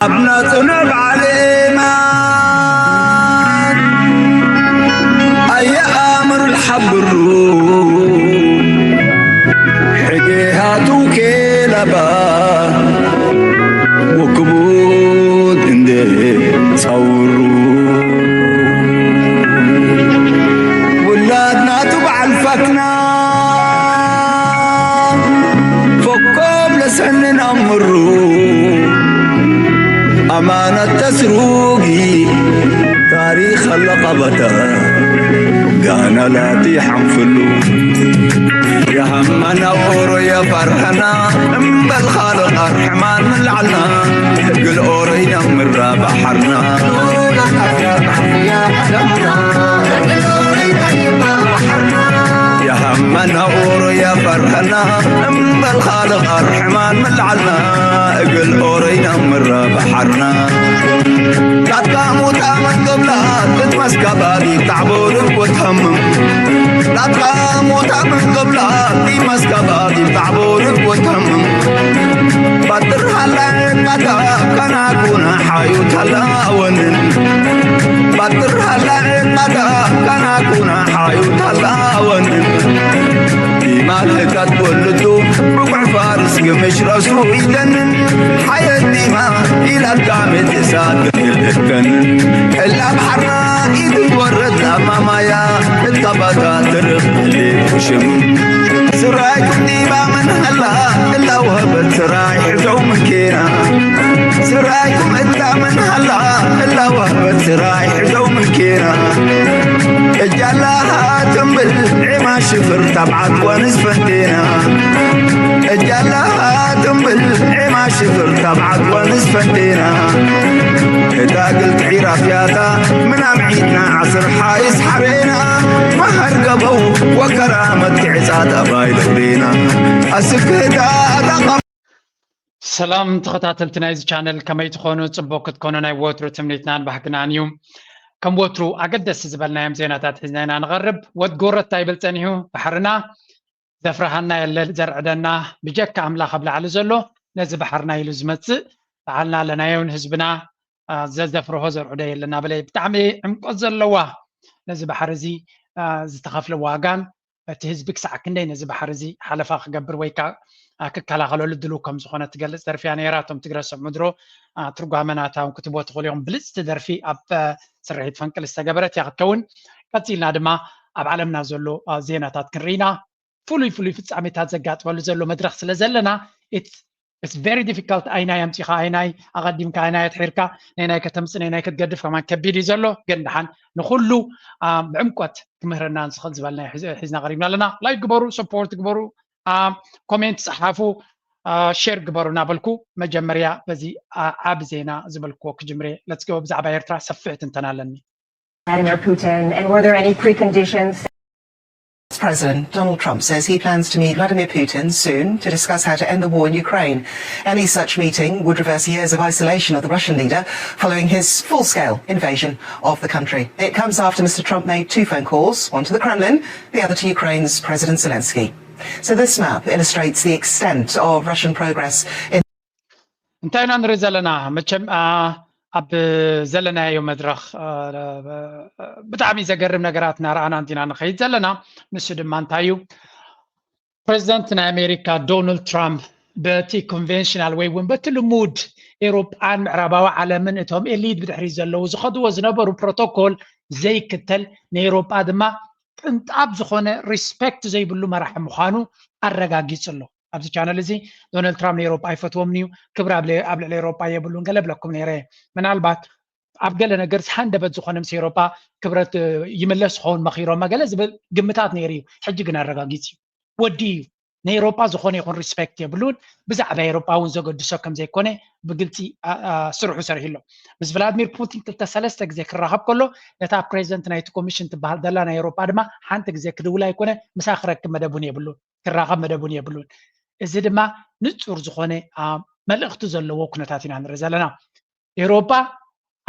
ኣብ ናጽነ ባዕሌማን ኣየኣምር ሓብሩ ሕጌ ሃቱ ኬላባ ወክቡድ እንደ ጸውሩ ውላድ ናቱ በዓል ፈትና ፈኮም ለሰንን ኣምሩ ኣማነት ተስሩጊ ታሪኽ ኣለቐበተ ጋና ላቲ ሓንፍሉ የሃማና ኦሮ የፈርሐና እምበል ኻልቕ ኣርሕማን ንላዕልና ግል ኦሮ ይነምራ ባሕርና የሃማና ኦሮ የፈርሐና እምበል ኻልቕ ኣርሕማን ንላዕልና እግል ኦሮ ይነምራ ባሕርና ላትካ ሞታ መንገብላ ትትመስከባሊ ታዕቦርን ወተምም ላትካ ሞታ መንገብላ ትመስከባሊ ታዕቦርን ወተምም ባጥር ሃላ ዕቃታ ከናኩና ሓዩ ታላወንን ባጥር ሃላ ዕቃታ ከናኩና ሓዩ ታላወንን ዲማ ልእካት ወልዱ ብቑዕ ፋርስ ግምሽ ረሱ ኢደንን ሓየት ዲማ ኢላትካ ምትሳት እከን እላ ባሕርና ኢትወረድ ላማማያ እትካባታ ትርኽ ሽም ስራይኩም ዲባ ምን ሃላ እላ ወህበት ስራይ ሕዘው ምንኬና ስራይኩም እታ ምን ሃላ እላ ወህበት ስራይ ሕዘው ምንኬና እጃላሃ ትንብል ዒማ ሽፍር ታብዓት ወንስ ፈንቴና እጃላሃ ትንብል ዒማ ሽፍር ታብዓት ወንስ ፈንቴና እታ ግልቲ ዒራፍያታ ምናም ዒድና ዓስር ሓይስ ሓሬና መሃር ገበው ወከራ መትክዕጻ ጠባይ ልዕሌና ኣስክህታ ኣጣ ሰላም ተኸታተልቲ ናይዚ ቻነል ከመይ ትኾኑ? ጽቡቕ ክትኮኑ ናይ ወትሩ ትምኒትናን ባህግናን እዩ። ከም ወትሩ ኣገደስቲ ዝበልናዮም ዜናታት ሒዝና ኢና ንቐርብ። ወድ ጎረታ ይብል ጸኒሑ ባሕርና ዘፍርሃና የለ ዘርዕደና ብጀካ ኣምላኽ ኣብ ላዕሊ ዘሎ ነዚ ባሕርና ኢሉ ዝመጽእ በዓልና ኣለናዮን ህዝብና አ፣ ዘዘፍርሆ ዘርዕዶ የለ እናበለ ብጣዕሚ ዕምቆት ዘለዋ ነዚ ባሕሪ እዚ አ፣ ዝተኸፍለ ዋጋን እቲ ህዝቢ ክሳዕ ክንደይ ነዚ ባሕሪ እዚ ሓለፋ ክገብር ወይ ከዓ ክከላኸለሉ ድልው ከም ዝኾነ ትገልፅ ደርፊ እያ ነይራ። እቶም ትግረ ስዕ ምድሮ ትርጓመ ናታ እውን ክትቦ ትኽእሉ ኢኹም። ብልፅቲ ደርፊ ኣብ ስርሒት ፈንቅል ዝተገበረት እያ ክትከውን። ቀፂልና ድማ ኣብ ዓለምና ዘሎ ዜናታት ክንርኢና ፍሉይ ፍሉይ ፍፃሜታት ዘጋጥመሉ ዘሎ መድረክ ስለ ዘለና it's very difficult ኣይናይ ኣምፂኻ ኣይናይ ኣቐዲምካ ኣይናይ ኣትሒርካ ናይ ናይ ከተምፅ ናይ ናይ ክትገድፍ ከማን ከቢድ እዩ ዘሎ። ግን ደሓን ንኩሉ ብዕምቆት ክምህረና ዝኽእል ዝበልና ሒዝና ቀሪብና ኣለና። ላይክ ግበሩ፣ ሰፖርት ግበሩ፣ ኮሜንት ፀሓፉ፣ ሼር ግበሩ እናበልኩ መጀመርያ በዚ ዓብ ዜና ዝበልክዎ ክጅምሬ። ለትስ ጎ። ብዛዕባ ኤርትራ ሰፊሕ ትንተና ኣለኒ። Vladimir Putin, and were there any preconditions? President Donald Trump says he plans to meet Vladimir Putin soon to discuss how to end the war in Ukraine. Any such meeting would reverse years of isolation of the Russian leader following his full-scale invasion of the country. It comes after Mister Trump made two phone calls, one to the Kremlin, the other to Ukraine's President Zelensky. So this map illustrates the extent of Russian progress in እንታይ ኢና ንርኢ ዘለና? መቸም ኣብ ዘለናዮ መድረኽ ብጣዕሚ ዘገርም ነገራት እናረኣና እንዲና ንኸይድ ዘለና። ንሱ ድማ እንታይ እዩ? ፕሬዚደንት ናይ ኣሜሪካ ዶናልድ ትራምፕ በቲ ኮንቨንሽናል ወይ እውን በቲ ልሙድ ኤሮጳን ምዕራባዊ ዓለምን እቶም ኤሊት ብድሕሪ ዘለዉ ዝኸድዎ ዝነበሩ ፕሮቶኮል ዘይክተል ንኤሮጳ ድማ ቅንጣብ ዝኾነ ሪስፔክት ዘይብሉ መራሒ ምዃኑ ኣረጋጊጹ ኣሎ። ኣብዚ ቻነል እዚ ዶናልድ ትራምፕ ንኤሮጳ ኣይፈትዎም እዩ፣ ክብሪ ኣብ ልዕሊ ኤሮጳ የብሉን ገለ ብለኩም ነይረ። ምናልባት ኣብ ገለ ነገር ዝሃንደበት ዝኾነ ምስ ኤሮጳ ክብረት ይምለስ ዝኸውን መኺሮማ ገለ ዝብል ግምታት ነይሩ እዩ። ሕጂ ግን ኣረጋጊጽ እዩ። ወዲ እዩ። ንኤሮጳ ዝኾነ ይኹን ሪስፔክት የብሉን። ብዛዕባ ኤሮጳ እውን ዘገድሶ ከም ዘይኮነ ብግልፂ ስርሑ ሰሪሑ ኣሎ። ምስ ቭላድሚር ፑቲን ክልተ ሰለስተ ግዜ ክራኸብ ከሎ ነታ ፕሬዚደንት ናይቲ ኮሚሽን ትበሃል ዘላ ናይ ኤሮጳ ድማ ሓንቲ ግዜ ክድውል ኣይኮነ ምሳ ክረክብ መደቡን የብሉን። ክራኸብ መደቡን የብሉን። እዚ ድማ ንፁር ዝኾነ መልእኽቲ ዘለዎ ኩነታት ኢና ንርኢ ዘለና። ኤሮጳ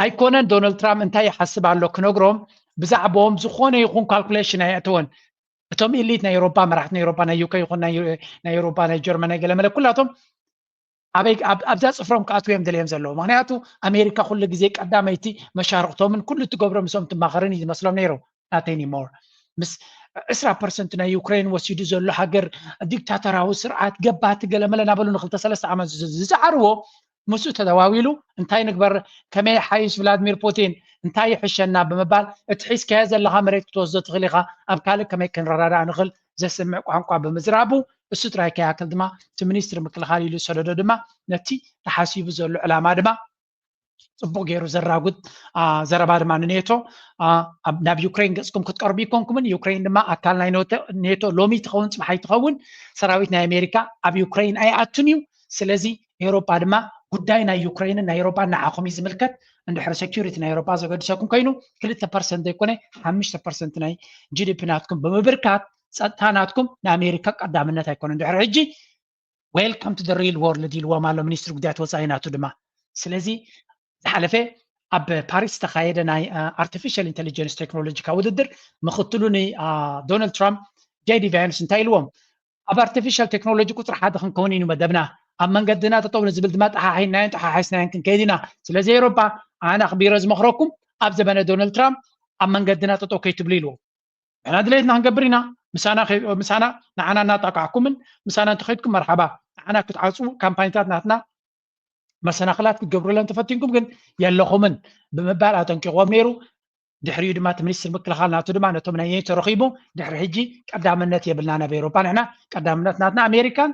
ኣይኮነን ዶናልድ ትራምፕ እንታይ ይሓስብ ኣሎ ክነግሮም ብዛዕባኦም ዝኾነ ይኹን ካልኩሌሽን ኣየእተወን። እቶም ኢሊት ናይ ኤሮጳ መራሕቲ ናይ ኤሮጳ ናይ ዩኬ ይኹን ናይ ኤሮጳ ናይ ጀርመን ናይ ገለመለ ኩላቶም ኣበይ ኣብዛ ፅፍሮም ክኣትዉ እዮም ደልዮም ዘለዉ። ምክንያቱ ኣሜሪካ ኩሉ ግዜ ቀዳመይቲ መሻርክቶምን ኩሉ እትገብሮ ምስኦም ትማኸርን እዩ ዝመስሎም ነይሩ። Not anymore። ምስ ዕስራ ፐርሰንት ናይ ዩክሬን ወሲዱ ዘሎ ሃገር ዲክታተራዊ ስርዓት ገባቲ ገለመለ እናበሉ ንክልተ ሰለስተ ዓመት ዝፀዓርዎ ምስኡ ተደዋዊሉ እንታይ ንግበር፣ ከመይ ሓይሽ ቭላድሚር ፑቲን እንታይ ይሕሸና ብምባል እቲ ሒዝካዮ ዘለካ መሬት ክትወስዶ ትኽእል ኢኻ፣ ኣብ ካልእ ከመይ ክንረዳዳእ ንኽእል ዘስምዕ ቋንቋ ብምዝራቡ እሱ ጥራይ ከይኣክል ድማ እቲ ሚኒስትሪ ምክልኻል ኢሉ ዝሰደዶ ድማ ነቲ ተሓሲቡ ዘሎ ዕላማ ድማ ፅቡቅ ገይሩ ዘራጉድ ዘረባ ድማ ንኔቶ ናብ ዩክሬን ገፅኩም ክትቀርቡ ይኮንኩምን ዩክሬን ድማ ኣካል ናይ ኔቶ ሎሚ ትኸውን ፅባሕ ኣይትኸውን ሰራዊት ናይ ኣሜሪካ ኣብ ዩክሬን ኣይኣቱን እዩ። ስለዚ ኤውሮጳ ድማ ጉዳይ ናይ ዩክሬንን ናይ ኤውሮጳን ንዓኹም እዩ ዝምልከት። እንድሕር ሴኩሪቲ ናይ ኤውሮጳ ዘገድሰኩም ኮይኑ ክልተ ፐርሰንት ዘይኮነ ሓሙሽተ ፐርሰንት ናይ ጂ ዲ ፒ ናትኩም ብምብርካት ፀጥታ ናትኩም ንኣሜሪካ ቀዳምነት ኣይኮነ። እንድሕር ሕጂ welcome to the real world ኢልዎም ኣሎ ሚኒስትሪ ጉዳያት ወፃኢ ናቱ ድማ። ስለዚ ዝሓለፈ ኣብ ፓሪስ ዝተካየደ ናይ ኣርቲፊሻል ኢንቴሊጀንስ ቴክኖሎጂካ ውድድር ምክትሉ ንዶናልድ ትራምፕ ጄዲ ቫንስ እንታይ ኢልዎም? ኣብ ኣርቲፊሻል ቴክኖሎጂ ቁፅሪ ሓደ ክንከውን እዩ መደብና። ኣብ መንገድና ጠጠው ንዝብል ድማ ጠሓሒናዮን ጠሓሒስናዮን ክንከይድ ኢና። ስለዚ ኤውሮፓ ኣነ ኣኽቢረ ዝመኽረኩም ኣብ ዘበነ ዶናልድ ትራምፕ ኣብ መንገድና ጠጠው ከይትብሉ ኢልዎም። ንሕና ድሌትና ክንገብር ኢና። ምሳና ምሳና ንዓና እናጣቃዕኩምን ምሳና እንተኸይድኩም መርሓባ። ንዓና ክትዓፅዉ ካምፓኒታት ናትና መሰናኽላት ክትገብሩለን ተፈቲንኩም ግን የለኹምን ብምባል ኣጠንቂቕዎም ነይሩ። ድሕሪኡ ድማ እቲ ሚኒስትር ምክልኻል ናቱ ድማ ነቶም ናይ ኔቶ ረኺቡ ድሕሪ ሕጂ ቀዳምነት የብልና ናብ ኤውሮፓ ንሕና ቀዳምነት ናትና ኣሜሪካን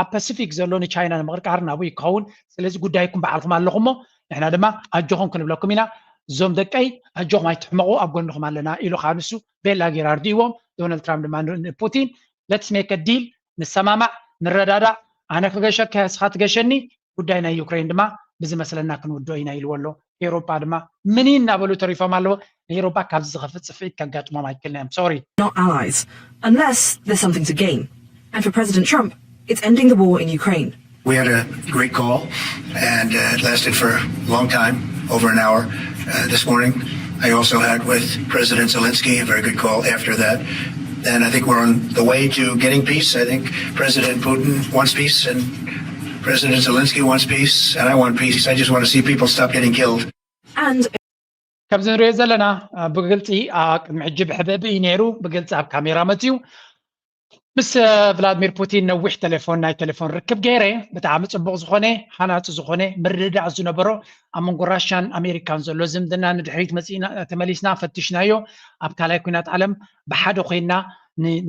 ኣብ ፓሲፊክ ዘሎ ንቻይና ንምቕርቃር ናብኡ ይከኸውን። ስለዚ ጉዳይኩም ባዕልኩም ኣለኹሞ ንሕና ድማ ኣጆኹም ክንብለኩም ኢና። እዞም ደቀይ ኣጆኹም ኣይትሕመቑ ኣብ ጎንኹም ኣለና ኢሉ ከዓ ንሱ ቤላ ጌራ ኣርዲእዎም። ዶናልድ ትራምፕ ድማ ንፑቲን let's make a deal ንሰማማዕ ንረዳዳእ ኣነ ክገሸካ እስኻ ትገሸኒ ጉዳይ ናይ ዩክሬን ድማ ብዝመስለና ክንውድኦ ኢና ኢልዎ ኣሎ። ኤውሮጳ ድማ ምን እናበሉ ተሪፎም ኣለዎ። ንኤውሮጳ ካብዚ ዝኸፍእ ፅፍዒት ከጋጥሞም ኣይክእልን እዮም። Sorry. Not allies unless there's something to gain. And for President Trump, it's ending the war in Ukraine. We had a great call, and uh, it lasted for a long time, over an hour uh, this morning. I also had with President Zelensky a very good call after that. And I think we're on the way to getting peace. I think President Putin wants peace, and President Zelensky wants peace, and I want peace. I just want to see people stop getting killed. And ከምዚ ንሪኦ ዘለና ብግልፂ ቅድሚ ሕጂ ብሕብእብእ እዩ ነይሩ። ብግልፂ ኣብ ካሜራ መፅዩ ምስ ቭላድሚር ፑቲን ነዊሕ ቴሌፎን ናይ ቴሌፎን ርክብ ገይረ። ብጣዕሚ ፅቡቕ ዝኾነ ሃናፂ ዝኾነ ምርድዳእ ዝነበሮ ኣብ መንጎ ራሻን ኣሜሪካን ዘሎ ዝምድና ንድሕሪት መፂእና ተመሊስና ፈትሽናዮ። ኣብ ካልኣይ ኩናት ዓለም ብሓደ ኮይና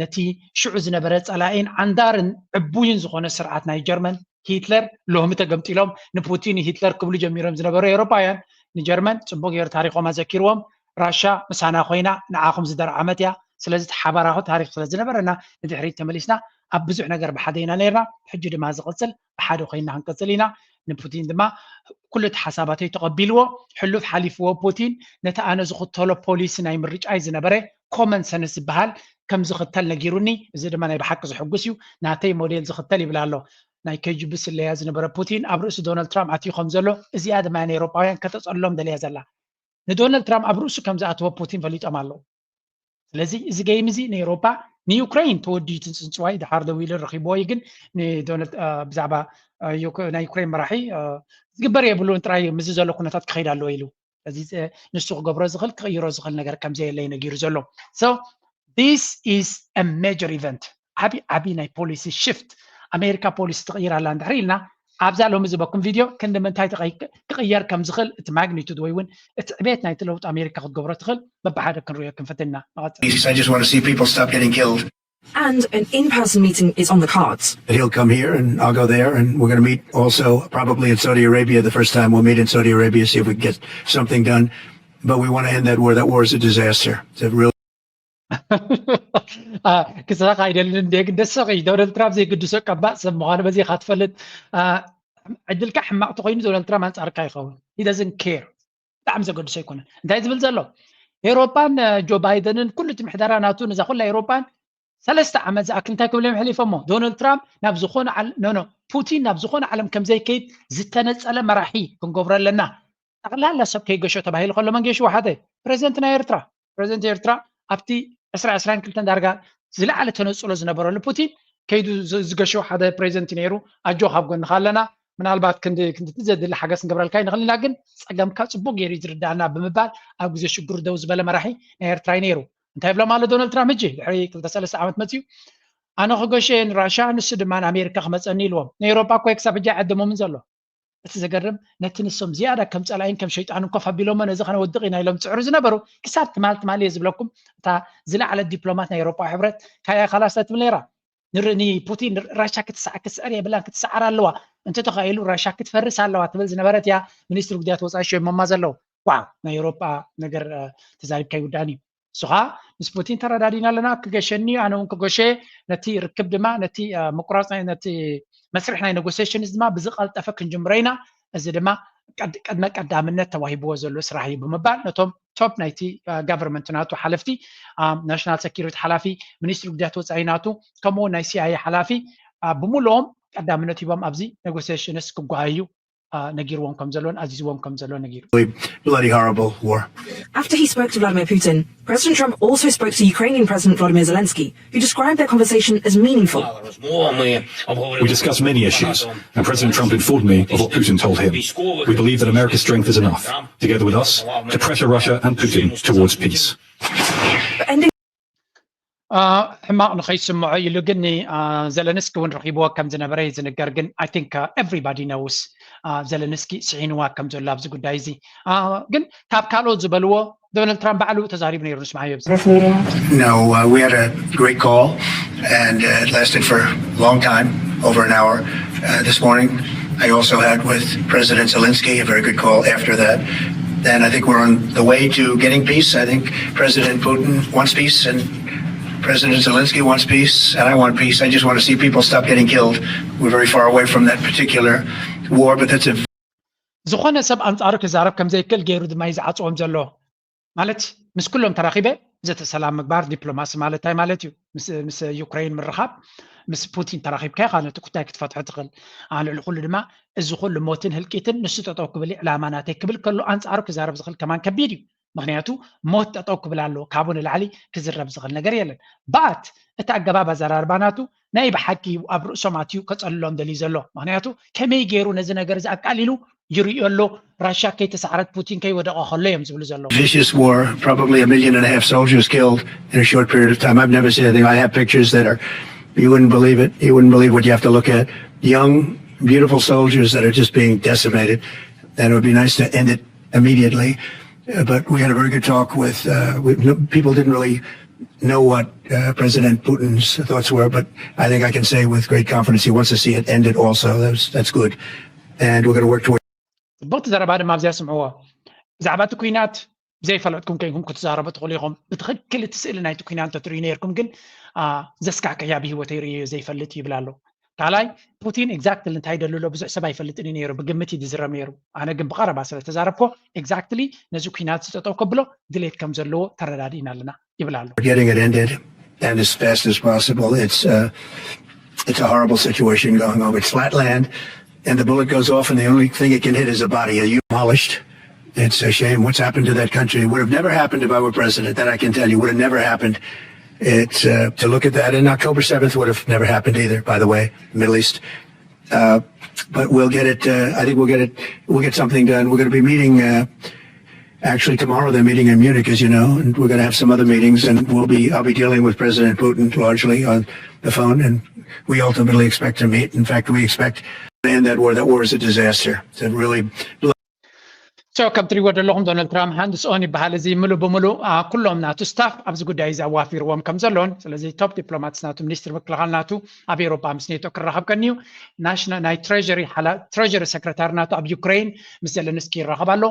ነቲ ሽዑ ዝነበረ ፀላኢን ዓንዳርን ዕቡይን ዝኾነ ስርዓት ናይ ጀርመን ሂትለር ሎሚ ተገምጢሎም ንፑቲን ሂትለር ክብሉ ጀሚሮም ዝነበሩ ኤውሮጳውያን ንጀርመን ፅቡቅ ገይሩ ታሪኮም ኣዘኪርዎም። ራሻ ምሳና ኮይና ንዓኹም ዝደርዓመት እያ። ስለዚ ተሓባራኹ ታሪክ ስለ ዝነበረና ንድሕሪት ተመሊስና ኣብ ብዙሕ ነገር ብሓደ ኢና ነርና። ሕጂ ድማ ዝቅፅል ብሓደ ኮይና ክንቅፅል ኢና። ንፑቲን ድማ ኩሉ እቲ ሓሳባተይ ተቐቢልዎ ሕሉፍ ሓሊፍዎ ፑቲን ነቲ ኣነ ዝኽተሎ ፖሊሲ ናይ ምርጫይ ዝነበረ ኮመን ሰንስ ዝበሃል ከም ዝኽተል ነጊሩኒ። እዚ ድማ ናይ ብሓቂ ዝሕጉስ እዩ። ናተይ ሞዴል ዝኽተል ይብል ኣሎ። ናይ ኬጂቢ ስለያ ዝነበረ ፑቲን ኣብ ርእሲ ዶናልድ ትራምፕ ኣትዩ ከም ዘሎ እዚኣ ድማ ንኤውሮጳውያን ከተጸልሎም ደልያ ዘላ። ንዶናልድ ትራምፕ ኣብ ርእሱ ከም ዝኣተወ ፑቲን ፈሊጦም ኣለዉ። ስለዚ እዚ ገይም እዚ ንኤውሮጳ ንዩክሬን ተወዲዩ ትንጽንጽዋይ ድሓር ደው ኢሉ ረኺብዎ እዩ ግን ንዶናልድ ብዛዕባ ናይ ዩክሬን መራሒ ዝግበር የብሉን ጥራይ ምዚ ዘሎ ኩነታት ክኸይድ ኣለዎ ኢሉ እዚ ንሱ ክገብሮ ዝኽእል ክቕይሮ ዝኽእል ነገር ከም ዘየለ እዩ ነጊሩ ዘሎ። So this is a major event ዓቢ ዓቢ ናይ ፖሊሲ ሽፍት ኣሜሪካ ፖሊሲ ትቕይር ኣላ እንድሕር ኢልና ኣብዛ ሎሚ ዝበኩም ቪድዮ ክንዲ ምንታይ ክቕየር ከም ዝኽእል እቲ ማግኒቱድ ወይ እውን እቲ ዕቤት ናይቲ ለውጢ ኣሜሪካ ክትገብሮ ትኽእል በብሓደ ክንሪኦ ክንፍትን ኢና። ንቐጽል። I just want to see people stop getting killed. And an in-person meeting is on the cards. He'll come here and I'll go there, and we're going to meet also probably in Saudi Arabia the first time. We'll meet in Saudi Arabia, see if we can get something done. But we want to end that war. That war is a disaster. It's a real ክስሕቕ ኣይደልን እንደ ግን ደሰቂ ዶናልድ ትራምፕ ዘይግድሶ ቀባእ ሰብ ምዃኑ በዚ ኢኻ ትፈልጥ። ዕድልካ ሕማቕ ተኮይኑ ዶናልድ ትራምፕ ኣንጻርካ ይኸውን። He doesn't care። ብጣዕሚ ዘገድሶ ኣይኮነን። እንታይ ዝብል ዘሎ ኤውሮፓን ጆ ባይደንን ኩሉ እቲ ምሕደራ ናቱ ነዛ ኩላ ኤውሮፓን ሰለስተ ዓመት ዝኣክል እንታይ ክብሎም ይሕሊፎሞ ዶናልድ ትራምፕ ናብ ዝኾነ ዓለም ኖ ኖ ፑቲን ናብ ዝኾነ ዓለም ከም ዘይከይድ ዝተነጸለ መራሒ ክንገብሮ ኣለና። ጠቕላላ ሰብ ከይገሾ ተባሂሉ ከሎ መን ገይሽዎ ሓደ ፕሬዚደንት ናይ ኤርትራ ፕሬዚደንት ኤርትራ ኣብቲ ዕስራ ዕስራን ክልተን ዳርጋ ዝለዓለ ተነጽሎ ዝነበረሉ ፑቲን ከይዱ ዝገሾ ሓደ ፕሬዚደንት ነይሩ። ኣጆ ካብ ጎንኻ ኣለና። ምናልባት ክንዲ ክንዲ ዘድሊ ሓገዝ ክንገብረልካ ይንኽእል ኢና፣ ግን ጸገምካ ጽቡቅ ገይሩ እዩ ዝርዳእና ብምባል ኣብ ግዜ ሽግሩ ደው ዝበለ መራሒ ናይ ኤርትራ እዩ ነይሩ። እንታይ ይብሎም ኣሎ ዶናልድ ትራምፕ ሕጂ ድሕሪ ክልተ ሰለስተ ዓመት መጺኡ ኣነ ክገሸ ንራሻ ንሱ ድማ ንኣሜሪካ ክመጸኒ ኢልዎም። ንኤውሮጳ እኮ ክሳብ ሕጂ ኣይዕድሞምን ዘሎ። እቲ ዘገርም ነቲ ንሶም ዝያዳ ከም ጸላኢን ከም ሸይጣንን ኮፍ ኣቢሎሞ ነዚ ከነወድቕ ኢና ኢሎም ዝጽዕሩ ዝነበሩ ክሳብ ትማል ትማል እየ ዝብለኩም እታ ዝለዓለት ዲፕሎማት ናይ ኤውሮጳ ሕብረት ካያ ካላስ ትብል ነይራ። ንር- ንፑቲን ራሻ ክትስዓ ክትስዕር የብላን ክትስዓር ኣለዋ እንተተኻኢሉ ራሻ ክትፈርስ ኣለዋ ትብል ዝነበረት እያ። ሚኒስትሪ ጉዳያት ወፃኢ ሸሞማ ዘለዉ ዋው ናይ ኤውሮጳ ነገር እ፣ ተዛሪብካ ይውዳእን እዩ። ንሱ ከዓ ምስ ፑቲን ተረዳዲና ኣለና ክገሸኒ ኣነ እውን ክገሸ ነቲ ርክብ ድማ ነቲ እ፣ ምቁራፅ ናይ- ነቲ መስርሕ ናይ ኔጎሲሽንስ ድማ ብዝቀልጠፈ ክንጅምሮ ኢና። እዚ ድማ ቀድ- ቅድመ ቀዳምነት ተዋሂብዎ ዘሎ ስራሕ እዩ ብምባል ነቶም ቶፕ ናይቲ ጋቨርንመንት ናቱ ሓለፍቲ ናሽናል ሰኪሪቲ ሓላፊ ሚኒስትሪ ጉዳያት ወፃኢ ናቱ ከምኡ ናይ ሲኣይኤ ሓላፊ አ፣ ብምልኦም ቀዳምነት ሂቦም ኣብዚ ኔጎሲሽንስ ክጓየዩ አ፣ ነጊርዎም ከም ዘሎን ኣዚዝዎም ከም ዘሎ ነጊሩ። Bloody horrible war. After he spoke to Vladimir Putin, President Trump also spoke to Ukrainian President Volodymyr Zelensky, who described their conversation as meaningful. We discussed many issues, and President Trump informed me of what Putin told him. We believe that America's strength is enough, together with us, to pressure Russia and Putin towards peace. But ending አ፣ ሕማቕ ንኸይስምዖ ኢሉ ግን አ፣ ዘለንስኪ እውን ረኺብዎ ከም ዝነበረ እዩ ዝንገር። ግን I think everybody knows ዘለንስኪ ስሒንዋ ከም ዘሎ ኣብዚ ጉዳይ እዚ። አ፣ ግን ካብ ካልኦት ዝበልዎ ዶናልድ ትራምፕ ባዕሉ ተዛሪቡ ነይሩ። ንስማዓዮ። No, uh, we had a great call, and uh, it lasted for a long time, over an hour uh, this morning. I also had with President Zelensky a very good call after that. And I think we're on the way to getting peace. I think President Putin wants peace, and President Zelensky wants peace, and I want peace. I just want to see people stop getting killed. We're very far away from that particular war, but that's a ዝኾነ ሰብ ኣንጻሩ ክዛረብ ከም ዘይክእል ገይሩ ድማ እዩ ዝዓጽዎም ዘሎ። ማለት ምስ ኩሎም ተራኺበ ዘተ ሰላም ምግባር ዲፕሎማሲ ማለት እንታይ ማለት እዩ? ምስ ዩክሬን ምርኻብ ምስ ፑቲን ተራኺብካ ኢኻ ነቲ ኩታይ ክትፈትሖ ትኽእል። ልዕሊ ኩሉ ድማ እዚ ኩሉ ሞትን ህልቂትን ንሱ ጠጠው ክብል ዕላማ ናተይ ክብል ከሎ ኣንጻሩ ክዛረብ ዝኽእል ከማን ከቢድ እዩ። ምክንያቱ ሞት ጠጠው ክብል ኣለዎ ካብኡ ንላዕሊ ክዝረብ ዝኽእል ነገር የለን። ባት እቲ ኣገባብ ኣዘራርባ ናቱ ናይ ብሓቂ እዩ ኣብ ርእሶም ኣትዩ ከፀልሎም ደልዩ ዘሎ። ምክንያቱ ከመይ ገይሩ ነዚ ነገር እዚ ኣቃሊሉ ይርእዮ ኣሎ። ራሽያ ከይተሳዕረት ፑቲን ከይወደቐ ከሎ እዮም ዝብሉ ዘለዉ። Vicious war, probably a million and a half soldiers killed in a short period of time. I've never seen anything. I have pictures that are, you wouldn't believe it. You wouldn't believe what you have to look at. Young, beautiful soldiers that are just being decimated. And it would be nice to end it immediately. Uh, but we had a very good talk with, uh, we, no, people didn't really know what uh, President Putin's thoughts were, but I think I can say with great confidence he wants to see it ended also. That's, that's good. And we're going to work toward ፅቡቕቲ ዘረባ ድማ ኣብዚኣ ስምዕዎ። ብዛዕባ እቲ ኩናት ዘይፈለጥኩም ከይንኩም ክትዛረቡ ትኽእሉ ኢኹም። ብትኽክል እቲ ስእሊ ናይቲ ኩናት እንተትርእዩ ነይርኩም ግን አ፣ ዘስካሕክሕ እያ ብህይወተይ ርእየዮ ዘይፈልጥ ይብል ኣሎ። ካልኣይ ፑቲን ኤግዛክትሊ እንታይ ይደሊ ኣሎ ብዙሕ ሰብ ኣይፈልጥን እዩ ነይሩ፣ ብግምት እዩ ዝዝረብ ነይሩ። ኣነ ግን ብቐረባ ስለ ተዛረብኮ ኤግዛክትሊ ነዚ ኩናት ዝጠጠው ከብሎ ድሌት ከም ዘለዎ ተረዳዲእና ኣለና ይብል ኣሎ። getting it ended and as fast as possible. It's uh, it's a horrible situation going on. It's flat land, and the bullet goes off, and the only thing it can hit is a body. Are you demolished? It's a shame what's happened to that country. It would have never happened if I were president. That I can tell you would have never happened. It's uh, to look at that, and October seventh would have never happened either. By the way, the Middle East. Uh, but we'll get it. Uh, I think we'll get it. We'll get something done. We're going to be meeting. Uh, Actually, tomorrow they're meeting in Munich, as you know, and we're going to have some other meetings, and we'll be I'll be dealing with President Putin largely on the phone, and we ultimately expect to meet. In fact, we expect to end that war. That war is a disaster. It's a really ሶ ከም ትሪእዎ ዘለኹም ዶናልድ ትራምፕ ሃንድስ ኦን ይበሃል። እዚ ምሉእ ብምሉእ አ፣ ኩሎም ናቱ ስታፍ ኣብዚ ጉዳይ እዚ ኣዋፊርዎም ከም ዘለውን ስለዚ ቶፕ ዲፕሎማትስ ናቱ ሚኒስትር ምክልኻል ናቱ ኣብ ኤውሮጳ ምስ ኔቶ ክራኸብ ቀንዩ ናሽና ናይ ትሬሪ ትሬሪ ሰክረታሪ ናቱ ኣብ ዩክሬን ምስ ዘለንስኪ ይራኸብ ኣሎ።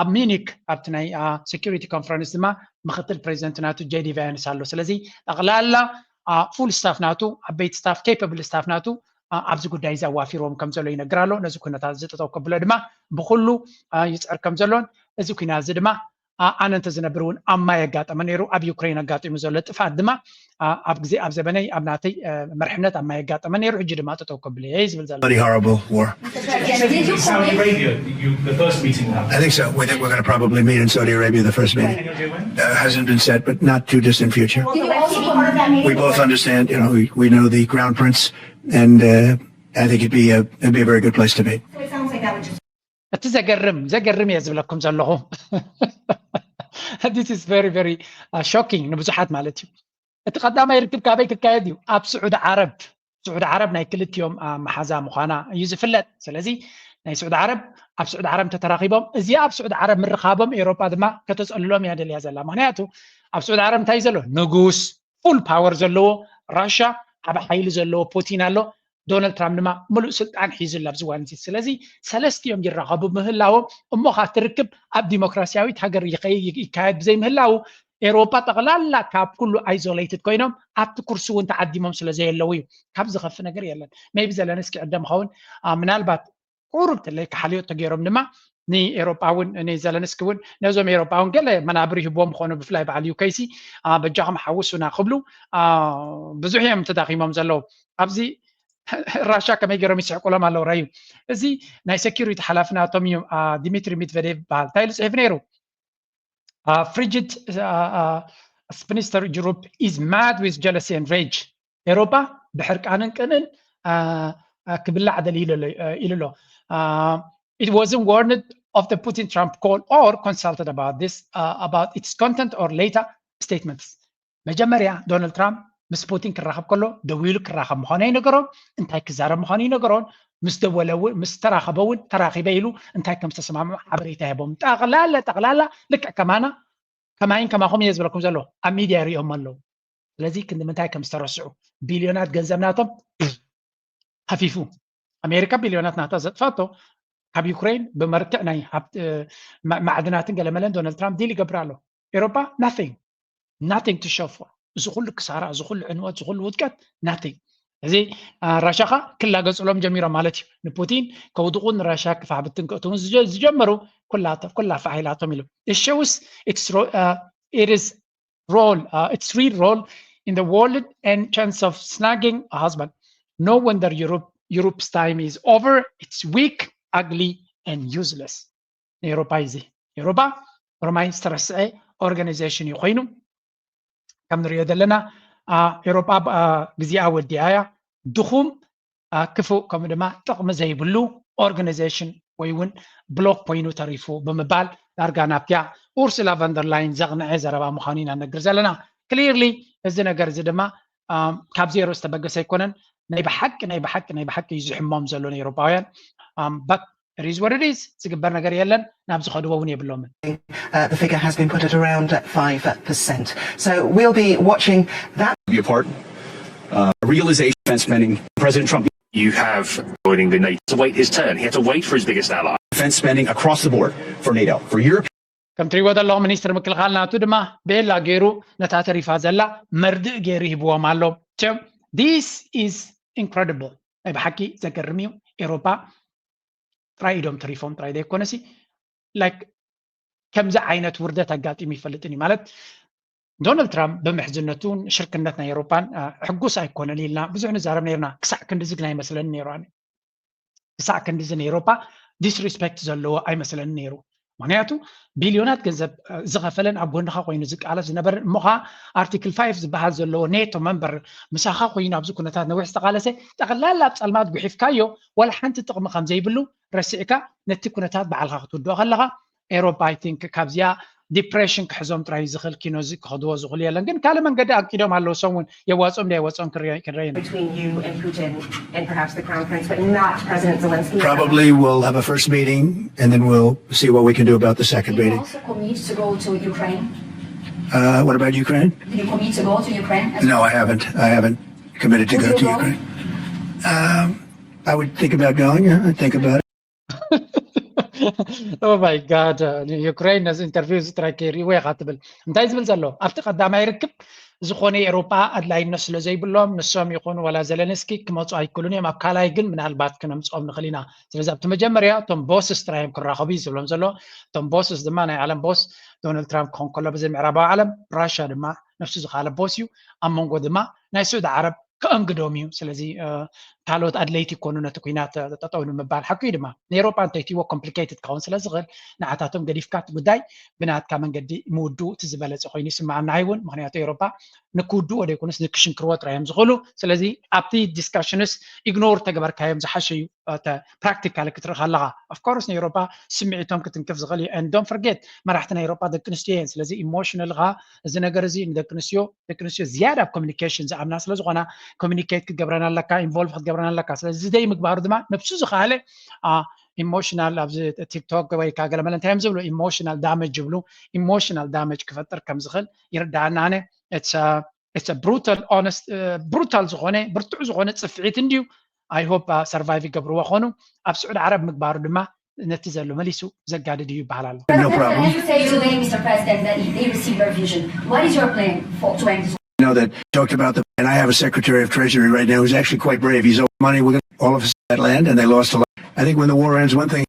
ኣብ ሚኒክ ኣብቲ ናይ ሴኩሪቲ ኮንፈረንስ ድማ ምክትል ፕሬዚደንት ናቱ ጄዲ ቫንስ ኣሎ። ስለዚ ጠቕላላ ፉል ስታፍ ናቱ ዓበይቲ ስታፍ ኬፓብል ስታፍ ናቱ ኣብዚ ጉዳይ እዚ ኣዋፊርዎም ከም ዘሎ ይነግር ኣሎ። ነዚ ኩነታት እዚ ጠጠው ከብሎ ድማ ብኩሉ ይፅዕር ከም ዘሎን እዚ ኩናት እዚ ድማ ኣነ እንተዝነብር እውን ኣብ ማይ ኣጋጠመ ነይሩ ኣብ ዩክሬን ኣጋጢሙ ዘሎ ጥፍኣት ድማ ኣብ ግዜ ኣብ ዘበነይ ኣብ ናተይ መርሕነት ኣብ ማይ ኣጋጠመ ነይሩ ሕጂ ድማ ጠጠው ከብሎ እየ ዝብል ዘሎ። Bloody horrible war. Saudi Arabia, you, the first meeting will I think so. We think we're going to probably meet in Saudi Arabia the first meeting. Uh, hasn't been set, but not too distant future. We both understand, you know, we, we know the crown prince, and uh, I think it'd be a, it'd be a very good place to meet. እቲ ዘገርም ዘገርም እየ ዝብለኩም ዘለኹ። This is very very shocking ንብዙሓት ማለት እዩ። እቲ ቀዳማይ ርክብ ካበይ ክካየድ እዩ? ኣብ ስዑዲ ዓረብ። ስዑዲ ዓረብ ናይ ክልቲኦም መሓዛ ምዃና እዩ ዝፍለጥ። ስለዚ ናይ ስዑዲ ዓረብ ኣብ ስዑዲ ዓረብ እንተተራኺቦም፣ እዚኣ ኣብ ስዑዲ ዓረብ ምርኻቦም ኤውሮጳ ድማ ከተጸልሎም እያ ደልያ ዘላ። ምክንያቱ ኣብ ስዑዲ ዓረብ እንታይ ዘሎ? ንጉስ፣ ፉል ፓወር ዘለዎ፣ ራሻ ዓቢ ሓይሊ ዘለዎ ፑቲን ኣሎ። ዶናልድ ትራምፕ ድማ ምሉእ ስልጣን ሒዙ ኣሎ ኣብዚ እዋን እዚ። ስለዚ ሰለስቲኦም ይራኸቡ ምህላዎም እሞ ካ ትርክብ ኣብ ዲሞክራሲያዊት ሃገር ይካየድ ብዘይምህላው ኤውሮጳ ጠቕላላ ካብ ኩሉ ኣይዞሌትድ ኮይኖም ኣብቲ ኩርሲ እውን ተዓዲሞም ስለ ዘየለዉ እዩ። ካብ ዝኸፊ ነገር የለን። ሜቢ ዘለንስኪ ዕደም ኸውን ምናልባት ቁሩብ ተለይ ክሓልዮ ተገይሮም ድማ ንኤውሮጳ እውን ንዘለንስኪ እውን ነዞም ኤውሮጳ እውን ገለ መናብር ይህብዎም ምኾኑ ብፍላይ በዓል ዩኬሲ በጃኹም ሓውሱና ክብሉ ብዙሕ እዮም ተዳኺሞም ዘለዉ። ኣብዚ ራሻ ከመይ ገይሮም ይስሕቁሎም ኣለዉ ረዩ። እዚ ናይ ሴኪሪቲ ሓላፊ ናቶም እዩ። ዲሚትሪ ሚድቨዴቭ ይበሃል። እንታይ ኢሉ ፅሒፍ ነይሩ? Frigid Spinster Europe is mad with jealousy and rage. ኤውሮጳ ብሕርቃንን ቅንን ክብላዕ ደልዩ ኢሉ ኣሎ። It wasn't warned of the Putin Trump call or consulted about this, about its content or later statements. መጀመርያ ዶናልድ ትራምፕ ምስ ፑቲን ክራኸብ ከሎ ደዊሉ ክራኸብ ምዃኑ ይነገሮም፣ እንታይ ክዛረብ ምዃኑ ይነገሮን፣ ምስ ደወለ እውን ምስ ተራኸበ እውን ተራኺበ ኢሉ እንታይ ከም ዝተሰማምዑ ሓበሬታ ሂቦም። ጠቕላላ ጠቕላላ ልክዕ ከማና ከማይን ከማኹም እየ ዝበለኩም ዘሎ ኣብ ሚድያ ይሪኦም ኣለዉ። ስለዚ ክንዲ ምንታይ ከም ዝተረስዑ ቢልዮናት ገንዘብ ናቶም ሃፊፉ። ኣሜሪካ ቢልዮናት ናታ ዘጥፋቶ ካብ ዩክሬን ብመርክዕ ናይ ማዕድናትን ገለመለን ዶናልድ ትራምፕ ዲል ይገብር ኣሎ። ኤውሮፓ nothing nothing to show for። እዚ ኩሉ ክሳራ፣ እዚ ኩሉ ዕንወት፣ እዚ ኩሉ ውድቀት nothing። እዚ ራሻኻ ክላገፅሎም ጀሚሮም ማለት እዩ። ንፑቲን ከውድቑ ንራሻ ክፋሕ ብትን ክእትውን ዝጀመሩ ኩላ ፋሕ ኢላቶም ኢሉ። It shows its role, its real role in the world and chance of snagging a husband. No wonder Europe, Europe's time is over. It's weak, ugly, and useless. ንኤውሮፓ እዚ ኤውሮፓ ሮማይ ዝተረስዐ ኦርጋናይዜሽን እዩ ኮይኑ ከም ንሪኦ ዘለና ኤውሮፓ ግዜኣ ወዲኣ እያ። ድኹም ክፉእ ከምኡ ድማ ጥቕሚ ዘይብሉ ኦርጋናይዜሽን ወይ እውን ብሎክ ኮይኑ ተሪፉ ብምባል ዳርጋ ናብቲያ ኡርሱላ ቫንደርላይን ዘቕንዐ ዘረባ ምዃኑ ኢና ነግር ዘለና። ክሊርሊ እዚ ነገር እዚ ድማ ካብ ዜሮ ዝተበገሰ ኣይኮነን። ናይ ብሓቂ ናይ ብሓቂ ናይ ብሓቂ እዩ ዝሕሞም ዘሎ ንኤውሮፓውያን። It is what it is። ዝግበር ነገር የለን። ናብ ዝኸድዎ እውን የብሎምን። The figure has been put at around five percent. So we'll be watching that. Be a part. Uh, realization defense spending. President Trump. You have avoiding the NATO to wait his turn. He had to wait for his biggest ally. Defense spending across the board for NATO, for Europe. ከም ትሪእዎ ዘለኹም ሚኒስትር ምክልኻል ናቱ ድማ ቤላ ገይሩ ነታ ተሪፋ ዘላ መርድእ ገይሩ ሂብዎም ኣሎ። This is incredible። ናይ ብሓቂ ዘገርም እዩ። ኤውሮፓ ጥራይ ኢዶም ተሪፎም ጥራይ ዘይኮነሲ like ከምዚ ዓይነት ውርደት ኣጋጢሙ ይፈልጥን እዩ ማለት ዶናልድ ትራምፕ ብምሕዝነቱን ሽርክነት ናይ ኤውሮፓን ሕጉስ ኣይኮነን ኢልና ብዙሕ ንዛረብ ነርና። ክሳዕ ክንድዚ ግን ኣይመስለንን ነይሩ። ኣነ ክሳዕ ክንድዚ ንኤውሮፓ ዲስሪስፔክት ዘለዎ ኣይመስለንን ነይሩ። ምክንያቱ ቢልዮናት ገንዘብ ዝኸፈለን ኣብ ጎንኻ ኮይኑ ዝቃለስ ዝነበረን እሞ ከዓ ኣርቲክል ፋይቭ ዝበሃል ዘለዎ ኔቶ መንበር ምሳኻ ኮይኑ ኣብዚ ኩነታት ነዊሕ ዝተቃለሰ ጠቕላላ ኣብ ፀልማት ጉሒፍካዮ ዋላ ሓንቲ ጥቕሚ ከም ዘይብሉ ረሲዕካ ነቲ ኩነታት ባዕልካ ክትውድኦ ከለካ ኤውሮፓ I think ካብዚኣ ዲፕሬሽን ክሕዞም ጥራይ ዝኽእል ኪኖ ክኸድዎ ዝኽእሉ የለን። ግን ካልእ መንገዲ ኣቂዶም ኣለዉ። ሰሙን የዋፅኦም ዶ ኣይወፅኦም ክንረኢ ኢና። Between you and Putin and perhaps the Crown Prince, but not President Zelensky. Probably we'll have a first meeting and then we'll see what we can do about the second Did you meeting. Also commit to go to Ukraine? Uh, what about Ukraine? Did you commit to go to Ukraine? As No, I haven't. I haven't committed to Would go you to go? Ukraine. Um, I would think about going. Yeah, I'd think about it. Oh my God. ዩክሬን ነዚ ኢንተርቪው እዚ ጥራይ ከይርእይዎ ኢኻ ትብል። እንታይ ዝብል ዘሎ ኣብቲ ቀዳማይ ርክብ ዝኾነ ኤውሮጳ ኣድላይነት ስለ ዘይብሎም ንሶም ይኹኑ ዋላ ዘለንስኪ ክመፁ ኣይክእሉን እዮም። ኣብ ካልኣይ ግን ምናልባት ክነምፅኦም ንኽእል ኢና። ስለዚ ኣብቲ መጀመርያ እቶም ቦስስ ጥራይ እዮም ክራኸቡ እዩ ዝብሎም ዘሎ። እቶም ቦስስ ድማ ናይ ዓለም ቦስ ዶናልድ ትራምፕ ክኾን ከሎ ብዘይ ምዕራባዊ ዓለም ራሽያ ድማ ነፍሱ ዝኻለ ቦስ እዩ። ኣብ መንጎ ድማ ናይ ስዑዲ ዓረብ ከእንግዶም እዩ። ስለዚ ካልኦት ኣድለይቲ ይኮኑ ነቲ ኩናት ጠጠው ንምባል። ሓቂ እዩ ድማ ንኤሮፓ እንተይትዎ ኮምፕሊኬትድ ክኸውን ስለ ዝኽእል ንዓታቶም ገዲፍካ እቲ ጉዳይ ብናትካ መንገዲ ምውድኡ እቲ ዝበለፀ ኮይኑ ይስማዓና። ሃይ እውን ምክንያቱ ኤሮፓ ንክውድዎ ዘይኮኑስ ንክሽንክርዎ ጥራይ እዮም ዝኽእሉ። ስለዚ ኣብቲ ዲስካሽንስ ኢግኖር ተገበርካዮም ዝሓሸ እዩ። ፕራክቲካል ክትርኢ ከለካ ኦፍኮርስ ንኤሮፓ ስምዒቶም ክትንክፍ ዝኽእል እዩ። ዶንት ፍርጌት መራሕቲ ናይ ኤሮፓ ደቂ ኣንስትዮ እየን። ስለዚ ኢሞሽናል ኻ እዚ ነገር እዚ ንደቂ ኣንስትዮ ደቂ ኣንስትዮ ዝያዳ ኣብ ኮሚኒኬሽን ዝኣምና ስለ ዝኾና ኮሚኒኬት ክትገብረን ኣለካ፣ ኢንቮልቭ ክትገብረን ኣለካ። ስለዚ እዚ ደይ ምግባሩ ድማ ነብሱ ዝኸኣለ ኢሞሽናል ኣብዚ ቲክቶክ ወይ ከዓ ገለመለ እንታይ እዮም ዝብሉ ኢሞሽናል ዳመጅ ይብሉ። ኢሞሽናል ዳመጅ ክፈጥር ከም ዝኽእል ይርዳኣና። ኣነ ብሩታል ኦነስት ብሩታል ዝኾነ ብርቱዕ ዝኾነ ፅፍዒት እንድዩ። ኣይ ሆፕ ሰርቫይቭ ይገብርዎ ኾኑ። ኣብ ስዑድ ዓረብ ምግባሩ ድማ ነቲ ዘሎ መሊሱ ዘጋድድ እዩ ይበሃል ኣሎ። No problem. As you say today, Mister President, that they receive your vision. What is your plan for to end this? I know that talked about the, and I have a Secretary of Treasury right now who's actually quite brave. He's owed money. We're going to all of us that land, and they lost a lot. I think when the war ends, one thing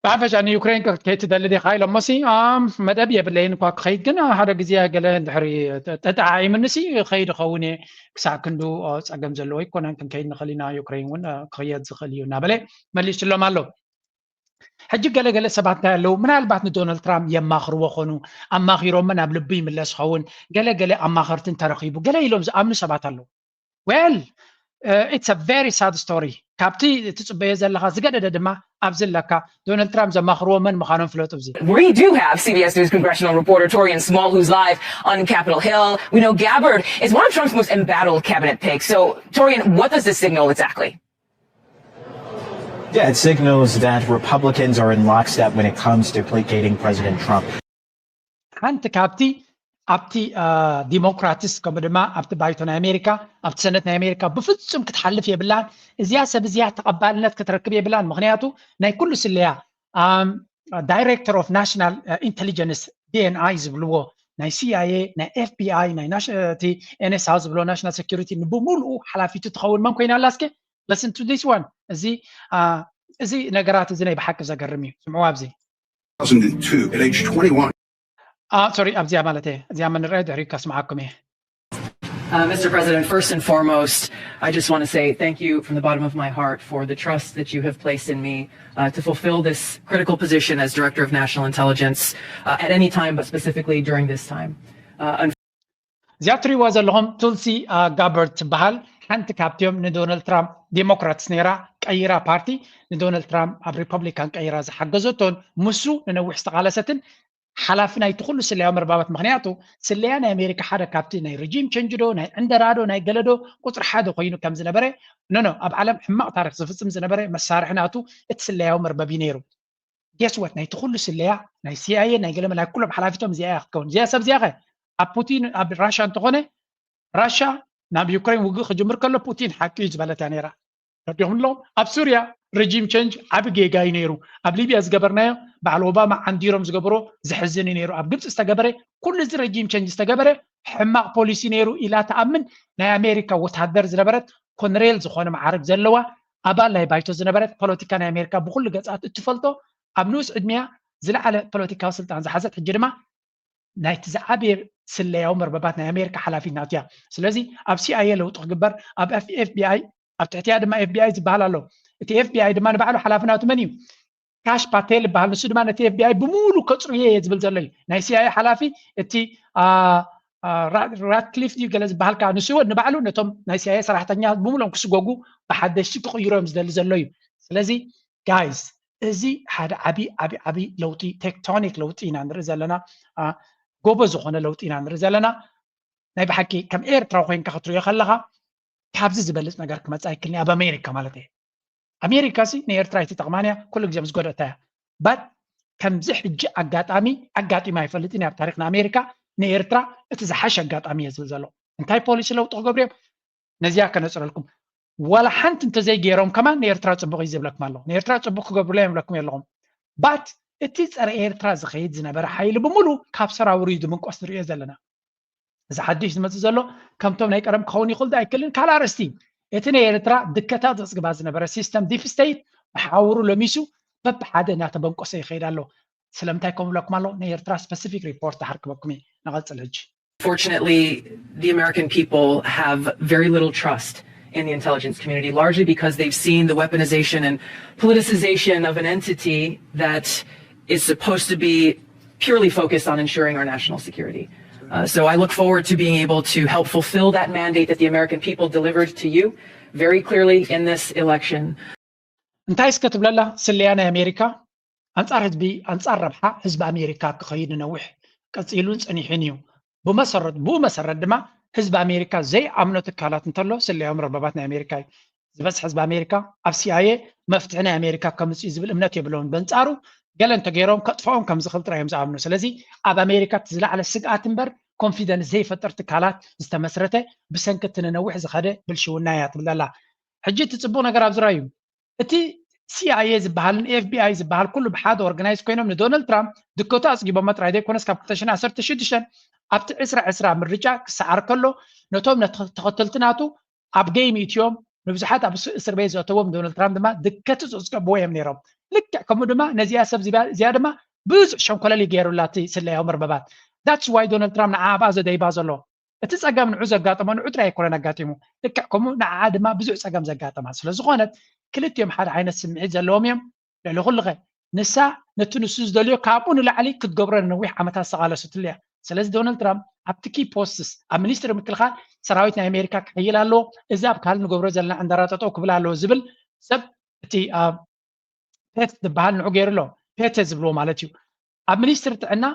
ብሓፈሻ ንዩክሬን ከይትደሊ ዲኻ ኢሎሞሲ መደብ የብለይን እኳ ክኸይድ ግን ሓደ ግዜ ገለ እንድሕሪ ተጠዓዒምንሲ ክኸይድ ኸውን እየ ክሳዕ ክንዱ ፀገም ዘለዎ ኣይኮነን ክንከይድ ንኽእል ኢና ዩክሬን እውን ክኽየድ ዝኽእል እዩ እናበለ መሊስሎም ኣሎ። ሕጂ ገለገለ ሰባት እንታይ ኣለዉ ምናልባት ንዶናልድ ትራምፕ የማኽርዎ ኾኑ ኣማኺሮምን ኣብ ልቢ ይምለስ ኸውን ገለገለ ኣማኸርትን ተረኺቡ ገለ ኢሎም ዝኣምኑ ሰባት ኣለዉ። Well, it's a very sad story. ካብቲ ትጽበዮ ዘለኻ ዝገደደ ድማ ኣብዚ ኣለካ። ዶናልድ ትራምፕ ዘማኽርዎ መን ምዃኖም ፍለጡ። እዚ We do have C B S News congressional reporter Torian Small, who's live on Capitol Hill. We know Gabbard is one of Trump's most embattled cabinet picks. So, Torian, what does this signal exactly? Yeah, it signals that Republicans are in lockstep when it comes to placating President Trump. ሓንቲ ካብቲ ኣብቲ ዲሞክራትስ ከምኡ ድማ ኣብቲ ባይቶ ናይ ኣሜሪካ ኣብቲ ሰነት ናይ ኣሜሪካ ብፍጹም ክትሓልፍ የብላን። እዚኣ ሰብ እዚኣ ተቐባልነት ክትረክብ የብላን። ምክንያቱ ናይ ኩሉ ስለያ ዳይሬክተር ኦፍ ናሽናል ኢንቴሊጀንስ ዲኤንኣይ ዝብልዎ ናይ ሲኣይኤ ናይ ኤፍቢኣይ ናይ ኤንኤስኣ ዝብሎ ናሽናል ሴኩሪቲ ንብሙሉኡ ሓላፊቱ ትኸውን መን ኮይና ኣላ እስከ listen to this one እዚ እዚ ነገራት እዚ ናይ ብሓቂ ዘገርም እዩ። ስምዑ ኣብዚ two at age twenty-one. ሶሪ ኣብዚኣ ማለት እየ እዚኣ መንርአ ድሕሪ ከስምዓኩም እየ። Uh, Mister President, first and foremost, I just want to say thank you from the bottom of my heart for the trust that you have placed in me uh, to fulfill this critical position as Director of National Intelligence uh, at any time, but specifically during this time. Uh, እዚኣ ትሪእዋ ዘለኹም ቱልሲ ጋበርድ ትበሃል። ሓንቲ ካብቲኦም ንዶናልድ ትራምፕ ዴሞክራትስ ነይራ ቀይራ ፓርቲ ንዶናልድ ትራምፕ ኣብ ሪፐብሊካን ቀይራ ዝሓገዘቶን ምሱ ንነዊሕ ዝተቓለሰትን ሓላፊ ናይቲ ኩሉ ስለያዊ መርባባት። ምክንያቱ ስለያ ናይ ኣሜሪካ ሓደ ካብቲ ናይ ረጂም ቸንጅ ዶ ናይ ዕንደራ ዶ ናይ ገለ ዶ ቁፅሪ ሓደ ኮይኑ ከም ዝነበረ ኖ ኖ ኣብ ዓለም ሕማቕ ታሪክ ዝፍፅም ዝነበረ መሳርሒ ናቱ እቲ ስለያዊ መርበብ እዩ ነይሩ። ጌስ ወት ናይቲ ኩሉ ስለያ ናይ ሲኣይኤ ናይ ገለመ ናይ ኩሎም ሓላፊቶም እዚኣ እያ ክትከውን። እዚኣ ሰብ እዚኣ ከ ኣብ ፑቲን ኣብ ራሻ እንተኾነ ራሻ ናብ ዩክሬን ውግእ ክጅምር ከሎ ፑቲን ሓቂ እዩ ዝበለት እያ ነይራ። ረዲኹም ኣለኹም ኣብ ሱርያ ረጂም ቸንጅ ዓቢ ጌጋ እዩ ነይሩ። ኣብ ሊብያ ዝገበርናዮ በዓል ኦባማ ዓንዲሮም ዝገበሮ ዘሕዝን እዩ ነይሩ። ኣብ ግብፂ ዝተገበረ ኩሉ እዚ ረጂም ቸንጅ ዝተገበረ ሕማቕ ፖሊሲ ነይሩ ኢላ ትኣምን ናይ ኣሜሪካ ወታደር ዝነበረት ኮነሬል ዝኾነ መዓርግ ዘለዋ ኣባል ናይ ባይቶ ዝነበረት ፖለቲካ ናይ ኣሜሪካ ብኩሉ ገፃት እትፈልጦ ኣብ ንኡስ ዕድሚያ ዝለዓለ ፖለቲካዊ ስልጣን ዝሓዘት ሕጂ ድማ ናይቲ ዝዓበየ ስለያዊ መርበባት ናይ ኣሜሪካ ሓላፊት ናቱ እያ። ስለዚ ኣብ ሲኣይኤ ለውጢ ክግበር ኣብ ኤፍቢኣይ ኣብ ትሕቲያ ድማ ኤፍቢኣይ ዝበሃል ኣሎ። እቲ ኤፍቢኣይ ድማ ንባዕሉ ሓላፊ ናቱ መን እዩ? ካሽ ፓቴል ይበሃል። ንሱ ድማ ነቲ ኤፍቢኣይ ብሙሉ ከፅርዮ እየ ዝብል ዘሎ እዩ። ናይ ሲኣይኤ ሓላፊ እቲ ራትክሊፍ ድዩ ገለ ዝበሃል ከዓ ንሱ እውን ንባዕሉ ነቶም ናይ ሲኣይኤ ሰራሕተኛ ብሙሉኦም ክስጎጉ ብሓደሽቲ ክቕይሮ እዮም ዝደሊ ዘሎ እዩ። ስለዚ ጋይስ እዚ ሓደ ዓቢ ዓቢ ዓቢ ለውጢ ቴክቶኒክ ለውጢ ኢና ንርኢ ዘለና። ጎቦ ዝኾነ ለውጢ ኢና ንርኢ ዘለና። ናይ ብሓቂ ከም ኤርትራዊ ኮይንካ ክትሪኦ ከለኻ ካብዚ ዝበልፅ ነገር ክመፅእ ኣይክልኒ ኣብ ኣሜሪካ ማለት እየ። ኣሜሪካ ሲ ንኤርትራ ኣይትጠቕማን እያ ኩሉ ግዜ ምስ ጎደእታ እያ። ባት ከምዚ ሕጂ ኣጋጣሚ ኣጋጢሙ ኣይፈልጥን ኣብ ታሪክ ንኣሜሪካ ንኤርትራ እቲ ዝሓሸ ኣጋጣሚ እየ ዝብል ዘሎ። እንታይ ፖሊሲ ለውጢ ክገብሩ እዮም ነዚኣ ከነፅረልኩም ዋላ ሓንቲ እንተዘይገይሮም ከማን ንኤርትራ ፅቡቅ እዩ ዝብለኩም ኣለኹ። ንኤርትራ ፅቡቅ ክገብሩላ እዮም ይብለኩም የለኹም። ባት እቲ ፀረ ኤርትራ ዝኸይድ ዝነበረ ሓይሊ ብምሉ ካብ ሰራውር እዩ ዝምንቆስ ንሪኦ ዘለና። እዚ ሓድሽ ዝመፅእ ዘሎ ከምቶም ናይ ቀደም ክኸውን ይኽእል ዶ ኣይክእልን ካልእ ኣርእስቲ። እቲ ናይ ኤርትራ ድከታት ዘፅግባ ዝነበረ ሲስተም ዲፕ ስቴት ብሓውሩ ለሚሱ በብሓደ እናተበንቆሰ ይኸይድ ኣሎ። ስለምንታይ ከምብለኩም ኣሎ ናይ ኤርትራ ስፐሲፊክ ሪፖርት ክሃርክበኩም እየ። ንቐፅል ሕጂ። Fortunately, the American people have very little trust in the intelligence community, largely because they've seen the weaponization and politicization of an entity that is supposed to be purely focused on ensuring our national security. Uh, so I look forward to being able to help fulfill that mandate that the American people delivered to you very clearly in this election. እንታይ እስከ ትብለላ ስለያ ናይ ኣሜሪካ ኣንጻር ህዝቢ ኣንጻር ረብሓ ህዝቢ ኣሜሪካ ክኸይድ ንነዊሕ ቀጺሉን ጸኒሑን እዩ። ብመሰረት ብኡ መሰረት ድማ ህዝቢ ኣሜሪካ ዘይኣምኖ ትካላት እንተሎ ስለያዊ መርበባት ናይ ኣሜሪካ እዩ። ዝበዝሕ ህዝቢ ኣሜሪካ ኣብ ሲኣይኤ መፍትሒ ናይ ኣሜሪካ ከምጽእ እዩ ዝብል እምነት የብለውን። በንጻሩ ገለ እንተገይሮም ከጥፍኦም ከም ዝኽእል ጥራይ እዮም ዝኣምኑ። ስለዚ ኣብ ኣሜሪካ እቲ ዝለዓለ ስግኣት እምበር ኮንፊደንስ ዘይፈጥር ትካላት ዝተመስረተ ብሰንኪ እቲ ንነዊሕ ዝኸደ ብልሽውና እያ ትብል ኣላ። ሕጂ እቲ ጽቡቕ ነገር ኣብዚ ራእዩ እቲ ሲኣይኤ ዝበሃልን ኤፍቢኣይ ዝበሃል ኩሉ ብሓደ ኦርጋናይዝ ኮይኖም ንዶናልድ ትራምፕ ድከቱ ኣፅጊቦሞ ጥራይ ዘይኮነስ ካብ ክልተ ሽሕን ዓሰርተ ሽዱሽተን ኣብቲ ዕስራ ዕስራ ምርጫ ክሰዓር ከሎ ነቶም ተኸተልቲ ናቱ ኣብ ገይም ኢትዮም ንብዙሓት ኣብ እስር ቤት ዘእተዎም ዶናልድ ትራምፕ ድማ ድከቱ ዘፅገብዎ እዮም ነይሮም። ልክዕ ከምኡ ድማ ነዚኣ ሰብ እዚኣ ድማ ብዙሕ ሸንኮለል ይገይሩላ እቲ ስለያዊ መርበባት። ዳትስ ዋይ ዶናልድ ትራምፕ ንዓ ኣብኣ ዘደይባ ዘሎ እቲ ጸገም ንዑ ዘጋጠሞ ንዑ ጥራይ ኣይኮነን ኣጋጢሙ። ልክዕ ከምኡ ንዓኣ ድማ ብዙሕ ጸገም ዘጋጠማ ስለ ዝኾነት ክልቲኦም ሓደ ዓይነት ስምዒት ዘለዎም እዮም። ልዕሊ ኩሉኸ ንሳ ነቲ ንሱ ዝደልዮ ካብኡ ንላዕሊ ክትገብሮ ንነዊሕ ዓመታት ዝተቓለሰትሉ እያ። ስለዚ ዶናልድ ትራምፕ ኣብቲ ኪ ፖስትስ ኣብ ሚኒስትሪ ምክልኻል ሰራዊት ናይ ኣሜሪካ ክሕይል ኣለዎ፣ እዚ ኣብ ካልእ ንገብሮ ዘለና ዕንደራ ጠጠው ክብል ኣለዎ ዝብል ሰብ እቲ ፔት ዝበሃል ንዑ ገይሩ ኣሎ። ፔተ ዝብልዎ ማለት እዩ። ኣብ ሚኒስትሪ ጥዕና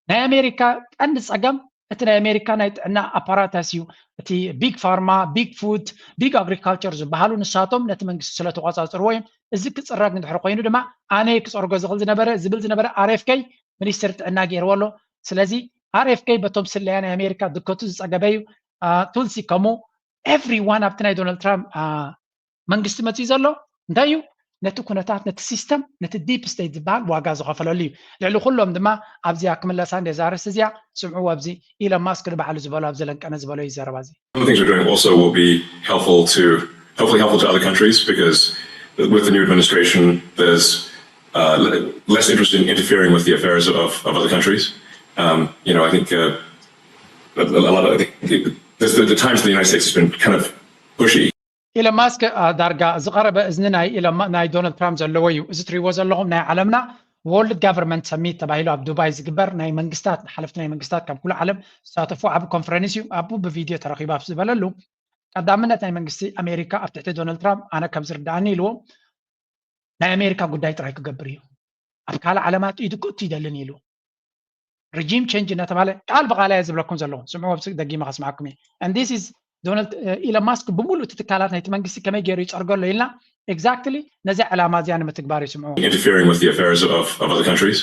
ናይ ኣሜሪካ ቀንዲ ጸገም እቲ ናይ ኣሜሪካ ናይ ጥዕና ኣፓራታስ እዩ። እቲ ቢግ ፋርማ፣ ቢግ ፉድ፣ ቢግ ኣግሪካልቸር ዝበሃሉ ንሳቶም ነቲ መንግስቲ ስለ ተቋጻጽርዎ እዮም። እዚ ክጽረግ እንድሕር ኮይኑ ድማ ኣነ ክጸርጎ ዝኽእል ዝነበረ ዝብል ዝነበረ ኣርኤፍኬ ሚኒስትሪ ጥዕና ገይርዎ ኣሎ። ስለዚ ኣርኤፍኬ በቶም ስለያ ናይ ኣሜሪካ ድከቱ ዝጸገበ እዩ። ቱልሲ ከምኡ ኤቭሪዋን ኣብቲ ናይ ዶናልድ ትራምፕ መንግስቲ መፅዩ ዘሎ እንታይ እዩ? ነቲ ኩነታት ነቲ ሲስተም ነቲ ዲፕ ስቴት ዝበሃል ዋጋ ዝኸፈለሉ እዩ። ልዕሊ ኩሎም ድማ ኣብዚኣ ክምለሳ እንደ ዛርስ እዚኣ ስምዑ ኣብዚ ኢለን ማስክ ንባዕሉ ዝበሎ ኣብ ዘለንቀነ ዝበሎ እዩ ዘረባ እዚ። Some of the things we're doing also will be helpful to, hopefully helpful to other countries because with the new administration there's uh, less interest in interfering with the affairs of, of other countries. Um, you know, I think uh, a, a lot of, I think the, the, the times the United States has been kind of pushy. ኢለን ማስክ ዳርጋ ዝቐረበ እዝኒ ናይ ዶናልድ ትራምፕ ዘለዎ እዩ። እዚ ትሪእዎ ዘለኹም ናይ ዓለምና ወርልድ ጋቨርንመንት ሰሚት ተባሂሉ ኣብ ዱባይ ዝግበር ናይ መንግስታት ሓለፍቲ ናይ መንግስታት ካብ ኩሉ ዓለም ዝሳተፉ ዓብ ኮንፈረንስ እዩ። ኣብኡ ብቪድዮ ተረኺቡ ኣብ ዝበለሉ ቀዳምነት ናይ መንግስቲ ኣሜሪካ ኣብ ትሕቲ ዶናልድ ትራምፕ ኣነ ከም ዝርዳእኒ ኢልዎ ናይ ኣሜሪካ ጉዳይ ጥራይ ክገብር እዩ። ኣብ ካልእ ዓለማት ኢዱ ክእቱ ይደልን ኢሉ። ሪጂም ቸንጅ እናተባለ ቃል ብቃል እየ ዝብለኩም ዘለኹ። ስምዑ ኣብዚ ደጊመ ከስምዓኩም እየ። And this is ዶናልድ ኢለን ማስክ ብምሉእ እቲ ትካላት ናይቲ መንግስቲ ከመይ ገይሩ ይፀርገሎ ኢልና ኤግዛክትሊ ነዚ ዕላማ እዚኣ ንምትግባር እዩ። ስምዑ። Interfering with the affairs of, of other countries.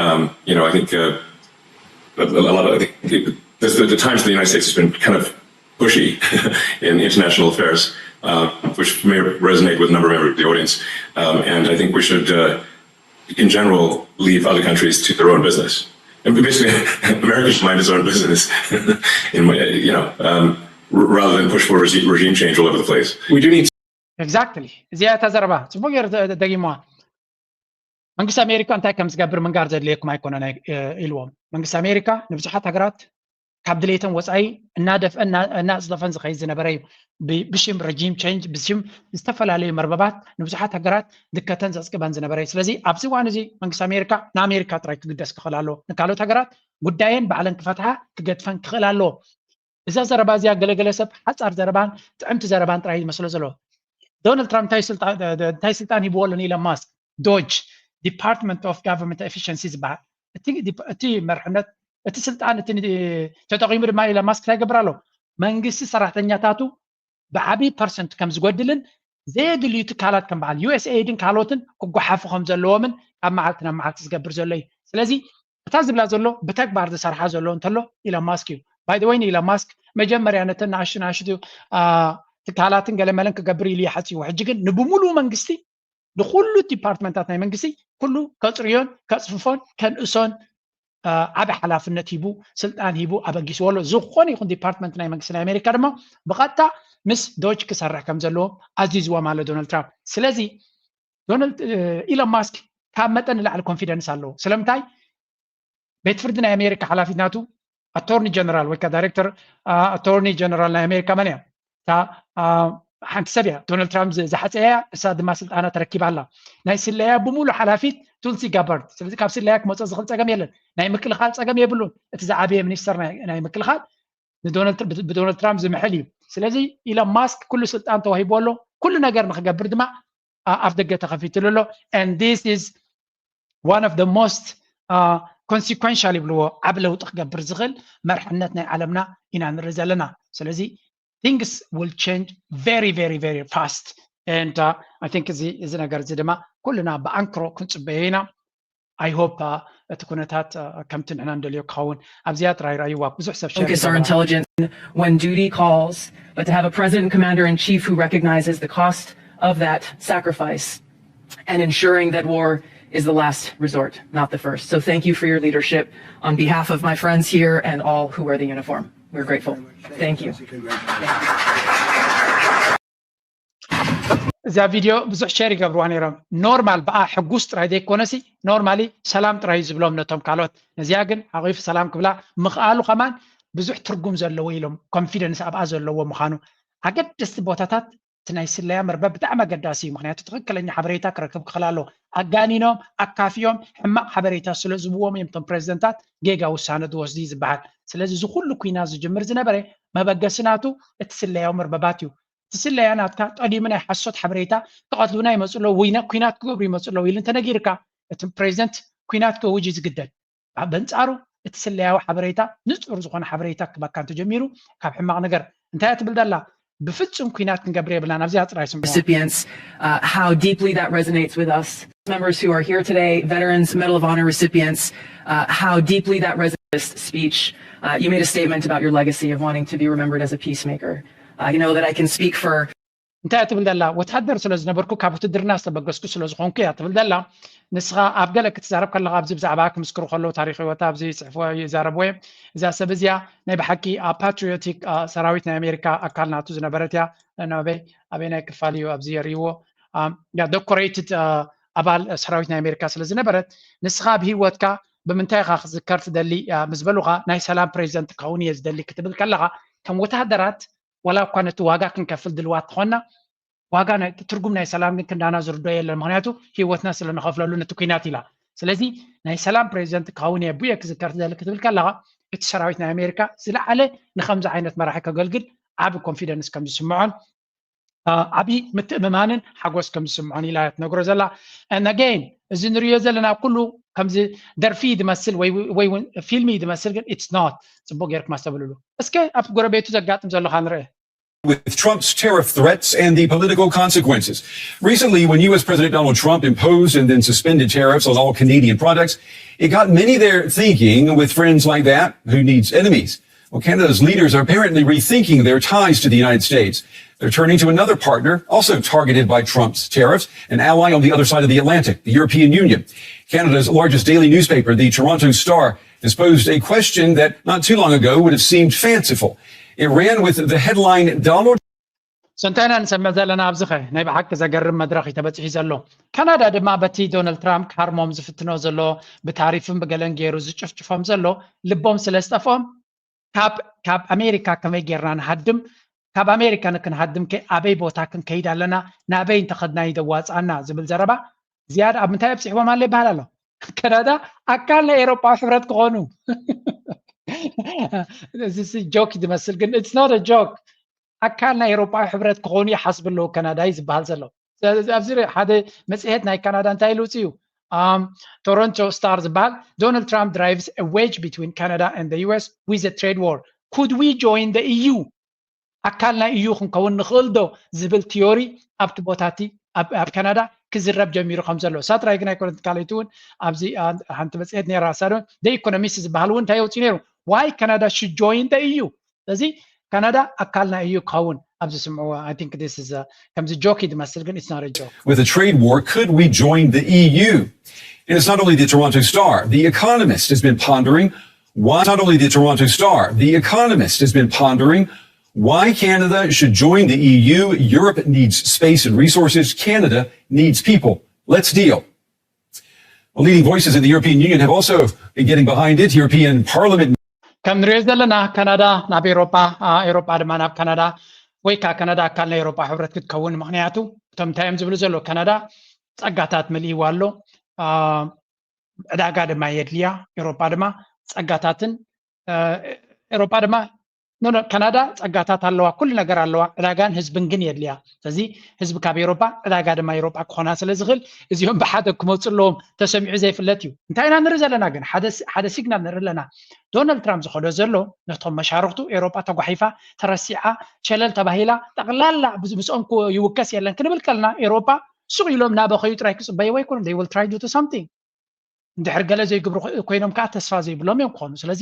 Um, you know, I think uh, a, a lot of I think the, the, the times the United States has been kind of pushy in international affairs, uh, which may resonate with a number of members of the audience. Um, and I think we should, uh, in general, leave other countries to their own business. And basically, America should mind its own business, in my, you know, um, rather than push for regime, regime change all over the place. We do need. Exactly. እዚኣ እታ ዘረባ ጽቡቅ ገይሩ ደጊምዋ። መንግስቲ ኣሜሪካ እንታይ ከም ዝገብር ምንጋር ዘድልየኩም ኣይኮነን ኢልዎም። መንግስቲ ኣሜሪካ ንብዙሓት ሃገራት ካብ ድሌተን ወፃኢ እናደፍአን እናፅደፈን ዝኸይድ ዝነበረ እዩ። ብሽም ረጂም ቸንጅ ብሽም ዝተፈላለዩ መርበባት ንብዙሓት ሃገራት ድከተን ዘፅግበን ዝነበረ እዩ። ስለዚ ኣብዚ እዋን እዚ መንግስቲ ኣሜሪካ ንኣሜሪካ ጥራይ ክግደስ ክኽእል ኣለዎ። ንካልኦት ሃገራት ጉዳየን ባዕለን ክፈትሓ ክገድፈን ክኽእል ኣለዎ። እዛ ዘረባ እዚኣ ገለገለ ሰብ ሓፃር ዘረባን ጥዕምቲ ዘረባን ጥራይ ዝመስሎ ዘሎ። ዶናልድ ትራምፕ እንታይ ስልጣን ሂብዎ ኣሎ ንኢለን ማስክ? ዶጅ፣ ዲፓርትመንት ኦፍ ጋቨርንመንት ኤፊሽንሲ ዝበሃል እቲ መርሕነት እቲ ስልጣን እቲ ተጠቂሙ ድማ ኢለን ማስክ እንታይ ይገብር ኣሎ? መንግስቲ ሰራሕተኛታቱ ብዓብዪ ፐርሰንት ከም ዝጎድልን ዘየድልዩ ትካላት ከም በዓል ዩኤስኤይድን ካልኦትን ክጓሓፉ ከም ዘለዎምን ካብ መዓልቲ ናብ መዓልቲ ዝገብር ዘሎ እዩ። ስለዚ እታ ዝብላ ዘሎ ብተግባር ዝሰርሓ ዘሎ እንተሎ ኢለን ማስክ እዩ። ባይ ወይ ንኢለን ማስክ መጀመርያ ነተን ንኣሽቱ ንኣሽቱ ትካላትን ገለመለን ክገብር ኢሉ ይሓፅዎ። ሕጂ ግን ንብሙሉኡ መንግስቲ ንኩሉ ዲፓርትመንታት ናይ መንግስቲ ኩሉ ከፅርዮን ከፅፍፎን ከንእሶን ዓብ ሓላፍነት ሂቡ ስልጣን ሂቡ ኣበጊስዎ ኣሎ። ዝኾነ ይኹን ዲፓርትመንት ናይ መንግስቲ ናይ ኣሜሪካ ድማ ብቐጥታ ምስ ዶጅ ክሰርሕ ከም ዘለዎ ኣዚዝዎም ኣሎ ዶናልድ ትራምፕ። ስለዚ ዶናልድ ኢለን ማስክ ካብ መጠን ንላዕሊ ኮንፊደንስ ኣለዎ። ስለምንታይ? ቤት ፍርዲ ናይ ኣሜሪካ ሓላፊት ናቱ ኣቶርኒ ጀነራል ወይ ከዓ ዳይሬክተር ኣቶርኒ ጀነራል ናይ ኣሜሪካ መን እያ? እታ ሓንቲ ሰብ እያ ዶናልድ ትራምፕ ዝሓፀያ፣ እሳ ድማ ስልጣና ተረኪባ ኣላ። ናይ ስለያ ብምሉእ ሓላፊት ቱልሲ ጋባርድ። ስለዚ ካብ ስለያ ክመፅኦ ዝኽእል ፀገም የለን። ናይ ምክልኻል ፀገም የብሉን። እቲ ዝዓበየ ሚኒስተር ናይ ምክልኻል ብዶናልድ ትራምፕ ዝምሕል እዩ። ስለዚ ኢሎን ማስክ ኩሉ ስልጣን ተዋሂቡ ኣሎ። ኩሉ ነገር ንክገብር ድማ ኣፍ ደገ ተኸፊትሉ ኣሎ። And this is one of the most consequential ይብልዎ፣ ዓብ ለውጢ ክገብር ዝኽእል መርሕነት ናይ ዓለምና ኢና ንርኢ ዘለና። ስለዚ things will change very very very fast and I think እዚ ነገር እዚ ድማ ኩልና ብኣንክሮ ክንፅበዮ ኢና። I hope እቲ ኩነታት ከምቲ ንሕና እንደልዮ ክኸውን ኣብዚኣ ጥራይ ረእይዋ። ብዙሕ ሰብ focus our intelligence when duty calls, but to have a president commander in chief who recognizes the cost of that sacrifice and ensuring that war is the last resort, not the first. So thank you for your leadership on behalf of my friends here and all who wear the uniform. We're grateful. Thank you. እዛ ቪድዮ ብዙሕ ሸር ይገብርዋ ነይሮም። ኖርማል ብኣ ሕጉስ ጥራይ ዘይኮነሲ ኖርማሊ ሰላም ጥራይ ዝብሎም ነቶም ካልኦት። ነዚኣ ግን ሓቂፉ ሰላም ክብላ ምኽኣሉ ከማን ብዙሕ ትርጉም ዘለዎ ኢሎም ኮንፊደንስ ኣብኣ ዘለዎ ምዃኑ። ኣገደስቲ ቦታታት እቲ ናይ ስለያ መርበብ ብጣዕሚ ኣገዳሲ እዩ። ምክንያቱ ትኽክለኛ ሓበሬታ ክረክብ ክኽእል ኣለዎ። ኣጋኒኖም ኣካፍዮም ሕማቕ ሓበሬታ ስለ ዝህብዎም እዮም እቶም ፕሬዚደንታት ጌጋ ውሳነ ዝወስዱ እዩ ዝበሃል። ስለዚ እዚ ኩሉ ኩናት ዝጅምር ዝነበረ መበገሲ ናቱ እቲ ስለያዊ መርበባት እዩ። እቲ ስለያ ናትካ ጠሊሙ ናይ ሓሶት ሓበሬታ ክቐትሉና ይመፁ ኣለዉ ወይ ኩናት ክገብሩ ይመፁ ኣለዉ ኢሉ እንተነጊርካ እቲ ፕሬዚደንት ኩናት ከውጅ እዩ ዝግደድ። በንፃሩ እቲ ስለያዊ ሓበሬታ ንፁር ዝኾነ ሓበሬታ ክበካ እንተጀሚሩ ካብ ሕማቕ ነገር እንታይ እያ ትብል ዘላ? ብፍፁም ኩናት ክንገብር የብላን። ኣብዚኣ ጥራይ ስምዑ። recipients, uh, how deeply that resonates with us. Members who are here today, veterans, Medal of Honor recipients, uh, how deeply that resonates. Speech, uh, you made a statement about your legacy of wanting to be remembered as a peacemaker. I know that I can speak for እንታይ እያ ትብል ዘላ? ወታደር ስለ ዝነበርኩ ካብ ውትድርና ዝተበገስኩ ስለ ዝኾንኩ እያ ትብል ዘላ። ንስኻ ኣብ ገለ ክትዛረብ ከለኻ ኣብዚ ብዛዕባ ክምስክሩ ከለዉ ታሪክ ህይወታ ኣብዚ ይፅሕፍዎ ይዛረብዎ እዮም። እዛ ሰብ እዚኣ ናይ ብሓቂ ኣብ ፓትሪዮቲክ ሰራዊት ናይ ኣሜሪካ ኣካል ናቱ ዝነበረት እያ። ናበይ ኣበይ ናይ ክፋል እዩ ኣብዚ የርእይዎ ያ ዶኮሬትድ ኣባል ሰራዊት ናይ ኣሜሪካ ስለ ዝነበረት ንስኻ ኣብ ህይወትካ ብምንታይ ኢኻ ክዝከር ትደሊ ምስ በሉኻ ናይ ሰላም ፕሬዚደንት ክኸውን እየ ዝደሊ ክትብል ከለኻ ከም ወታደራት ዋላ እኳ ነቲ ዋጋ ክንከፍል ድልዋት ተኾንና ዋጋ ናይ ትርጉም ናይ ሰላም ግን ክንዳና ዝርዶ የለን። ምክንያቱ ህይወትና ስለ ንኸፍለሉ ነቲ ኩናት ኢላ። ስለዚ ናይ ሰላም ፕሬዚደንት ክኸውን እየ ቡየ ክዝከር ትደሊ ክትብል ከለኻ እቲ ሰራዊት ናይ ኣሜሪካ ዝለዓለ ንከምዚ ዓይነት መራሒ ከገልግል ዓቢ ኮንፊደንስ ከም ዝስምዖን ዓቢ ምትእምማንን ሓጎስ ከም ዝስምዖን ኢላ እያ ትነግሮ ዘላ። And again እዚ ንሪዮ ዘለና ኩሉ ከምዚ ደርፊ ድመስል ወይ እውን ፊልሚ ድመስል ግን it's not። ፅቡቅ ጌርኩም ኣስተብልሉ እስከ ኣብቲ ጎረቤቱ ዘጋጥም ዘሎ ካ ንርእ። With Trump's tariff threats and the political consequences. Recently, when U S President Donald Trump imposed and then suspended tariffs on all Canadian products, it got many there thinking, with friends like that, who needs enemies? Well, Canada's leaders are apparently rethinking their ties to the United States. They're turning to another partner, also targeted by Trump's tariffs, an ally on the other side of the Atlantic, the European Union. Canada's largest daily newspaper, the Toronto Star, has posed a question that not too long ago would have seemed fanciful. It ran with the headline Donald ሰንታይ ኢና ንሰምዕ ዘለና ኣብዚኸ ናይ ብሓቂ ዘገርም መድረኽ እዩ ተበፂሑ ዘሎ። ካናዳ ድማ በቲ ዶናልድ ትራምፕ ክሃርሞም ዝፍትኖ ዘሎ ብታሪፍን ብገለን ገይሩ ዝጭፍጭፎም ዘሎ ልቦም ስለ ዝጠፍኦም ካብ ካብ ኣሜሪካ ከመይ ጌርና ንሃድም ካብ ኣሜሪካ ንክንሃድም ከ ኣበይ ቦታ ክንከይድ ኣለና ናበይ እንተኸድና እዩ ዘዋፅኣና ዝብል ዘረባ ዝያዳ ኣብ ምንታይ ኣብፂሕዎም ኣሎ ይበሃል ኣሎ። ካናዳ ኣካል ናይ ኤሮጳዊ ሕብረት ክኾኑ እዚ ጆክ ዝመስል ግን it's not a joke ኣካል ናይ ኤሮጳዊ ሕብረት ክኾኑ ይሓስቡ ኣለዉ ካናዳ እዩ ዝበሃል ዘሎ። ኣብዚ ሓደ መፅሄት ናይ ካናዳ እንታይ ኢሉ ውፅኡ Toronto Star ዝበሃል Donald Trump drives a wedge between Canada and the U S with a trade war. Could we join the E U? ኣካል ናይ E U ክንከውን ንኽእል ዶ ዝብል ቲዮሪ ኣብቲ ቦታ እቲ ኣብ ካናዳ ክዝረብ ጀሚሩ ከም ዘሎ ሳትራይ ግን ኣይኮነት ካልኣይቲ እውን ኣብዚ ሓንቲ መፅሄት ነራ ሳዶ the Economist ዝበሃል እውን እንታይ የውፅኡ ነይሩ why Canada should join the E U ስለዚ ካናዳ ኣካል ናይ E U ክኸውን ኣብዚ ስምዕዎ I think this is ከምዚ ጆክ ድመስል ግን it's not a joke. With a trade war, could we join the E U? And it's not only the Toronto Star. The Economist has been pondering why, not only the Toronto Star, the Economist has been pondering why Canada should join the E U. Europe needs space and resources. Canada needs people. Let's deal. Well, leading voices in the European Union have also been getting behind it. European Parliament. ከም ንሪኦ ዘለና ካናዳ ናብ ኤሮጳ ኤሮጳ ድማ ናብ ካናዳ ወይ ከዓ ካናዳ ኣካል ናይ ኤውሮጳ ሕብረት ክትከውን። ምክንያቱ እቶም እንታይ እዮም ዝብሉ ዘሎ፣ ካናዳ ጸጋታት መሊእዋ ኣሎ፣ ዕዳጋ ድማ የድልያ። ኤውሮጳ ድማ ጸጋታትን ኤውሮጳ ድማ ካናዳ ጸጋታት ኣለዋ፣ ኩሉ ነገር ኣለዋ፣ ዕዳጋን ህዝብን ግን የድልያ። ስለዚ ህዝቢ ካብ ኤውሮጳ፣ ዕዳጋ ድማ ኤውሮጳ ክኾና ስለ ዝኽእል፣ እዚኦም ብሓደ ክመፁ ኣለዎም። ተሰሚዑ ዘይፍለጥ እዩ። እንታይ ኢና ንርኢ ዘለና ግን? ሓደ ሲግናል ንርኢ ኣለና። ዶናልድ ትራምፕ ዝኸዶ ዘሎ ነቶም መሻርክቱ፣ ኤውሮጳ ተጓሒፋ፣ ተረሲዓ፣ ሸለል ተባሂላ፣ ጠቕላላ ምስኦም ይውከስ የለን ክንብል ከለና፣ ኤውሮጳ ሱቕ ኢሎም ናበኸዩ ጥራይ ክፅበይዎ ኣይኮኑን። They will try to do something። እንድሕር ገለ ዘይግብሩ ኮይኖም ከዓ ተስፋ ዘይብሎም እዮም ክኾኑ። ስለዚ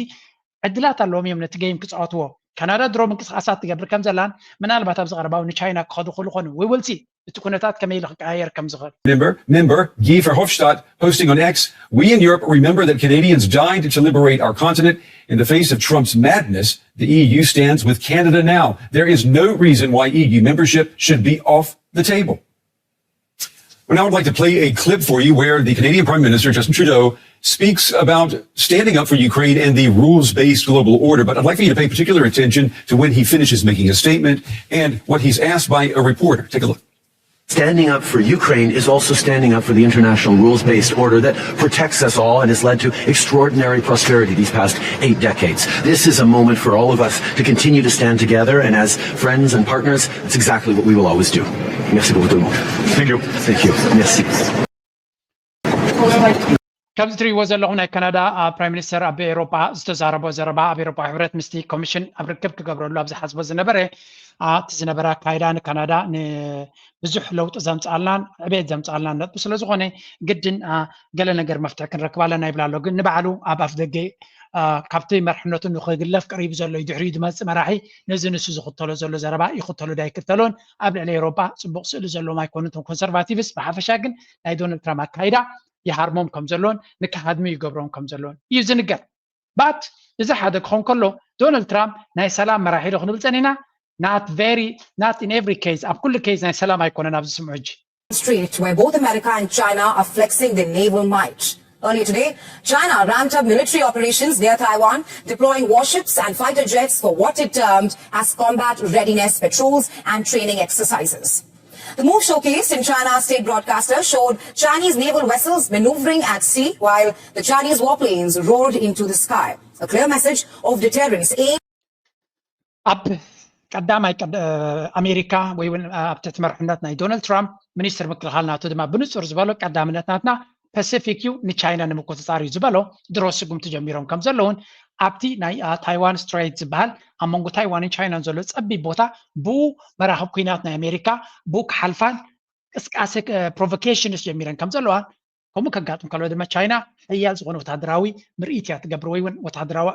ዕድላት ኣለዎም እዮም ነቲ ገይም ክፃወትዎ። ካናዳ ድሮ ምንቅስቃሳት ትገብር ከም ዘላን ምናልባት ኣብዚ ቀረባዊ ንቻይና ክኸዱ ክኽእሉ ኾኑ። We will see እቲ ኩነታት ከመይ ኢሉ ክቀያየር ከም ዝኽእል። Member, member Guy Verhofstadt posting on X, "We in Europe remember that Canadians died to liberate our continent. In the face of Trump's madness, the E U stands with Canada now. There is no reason why E U membership should be off the table." Well, now I'd like to play a clip for you where the Canadian Prime Minister, Justin Trudeau, speaks about standing up for Ukraine and the rules based global order. But I'd like for you to pay particular attention to when he finishes making his statement and what he's asked by a reporter. Take a look. Standing up for Ukraine is also standing up for the international rules based order that protects us all and has led to extraordinary prosperity these past eight decades. This is a moment for all of us to continue to stand together and, as friends and partners, that's exactly what we will always do. Merci beaucoup, tout le monde. Thank you. Thank you. Merci. ከም እትሪእዎ ዘለኹም ናይ ካናዳ ፕራይም ሚኒስተር ኣብ ኤውሮጳ ዝተዛረቦ ዘረባ ኣብ ኤውሮጳ ሕብረት ምስቲ ኮሚሽን ኣብ ርክብ ክገብረሉ ኣብ ዝሓስቦ ዝነበረ እቲ ዝነበረ ኣካይዳ ንካናዳ ብዙሕ ለውጢ ዘምፅኣልናን ዕቤት ዘምፅኣልናን ነጥቢ ስለዝኾነ ግድን ገለ ነገር መፍትሒ ክንረክብ ኣለና ይብል ኣሎ። ግን ንባዕሉ ኣብ ኣፍ ደገ ካብቲ መርሕነቱ ንክግለፍ ቀሪቡ ዘሎ እዩ። ድሕሪኡ ዝመፅእ መራሒ ነዚ ንሱ ዝኽተሎ ዘሎ ዘረባ ይኽተሎ ዶ ኣይክተሎን ኣብ ልዕሊ ኤውሮጳ ፅቡቕ ስእሊ ዘለዎም ኣይኮኑን እቶም ኮንሰርቫቲቭስ። ብሓፈሻ ግን ናይ ዶናልድ ትራምፕ ኣካይዳ ይሃርሞም ከም ዘለዎን ንክሃድሙ ይገብሮም ከም ዘለዎን እዩ ዝንገር። But እዚ ሓደ ክኾን ከሎ ዶናልድ ትራምፕ ናይ ሰላም መራሒ ዶ ክንብል ፀኒና? Not very, not in every case። ኣብ ኩሉ ኬዝ ናይ ሰላም ኣይኮነን ኣብዚ ስምዑ ሕጂ። Strait, where both America and China are flexing their naval might. Earlier today, China ramped up military operations near Taiwan, deploying warships and fighter jets for what it termed as combat readiness patrols and training exercises. The move showcased in China's state broadcaster showed Chinese naval vessels maneuvering at sea while the Chinese warplanes roared into the sky. A clear message of deterrence aimed ኣብ ቀዳማይ ኣሜሪካ ወይ እውን ኣብ ትሕቲ መርሕነት ናይ ዶናልድ ትራምፕ ሚኒስትር ምክልኻል ናቱ ድማ ብንፁር ዝበሎ ቀዳምነት ናትና ፓሲፊክ እዩ ንቻይና ንምቁፅፃር እዩ ዝበሎ ድሮ ስጉምቲ ጀሚሮም ከም ዘለውን ኣብቲ ናይ ታይዋን ስትሬት ዝበሃል ኣብ መንጎ ታይዋንን ቻይናን ዘሎ ፀቢብ ቦታ ብኡ መራኽብ ኩናት ናይ ኣሜሪካ ብኡ ክሓልፋን ቅስቃሴ ፕሮቮኬሽንስ ጀሚረን ከም ዘለዋን ከምኡ ከጋጥም ከሎ ድማ ቻይና ሓያል ዝኾነ ወታደራዊ ምርኢት እያ ትገብር ወይ እውን ወታደራዊ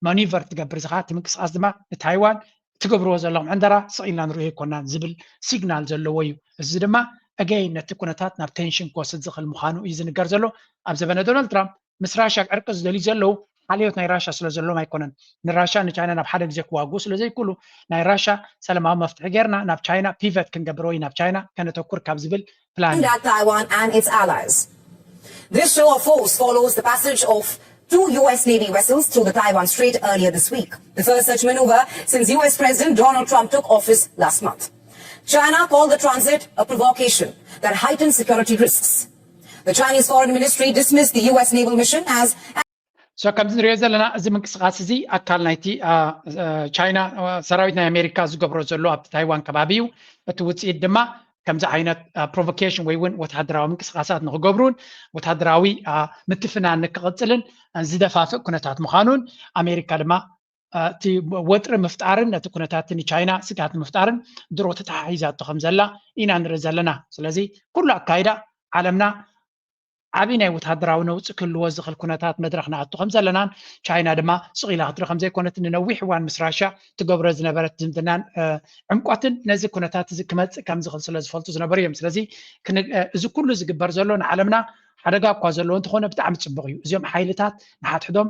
ማኒቨር ትገብር እዚ ከዓ እቲ ምንቅስቃስ ድማ ንታይዋን ትገብርዎ ዘለኹም ዕንደራ ስቕ ኢልና ንሪኦ ኣይኮናን ዝብል ሲግናል ዘለዎ እዩ። እዚ ድማ ኣገይን ነቲ ኩነታት ናብ ቴንሽን ክወስድ ዝኽእል ምዃኑ እዩ ዝንገር ዘሎ። ኣብ ዘበነ ዶናልድ ትራምፕ ምስ ራሻ ዕርቂ ዝደልዩ ዘለዉ ሓልዮት ናይ ራሻ ስለ ዘለዎም ኣይኮነን። ንራሻ ንቻይና ናብ ሓደ ግዜ ክዋግኡ ስለ ዘይክእሉ ናይ ራሻ ሰላማዊ መፍትሒ ጌርና ናብ ቻይና ፒቨት ክንገብር ወይ ናብ ቻይና ከነተኩር ካብ ዝብል ፕላን እዩ። At Taiwan and its allies. This show of force follows the passage of two U S Navy vessels through the Taiwan Strait earlier this week, the first such maneuver since U S President Donald Trump took office last month. China called the transit a provocation that heightens security risks. The Chinese Foreign Ministry dismissed the U S naval mission as so ከምዚ ንሪኦ ዘለና እዚ ምንቅስቃስ እዚ ኣካል ናይቲ ቻይና ሰራዊት ናይ ኣሜሪካ ዝገብሮ ዘሎ ኣብቲ ታይዋን ከባቢ እዩ። እቲ ውፅኢት ድማ ከምዚ ዓይነት ፕሮቮኬሽን ወይ እውን ወታደራዊ ምንቅስቃሳት ንክገብሩን ወታደራዊ ምትፍናን ንክቕፅልን ዝደፋፍእ ኩነታት ምዃኑን ኣሜሪካ ድማ እቲ ወጥሪ ምፍጣርን ነቲ ኩነታት ንቻይና ስግኣት ንምፍጣርን ድሮ ተተሓሒዛቶ ከም ዘላ ኢና ንርኢ ዘለና። ስለዚ ኩሉ ኣካይዳ ዓለምና ዓብዪ ናይ ወታደራዊ ነውፂ ክህልዎ ዝኽእል ኩነታት መድረኽ ንኣቱ ከም ዘለናን ቻይና ድማ ስቕ ኢላ ክትርኢ ከም ዘይኮነትን ንነዊሕ እዋን ምስ ራሻ ትገብሮ ዝነበረት ዝምድናን ዕምቆትን ነዚ ኩነታት እዚ ክመፅእ ከም ዝኽእል ስለ ዝፈልጡ ዝነበሩ እዮም። ስለዚ እዚ ኩሉ ዝግበር ዘሎ ንዓለምና ሓደጋ እኳ ዘለዎ እንተኾነ ብጣዕሚ ፅቡቕ እዩ። እዚኦም ሓይልታት ንሓድሕዶም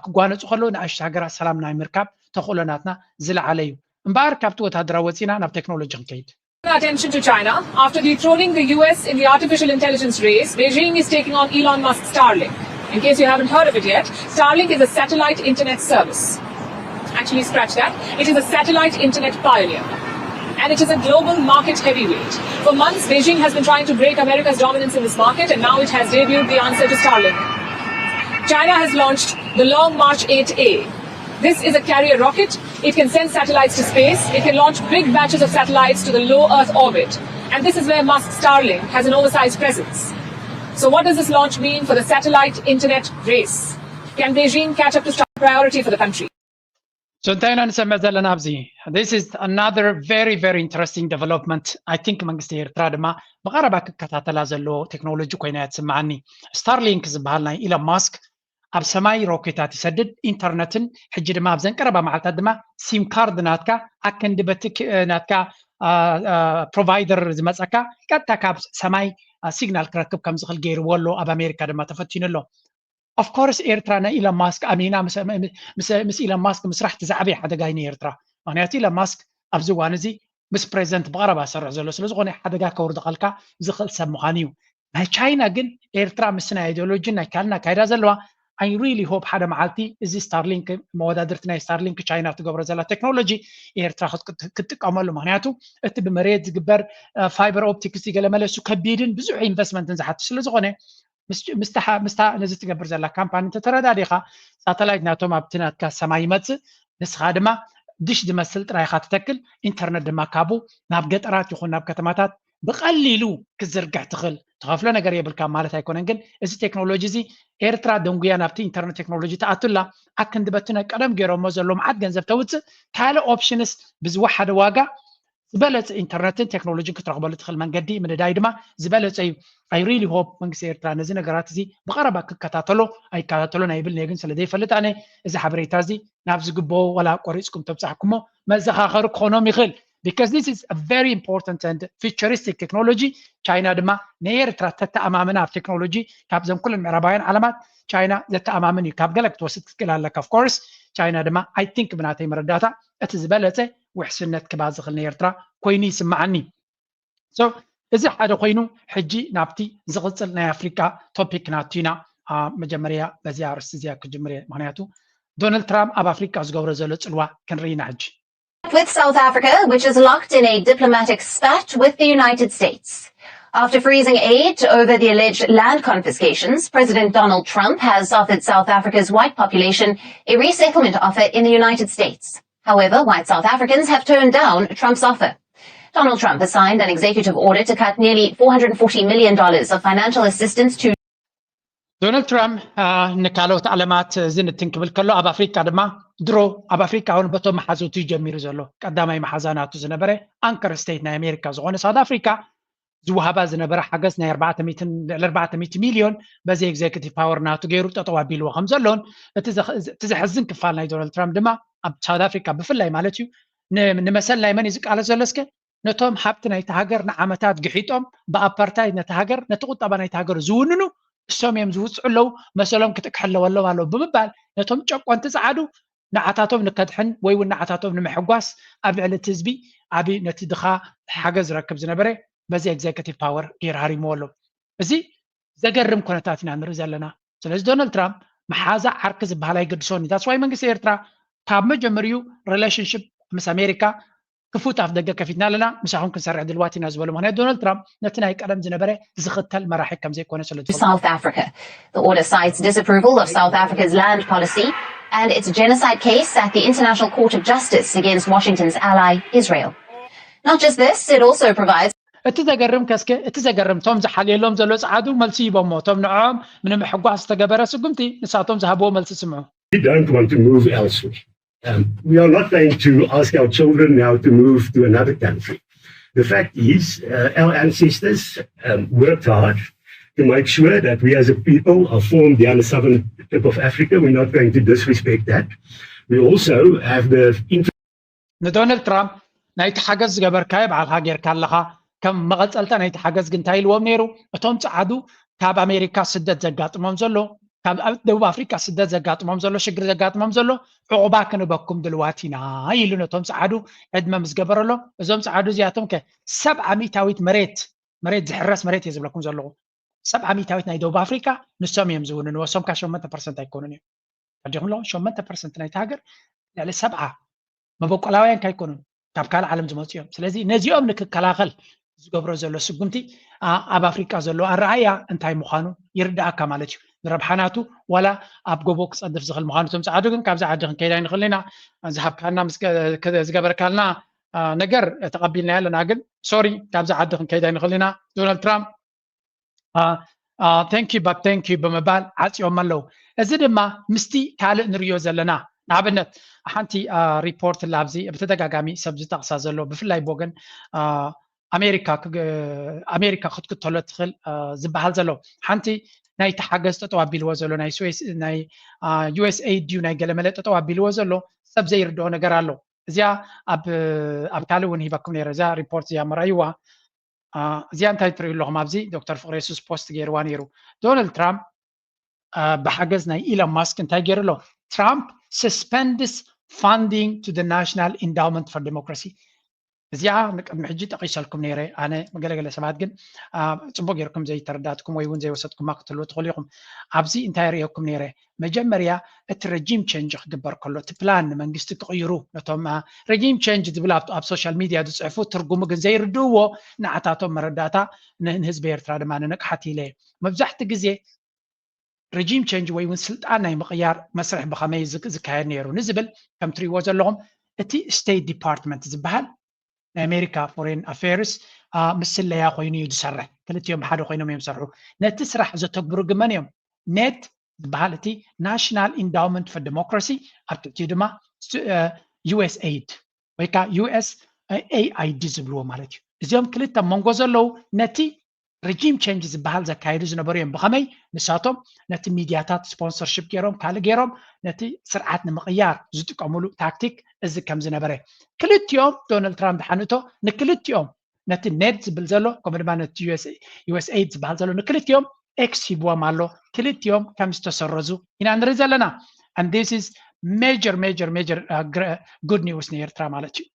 ክጓነፁ ከለዉ ንኣሽቱ ሃገራት ሰላም ናይ ምርካብ ተኽእሎ ናትና ዝለዓለ እዩ። እምበኣር ካብቲ ወታደራዊ ወፂና ናብ ቴክኖሎጂ ክንከይድ። Attention to China after dethroning the U S in the artificial intelligence race. Beijing is taking on Elon Musk's Starlink. In case you haven't heard of it yet, Starlink is a satellite internet service. Actually, scratch that. It is a satellite internet pioneer. And it is a global market heavyweight. For months, Beijing has been trying to break America's dominance in this market, and now it has debuted the answer to Starlink. China has launched the Long March eight A. This is a carrier rocket. It can send satellites to space. It can launch big batches of satellites to the low Earth orbit. And this is where Musk's Starlink has an oversized presence. So, what does this launch mean for the satellite internet race? Can Beijing catch up to Starlink priority for the country? So እንታይ ኢና ንሰምዕ ዘለና ኣብዚ? This is another very, very interesting development. I think መንግስቲ ኤርትራ ድማ ብቐረባ ክከታተላ ዘለዎ ቴክኖሎጂ ኮይና እያ ትስምዓኒ። ስታርሊንክ ዝበሃል ናይ ኢሎን ማስክ ኣብ ሰማይ ሮኬታት ይሰድድ፣ ኢንተርነትን ሕጂ ድማ ኣብዘን ቀረባ መዓልታት ድማ ሲም ካርድ ናትካ ኣክንዲ በቲ ናትካ ፕሮቫይደር ዝመፀካ ቀጥታ ካብ ሰማይ ሲግናል ክረክብ ከም ዝኽእል ገይርዎ ኣሎ። ኣብ ኣሜሪካ ድማ ተፈቲኑ ኣሎ። Of course ኤርትራ ናይ ኢሎን ማስክ ኣሚና ምስ ኢሎን ማስክ ምስራሕ ትዛዕበ ሓደጋ እዩ ንኤርትራ። ምክንያቱ ኢሎን ማስክ ኣብዚ እዋን እዚ ምስ ፕሬዚደንት ብቐረባ ዝሰርሕ ዘሎ ስለዝኾነ ሓደጋ ከውርድቐልካ ዝኽእል ሰብ ምዃኑ እዩ። ናይ ቻይና ግን ኤርትራ ምስ ናይ ኣይዲዮሎጂን ናይ ካልና ካይዳ ዘለዋ I really hope ሓደ መዓልቲ እዚ ስታርሊንክ መወዳድርቲ ናይ ስታርሊንክ ቻይና ትገብሮ ዘላ ቴክኖሎጂ ኤርትራ ክትጥቀመሉ። ምክንያቱ እቲ ብመሬት ዝግበር ፋይበር ኦፕቲክስ ገለመለ እሱ ከቢድን ብዙሕ ኢንቨስትመንትን ዝሓትት ስለዝኾነ ምስታ ነዚ ትገብር ዘላ ካምፓኒ እንተተረዳዲኻ ሳተላይት ናቶም ኣብቲ ናትካ ሰማይ ይመፅእ፣ ንስኻ ድማ ድሽ ዝመስል ጥራይኻ ትተክል፣ ኢንተርነት ድማ ካብኡ ናብ ገጠራት ይኹን ናብ ከተማታት ብቐሊሉ ክትዝርግሕ ትኽእል። ትኸፍሎ ነገር የብልካ ማለት ኣይኮነን፣ ግን እዚ ቴክኖሎጂ እዚ ኤርትራ ደንጉያ ናብቲ ኢንተርነት ቴክኖሎጂ ትኣቱላ ኣክንዲ በቲ ናይ ቀደም ገይሮሞ ዘሎ መዓት ገንዘብ ተውፅእ ካልእ ኦፕሽንስ ብዝወሓደ ዋጋ ዝበለፀ ኢንተርነትን ቴክኖሎጂን ክትረኽበሉ ትኽእል መንገዲ ምንዳይ ድማ ዝበለፀ እዩ። I really hope መንግስቲ ኤርትራ ነዚ ነገራት እዚ ብቐረባ ክከታተሎ ኣይከታተሎን ኣይብልን እየ፣ ግን ስለ ዘይፈልጥ ኣነ እዚ ሓበሬታ እዚ ናብ ዝግብኦ ዋላ ቆሪፅኩም ተብፃሕኩሞ መዘኻኸሪ ክኾኖም ይኽእል። Because this is a very important and futuristic technology. ቻይና ድማ ንኤርትራ ተተኣማምና ኣብ ቴክኖሎጂ ካብዘን ኩለን ምዕራባውያን ዓለማት ቻይና ዘተኣማምን እዩ። ካብ ገለ ክትወስድ ክትክእል ኣለካ። Of course ቻይና ድማ I think ብናተይ መረዳእታ እቲ ዝበለፀ ውሕስነት ክባ ዝኽእል ንኤርትራ ኮይኑ ይስምዓኒ። So እዚ ሓደ ኮይኑ ሕጂ ናብቲ ዝቕፅል ናይ ኣፍሪቃ ቶፒክ ናቱ ኢና። መጀመርያ በዚ ኣርእስቲ እዚኣ ክጅምር እየ፣ ምክንያቱ ዶናልድ ትራምፕ ኣብ ኣፍሪቃ ዝገብሮ ዘሎ ፅልዋ ክንርኢ ኢና ሕጂ። With South Africa, which is locked in a diplomatic spat with the United States. After freezing aid over the alleged land confiscations, President Donald Trump has offered South Africa's white population a resettlement offer in the United States. However, white South Africans have turned down Trump's offer. Donald Trump has signed an executive order to cut nearly four hundred forty million dollars of financial assistance to ዶናልድ ትራምፕ ንካልኦት ዓለማት ዝንትን ክብል ከሎ ኣብ ኣፍሪቃ ድማ ድሮ ኣብ ኣፍሪቃ እውን በቶም መሓዙቱ ጀሚሩ ዘሎ ቀዳማይ መሓዛ ናቱ ዝነበረ ኣንከር ስቴት ናይ ኣሜሪካ ዝኾነ ሳውት ኣፍሪካ ዝወሃባ ዝነበረ ሓገዝ ናይ ልዕሊ ኣርባዕተ ሚእቲ ሚልዮን በዚ ኤግዜክቲቭ ፓወር ናቱ ገይሩ ጠጠው ኣቢልዎ ከም ዘሎን እቲ ዘሕዝን ክፋል ናይ ዶናልድ ትራምፕ ድማ ኣብ ሳውት ኣፍሪካ ብፍላይ ማለት እዩ ንመሰል ናይ መን እዩ ዝቃለስ ዘሎ እስከ ነቶም ሃብቲ ናይቲ ሃገር ንዓመታት ግሒጦም ብኣፓርታይድ ነቲ ሃገር ነቲ ቁጠባ ናይቲ ሃገር ዝውንኑ እሶም እዮም ዝውፅዑ ኣለዉ መሰሎም ክጥቅሐለዎ ኣለዎም ኣለዉ ብምባል ነቶም ጨቆንቲ ፀዓዱ ንዓታቶም ንከድሕን ወይ እውን ንዓታቶም ንምሕጓስ ኣብ ልዕሊ እቲ ህዝቢ ዓብዪ ነቲ ድኻ ሓገዝ ዝረክብ ዝነበረ በዚ ኤግዜክቲቭ ፓወር ገይሩ ሃሪምዎ ኣሎ። እዚ ዘገርም ኩነታት ኢና ንርኢ ዘለና። ስለዚ ዶናልድ ትራምፕ መሓዛ ዓርኪ ዝበሃል ኣይገድሶን እዩ። That's why መንግስቲ ኤርትራ ካብ መጀመሪኡ ሪሌሽንሽፕ ምስ ኣሜሪካ ክፉት ኣፍ ደገ ከፊትና ኣለና፣ ምሳኹም ክንሰርሕ ድልዋት ኢና ዝበሉ። ምክንያቱ ዶናልድ ትራምፕ ነቲ ናይ ቀደም ዝነበረ ዝኽተል መራሒ ከም ዘይኮነ ስለ ዝፈልጡ። South Africa. The order cites disapproval of South Africa's land policy and its genocide case at the International Court of Justice against Washington's ally Israel. Not just this, it also provides እቲ ዘገርም ከስከ እቲ ዘገርም እቶም ዝሓልየሎም ዘሎ ጸዓዱ መልሲ ሂቦሞ እቶም ንዕኦም ንምሕጓስ ዝተገበረ ስጉምቲ ንሳቶም ዝሃብዎ መልሲ ስምዑ። We don't want to move elsewhere. Um, we are not going to ask our children now to move to another country. The fact is, uh, our ancestors um, worked hard to make sure that we as a people are formed here on the southern tip of Africa. We're not going to disrespect that. We also have the interest ንዶናልድ ትራምፕ ናይቲ ሓገዝ ዝገበርካዮ ባዕልኻ ጌርካ ኣለኻ ከም መቐፀልታ ናይቲ ሓገዝ ግን እንታይ ኢልዎም ነይሩ እቶም ፀዓዱ ካብ ኣሜሪካ ስደት ዘጋጥሞም ዘሎ ካብ ደቡብ ኣፍሪካ ስደት ዘጋጥሞም ዘሎ ሽግር ዘጋጥሞም ዘሎ ዕቑባ ክንበኩም ድልዋት ኢና ኢሉ ነቶም ፀዓዱ ዕድመ ምስ ገበረሎም እዞም ፀዓዱ እዚኣቶም ከ ሰብዓ ሚታዊት መሬት መሬት ዝሕረስ መሬት እየ ዝብለኩም ዘለኹ ሰብዓ ሚታዊት ናይ ደቡብ ኣፍሪካ ንሶም እዮም ዝውንንዎ እሶም ካ ሸሞንተ ፐርሰንት ኣይኮኑን እዮም ተረዲኹም ኣለኹም ሸሞንተ ፐርሰንት ናይቲ ሃገር ልዕሊ ሰብዓ መበቆላውያን ካይኮኑን ካብ ካልእ ዓለም ዝመፁ እዮም። ስለዚ ነዚኦም ንክከላኸል ዝገብሮ ዘሎ ስጉምቲ ኣብ ኣፍሪቃ ዘሎ ኣረኣያ እንታይ ምዃኑ ይርዳእካ ማለት እዩ። ንረብሓናቱ ዋላ ኣብ ጎቦ ክፀድፍ ዝኽእል ምዃኑ። እቶም ፃዕዱ ግን ካብዚ ዓዲ ክንከይድ ኣይንኽእልን ኢና፣ ዝሃብካና ዝገበርካልና ነገር ተቐቢልና ኣለና። ግን ሶሪ፣ ካብዚ ዓዲ ክንከይድ ኣይንኽእልን ኢና። ዶናልድ ትራምፕ thank you but thank you ብምባል ዓፅዮም ኣለዉ። እዚ ድማ ምስቲ ካልእ ንሪኦ ዘለና፣ ንኣብነት ሓንቲ ሪፖርት ላብዚ ብተደጋጋሚ ሰብ ዝጠቕሳ ዘሎ፣ ብፍላይ ብወገን ኣሜሪካ ኣሜሪካ ክትክተሎ ትኽእል ዝበሃል ዘሎ ሓንቲ ናይቲ ሓገዝ ጠጠው ኣቢልዎ ዘሎ ናይ ዩኤስኤይድ ድዩ ናይ ገለመለ ጠጠው ኣቢልዎ ዘሎ ሰብ ዘይርድኦ ነገር ኣሎ። እዚኣ ኣብ ካልእ እውን ሂበኩም ነይረ። እዛ ሪፖርት እዚኣ መርኣይዋ። እዚኣ እንታይ ትርእዩ ኣለኹም? ኣብዚ ዶክተር ፍቅረ የሱስ ፖስት ገይርዋ ነይሩ። ዶናልድ ትራምፕ ብሓገዝ ናይ ኢሎን ማስክ እንታይ ገይሩ ኣሎ? Trump suspends funding to the National Endowment for Democracy። እዚኣ ንቅድሚ ሕጂ ጠቂሰልኩም ነይረ። ኣነ ገለገለ ሰባት ግን ፅቡቅ ገይርኩም ዘይተረዳትኩም ወይ እውን ዘይወሰድኩማ ክትህልዉ ትኽእሉ ኢኹም። ኣብዚ እንታይ ርእየኩም ነይረ? መጀመርያ እቲ ረጂም ቸንጅ ክግበር ከሎ፣ እቲ ፕላን ንመንግስቲ ክቕይሩ፣ ነቶም ረጂም ቸንጅ ዝብል ኣብ ሶሻል ሚድያ ዝፅሕፉ፣ ትርጉሙ ግን ዘይርድእዎ፣ ንዓታቶም መረዳእታ ንህዝቢ ኤርትራ ድማ ንንቕሓት ኢለ። መብዛሕቲ ግዜ ረጂም ቸንጅ ወይ እውን ስልጣን ናይ ምቕያር መስርሕ ብኸመይ ዝካየድ ነይሩ ንዝብል፣ ከም ትሪእዎ ዘለኹም እቲ ስቴት ዲፓርትመንት ዝበሃል ናይ ኣሜሪካ ፎሬን ኣፌርስ ምስለያ ኮይኑ እዩ ዝሰርሕ። ክልቲኦም ሓደ ኮይኖም እዮም ዝሰርሑ። ነቲ ስራሕ ዘተግብሩ ግን መን እዮም? ኔድ ዝበሃል እቲ ናሽናል ኢንዳውመንት ፎር ዴሞክራሲ፣ ኣብ ትሕቲኡ ድማ ዩኤስኤይድ ወይ ከዓ ዩኤስኤኣይዲ ዝብልዎ ማለት እዩ። እዚኦም ክልተ መንጎ ዘለዉ ነቲ ረጂም ቸንጅ ዝበሃል ዘካየዱ ዝነበሩ እዮም። ብኸመይ? ንሳቶም ነቲ ሚድያታት ስፖንሰርሽፕ ገይሮም ካልእ ገይሮም ነቲ ስርዓት ንምቕያር ዝጥቀምሉ ታክቲክ እዚ ከም ዝነበረ ክልቲኦም ዶናልድ ትራምፕ ድሓንእቶ ንክልቲኦም ነቲ ኔድ ዝብል ዘሎ ከምኡ ድማ ነቲ ዩኤስኤይድ ዝበሃል ዘሎ ንክልቲኦም ኤክስ ሂብዎም ኣሎ። ክልቲኦም ከም ዝተሰረዙ ኢና ንርኢ ዘለና። And this is major major major good news ንኤርትራ ማለት እዩ።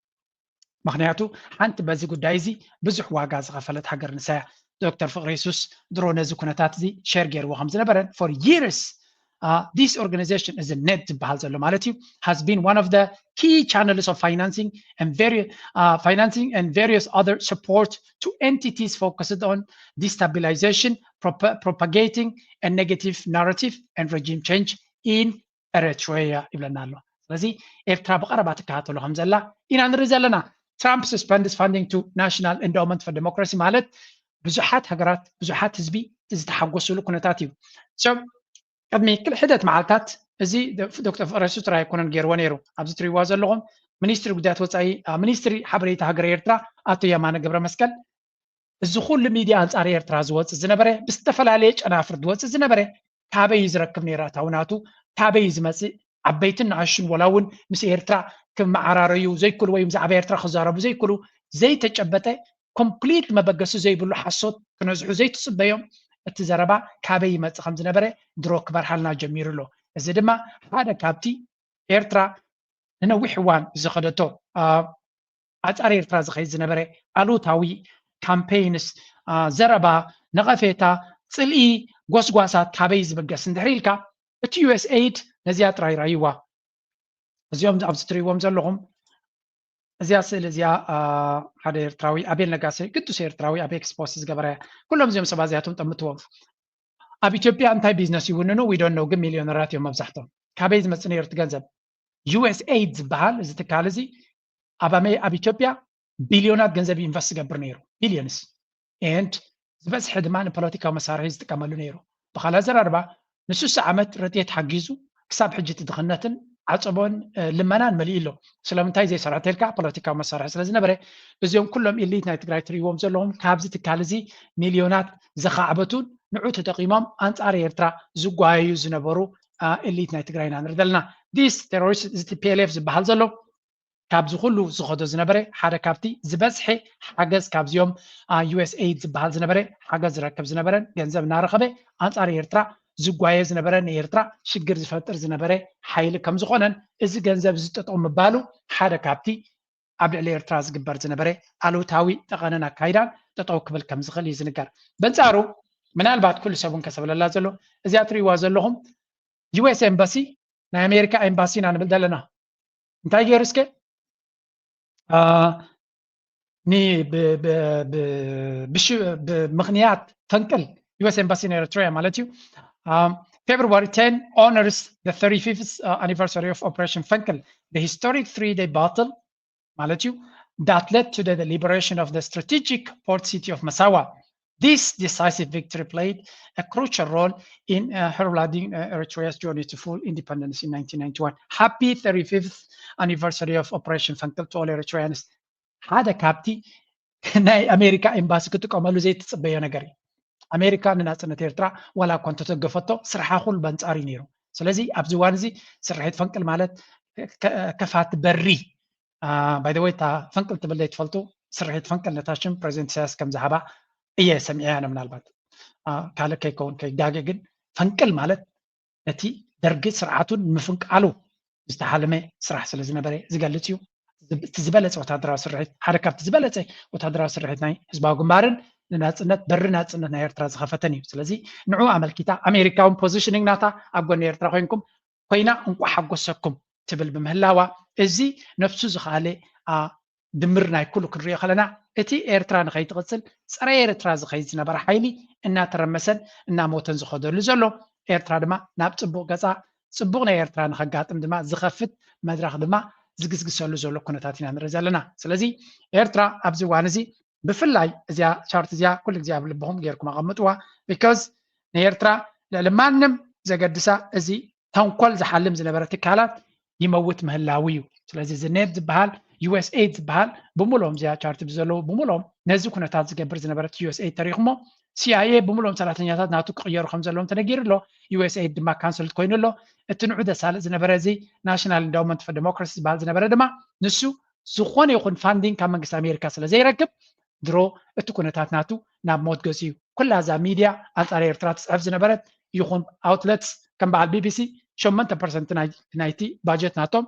ምክንያቱ ሓንቲ በዚ ጉዳይ እዚ ብዙሕ ዋጋ ዝኸፈለት ሃገር ንሳያ። ዶክተር ፍቅረ የሱስ ድሮ ነዚ ኩነታት እዚ ሸር ገይርዎ ከም ዝነበረን for years this organization እዚ ኔድ ዝበሃል ዘሎ ማለት እዩ has been one of the key channels of financing and various financing and various other support to entities focused on destabilization, propagating a negative narrative and regime change in Eritrea ይብለና ኣሎ። ስለዚ ኤርትራ ብቐረባ ትከታተሎ ከም ዘላ ኢና ንርኢ ዘለና። Trump suspends funding to National Endowment for Democracy ማለት ብዙሓት ሃገራት ብዙሓት ህዝቢ ዝተሓጎስሉ ኩነታት እዩ። ቅድሚ ክል ሒደት መዓልታት እዚ ዶክተር ፍቅረ የሱስ ጥራይ ኣይኮነን ገይርዎ ነይሩ። ኣብዚ ትሪእዋ ዘለኹም ሚኒስትሪ ጉዳያት ወፃኢ ሚኒስትሪ ሓበሬታ ሃገር ኤርትራ ኣቶ የማነ ገብረ መስቀል እዚ ኩሉ ሚድያ ኣንፃር ኤርትራ ዝወፅእ ዝነበረ ብዝተፈላለየ ጨናፍር ዝወፅእ ዝነበረ ካበይ እዩ ዝረክብ ነይሩ ኣታዊ ናቱ? ካበይ እዩ ዝመፅእ? ዓበይትን ንኣሽን ወላ እውን ምስ ኤርትራ ክመዓራረዩ ዘይክሉ ወይ ብዛዕባ ኤርትራ ክዛረቡ ዘይክሉ ዘይተጨበጠ ኮምፕሊት መበገሲ ዘይብሉ ሓሶት ክነዝሑ ዘይትፅበዮም እቲ ዘረባ ካበይ ይመፅእ ከም ዝነበረ ድሮ ክበርሃልና ጀሚሩ ኣሎ። እዚ ድማ ሓደ ካብቲ ኤርትራ ንነዊሕ እዋን ዝኸደቶ ኣፃር ኤርትራ ዝኸይድ ዝነበረ ኣሉታዊ ካምፔይንስ፣ ዘረባ፣ ነቐፌታ፣ ፅልኢ፣ ጎስጓሳት ካበይ ዝብገስ እንድሕር ኢልካ እቲ ዩኤስኤይድ ነዚኣ ጥራይ ራይዋ። እዚኦም ኣብዚ ትሪእዎም ዘለኹም እዚኣ ስእሊ እዚኣ ሓደ ኤርትራዊ ኣቤል ነጋሴ ግዱስ ኤርትራዊ ኣብ ኤክስፖስ ዝገበረ ኩሎም እዚኦም ሰባት እዚኣቶም ጠምትዎም ኣብ ኢትዮጵያ እንታይ ቢዝነስ ይውንኑ ዊዶን ነው ግን ሚሊዮነራት እዮም መብዛሕቶም። ካበይ ዝመፅእ ነይሩ እቲ ገንዘብ? ዩኤስኤይድ ዝበሃል እዚ ትካል እዚ ኣብ ኣመ ኣብ ኢትዮጵያ ቢልዮናት ገንዘብ ኢንቨስት ዝገብር ነይሩ ቢልዮንስ ኤንድ ዝበዝሐ ድማ ንፖለቲካዊ መሳርሒ ዝጥቀመሉ ነይሩ። ብካልእ ኣዘራርባ ንስሳ ዓመት ረድኤት ሓጊዙ ክሳብ ሕጂ እቲ ድኽነትን ዓፀቦን ልመናን መሊኡ ኣሎ። ስለምንታይ ዘይሰርሐ ተልካ ፖለቲካዊ መሳርሒ ስለ ዝነበረ እዚኦም ኩሎም ኢሊት ናይ ትግራይ ትርእዎም ዘለኹም ካብዚ ትካል እዚ ሚልዮናት ዘኻዕበቱን ንዑ ተጠቂሞም ኣንፃር ኤርትራ ዝጓየዩ ዝነበሩ ኢሊት ናይ ትግራይ ኢና ንርኢ ዘለና። ዲስ ቴሮሪስት እዚ ቲፒኤልኤፍ ዝበሃል ዘሎ ካብዚ ኩሉ ዝኸዶ ዝነበረ ሓደ ካብቲ ዝበዝሐ ሓገዝ ካብዚኦም ዩኤስኤይድ ዝበሃል ዝነበረ ሓገዝ ዝረክብ ዝነበረን ገንዘብ እናረኸበ ኣንፃር ኤርትራ ዝጓየ ዝነበረ ንኤርትራ ሽግር ዝፈጥር ዝነበረ ሓይሊ ከም ዝኾነን እዚ ገንዘብ እዚ ጠጠው ምባሉ ሓደ ካብቲ ኣብ ልዕሊ ኤርትራ ዝግበር ዝነበረ ኣሉታዊ ጠቐነን ኣካይዳን ጠጠው ክብል ከም ዝኽእል እዩ ዝንገር። በንፃሩ ምናልባት ኩሉ ሰብ እውን ከሰብለላ ዘሎ እዚኣ ትርእይዋ ዘለኹም ዩኤስ ኤምባሲ ናይ ኣሜሪካ ኤምባሲ ኢና ንብል ዘለና። እንታይ ገይሩ እስከ ኒ ብምኽንያት ፈንቅል U S embassy in Eritrea ማለት እዩ February ten honors the thirty-fifth anniversary of Operation Fenkel, the historic three-day battle ማለት እዩ that led to the liberation of the strategic port city of Massawa. This decisive victory played a crucial role in uh, heralding uh, Eritrea's journey to full independence in nineteen ninety-one. Happy thirty-fifth anniversary of Operation Fenkel to all Eritreans. ሓደ ካብቲ ናይ ኣሜሪካ ኤምባሲ ክጥቀመሉ ዘይትፅበዮ ነገር እዩ። ኣሜሪካ ንናፅነት ኤርትራ ዋላ እኳ እንተተገፈቶ ስርሓ ኩሉ በንፃር እዩ ነይሩ። ስለዚ ኣብዚ እዋን እዚ ስርሒት ፈንቅል ማለት ከፋት በሪ ባይደወይ እታ ፈንቅል ትብል ዘይትፈልጡ ስርሒት ፈንቅል ነታ ሽም ፕሬዚደንት ኢሳያስ ከም ዝሃባ እየ ሰሚዐያ ምናልባት ካልእ ከይከውን ከይጋገ ግን ፈንቅል ማለት ነቲ ደርጊ ስርዓቱን ምፍንቃሉ ዝተሓለመ ስራሕ ስለ ዝነበረ ዝገልጽ እዩ። እቲ ዝበለጸ ወታደራዊ ስርሒት ሓደ ካብቲ ዝበለጸ ወታደራዊ ስርሒት ናይ ህዝባዊ ግንባርን ንናጽነት በሪ ናጽነት ናይ ኤርትራ ዝኸፈተን እዩ። ስለዚ ንዑ ኣመልኪታ ኣሜሪካውን ፖዚሽኒንግ ናታ ኣብ ጎኒ ኤርትራ ኮይንኩም ኮይና እንቋ ሓጎሰኩም ትብል ብምህላዋ እዚ ነፍሱ ዝኸኣለ ድምር ናይ ኩሉ ክንሪኦ ከለና እቲ ኤርትራ ንኸይትቕጽል ጸረ ኤርትራ ዝኸይድ ዝነበረ ሓይሊ እናተረመሰን እናሞተን ዝኸደሉ ዘሎ ኤርትራ ድማ ናብ ጽቡቕ ገጻ ጽቡቕ ናይ ኤርትራ ንኸጋጥም ድማ ዝኸፍት መድረኽ ድማ ዝግስግሰሉ ዘሎ ኩነታት ኢና ንርኢ ዘለና። ስለዚ ኤርትራ ኣብዚ እዋን እዚ ብፍላይ እዚኣ ቻርት እዚኣ ኩሉ ግዜ ኣብ ልብኹም ጌርኩም ኣቐምጥዋ። ቢካዝ ንኤርትራ ልዕሊ ማንም ዘገድሳ እዚ ተንኮል ዝሓልም ዝነበረ ትካላት ይመውት ምህላው እዩ። ስለዚ እዚ ኔድ ዝበሃል ዩኤስኤድ ዝበሃል ብምሎም እዚኣ ቻርት ብዘለዉ ብምሎም ነዚ ኩነታት ዝገብር ዝነበረ ዩኤስኤድ ተሪኹሞ ሲኣይኤ ብምሎም ሰራሕተኛታት ናቱ ክቕየሩ ከም ዘለዎም ተነጊሩ ኣሎ። ዩኤስኤድ ድማ ካንስል ኮይኑ ኣሎ። እቲ ንዑ ዘሳልጥ ዝነበረ እዚ ናሽናል ኢንዳውመንት ፎር ዴሞክራሲ ዝበሃል ዝነበረ ድማ ንሱ ዝኾነ ይኹን ፋንዲንግ ካብ መንግስቲ ኣሜሪካ ስለ ዘይረክብ ድሮ እቲ ኩነታት ናቱ ናብ ሞት ገጹ እዩ። ኩላ እዛ ሚድያ ኣንጻር ኤርትራ ትጽሕፍ ዝነበረት ይኹን ኣውትለትስ ከም በዓል ቢቢሲ ሸሞንተ ፐርሰንት ናይቲ ባጀት ናቶም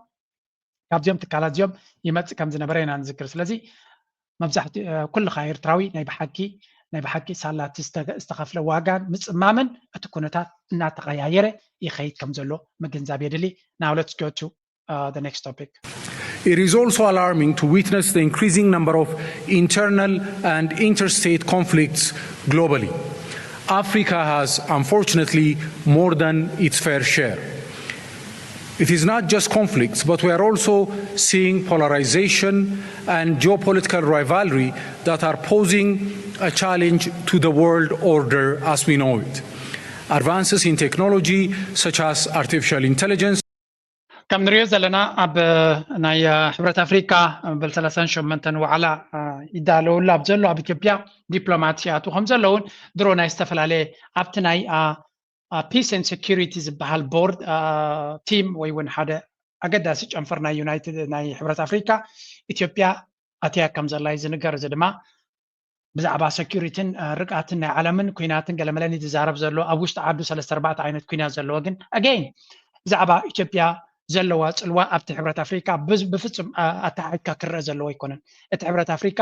ካብዚኦም ትካላት እዚኦም ይመጽእ ከም ዝነበረ ኢና ንዝክር። ስለዚ መብዛሕትኡ ኩልኻ ኤርትራዊ ናይ ብሓቂ ናይ ብሓቂ ሳላ እቲ ዝተኸፍለ ዋጋን ምጽማምን እቲ ኩነታት እናተቐያየረ ይኸይድ ከም ዘሎ ምግንዛብ የድሊ። Now let's go to uh, the next topic. It is also alarming to witness the increasing number of internal and interstate conflicts globally. Africa has, unfortunately, more than its fair share. It is not just conflicts, but we are also seeing polarization and geopolitical rivalry that are posing a challenge to the world order as we know it. Advances in technology, such as artificial intelligence, ከም ንሪኦ ዘለና ኣብ ናይ ሕብረት ኣፍሪካ በል ሰላሳን ሸሞንተን ዋዕላ ይዳለወሉ ኣብ ዘሎ ኣብ ኢትዮጵያ ዲፕሎማት ይኣትዉ ከም ዘለውን ድሮ ናይ ዝተፈላለየ ኣብቲ ናይ ፒስ ን ሴኪሪቲ ዝበሃል ቦርድ ቲም ወይ እውን ሓደ ኣገዳሲ ጨንፈር ናይ ዩናይትድ ናይ ሕብረት ኣፍሪካ ኢትዮጵያ ኣትያ ከም ዘላ እዩ ዝንገር። እዚ ድማ ብዛዕባ ሴኪሪቲን ርግኣትን ናይ ዓለምን ኩናትን ገለመለን እዩ ዝዛረብ ዘሎ። ኣብ ውሽጢ ዓዱ ሰለስተ ኣርባዕተ ዓይነት ኩናት ዘለዎ ግን ኣገይን ብዛዕባ ኢትዮጵያ ዘለዋ ፅልዋ ኣብቲ ሕብረት ኣፍሪካ ብፍፁም ኣተሓሒዝካ ክረአ ዘለዎ ኣይኮነን። እቲ ሕብረት ኣፍሪካ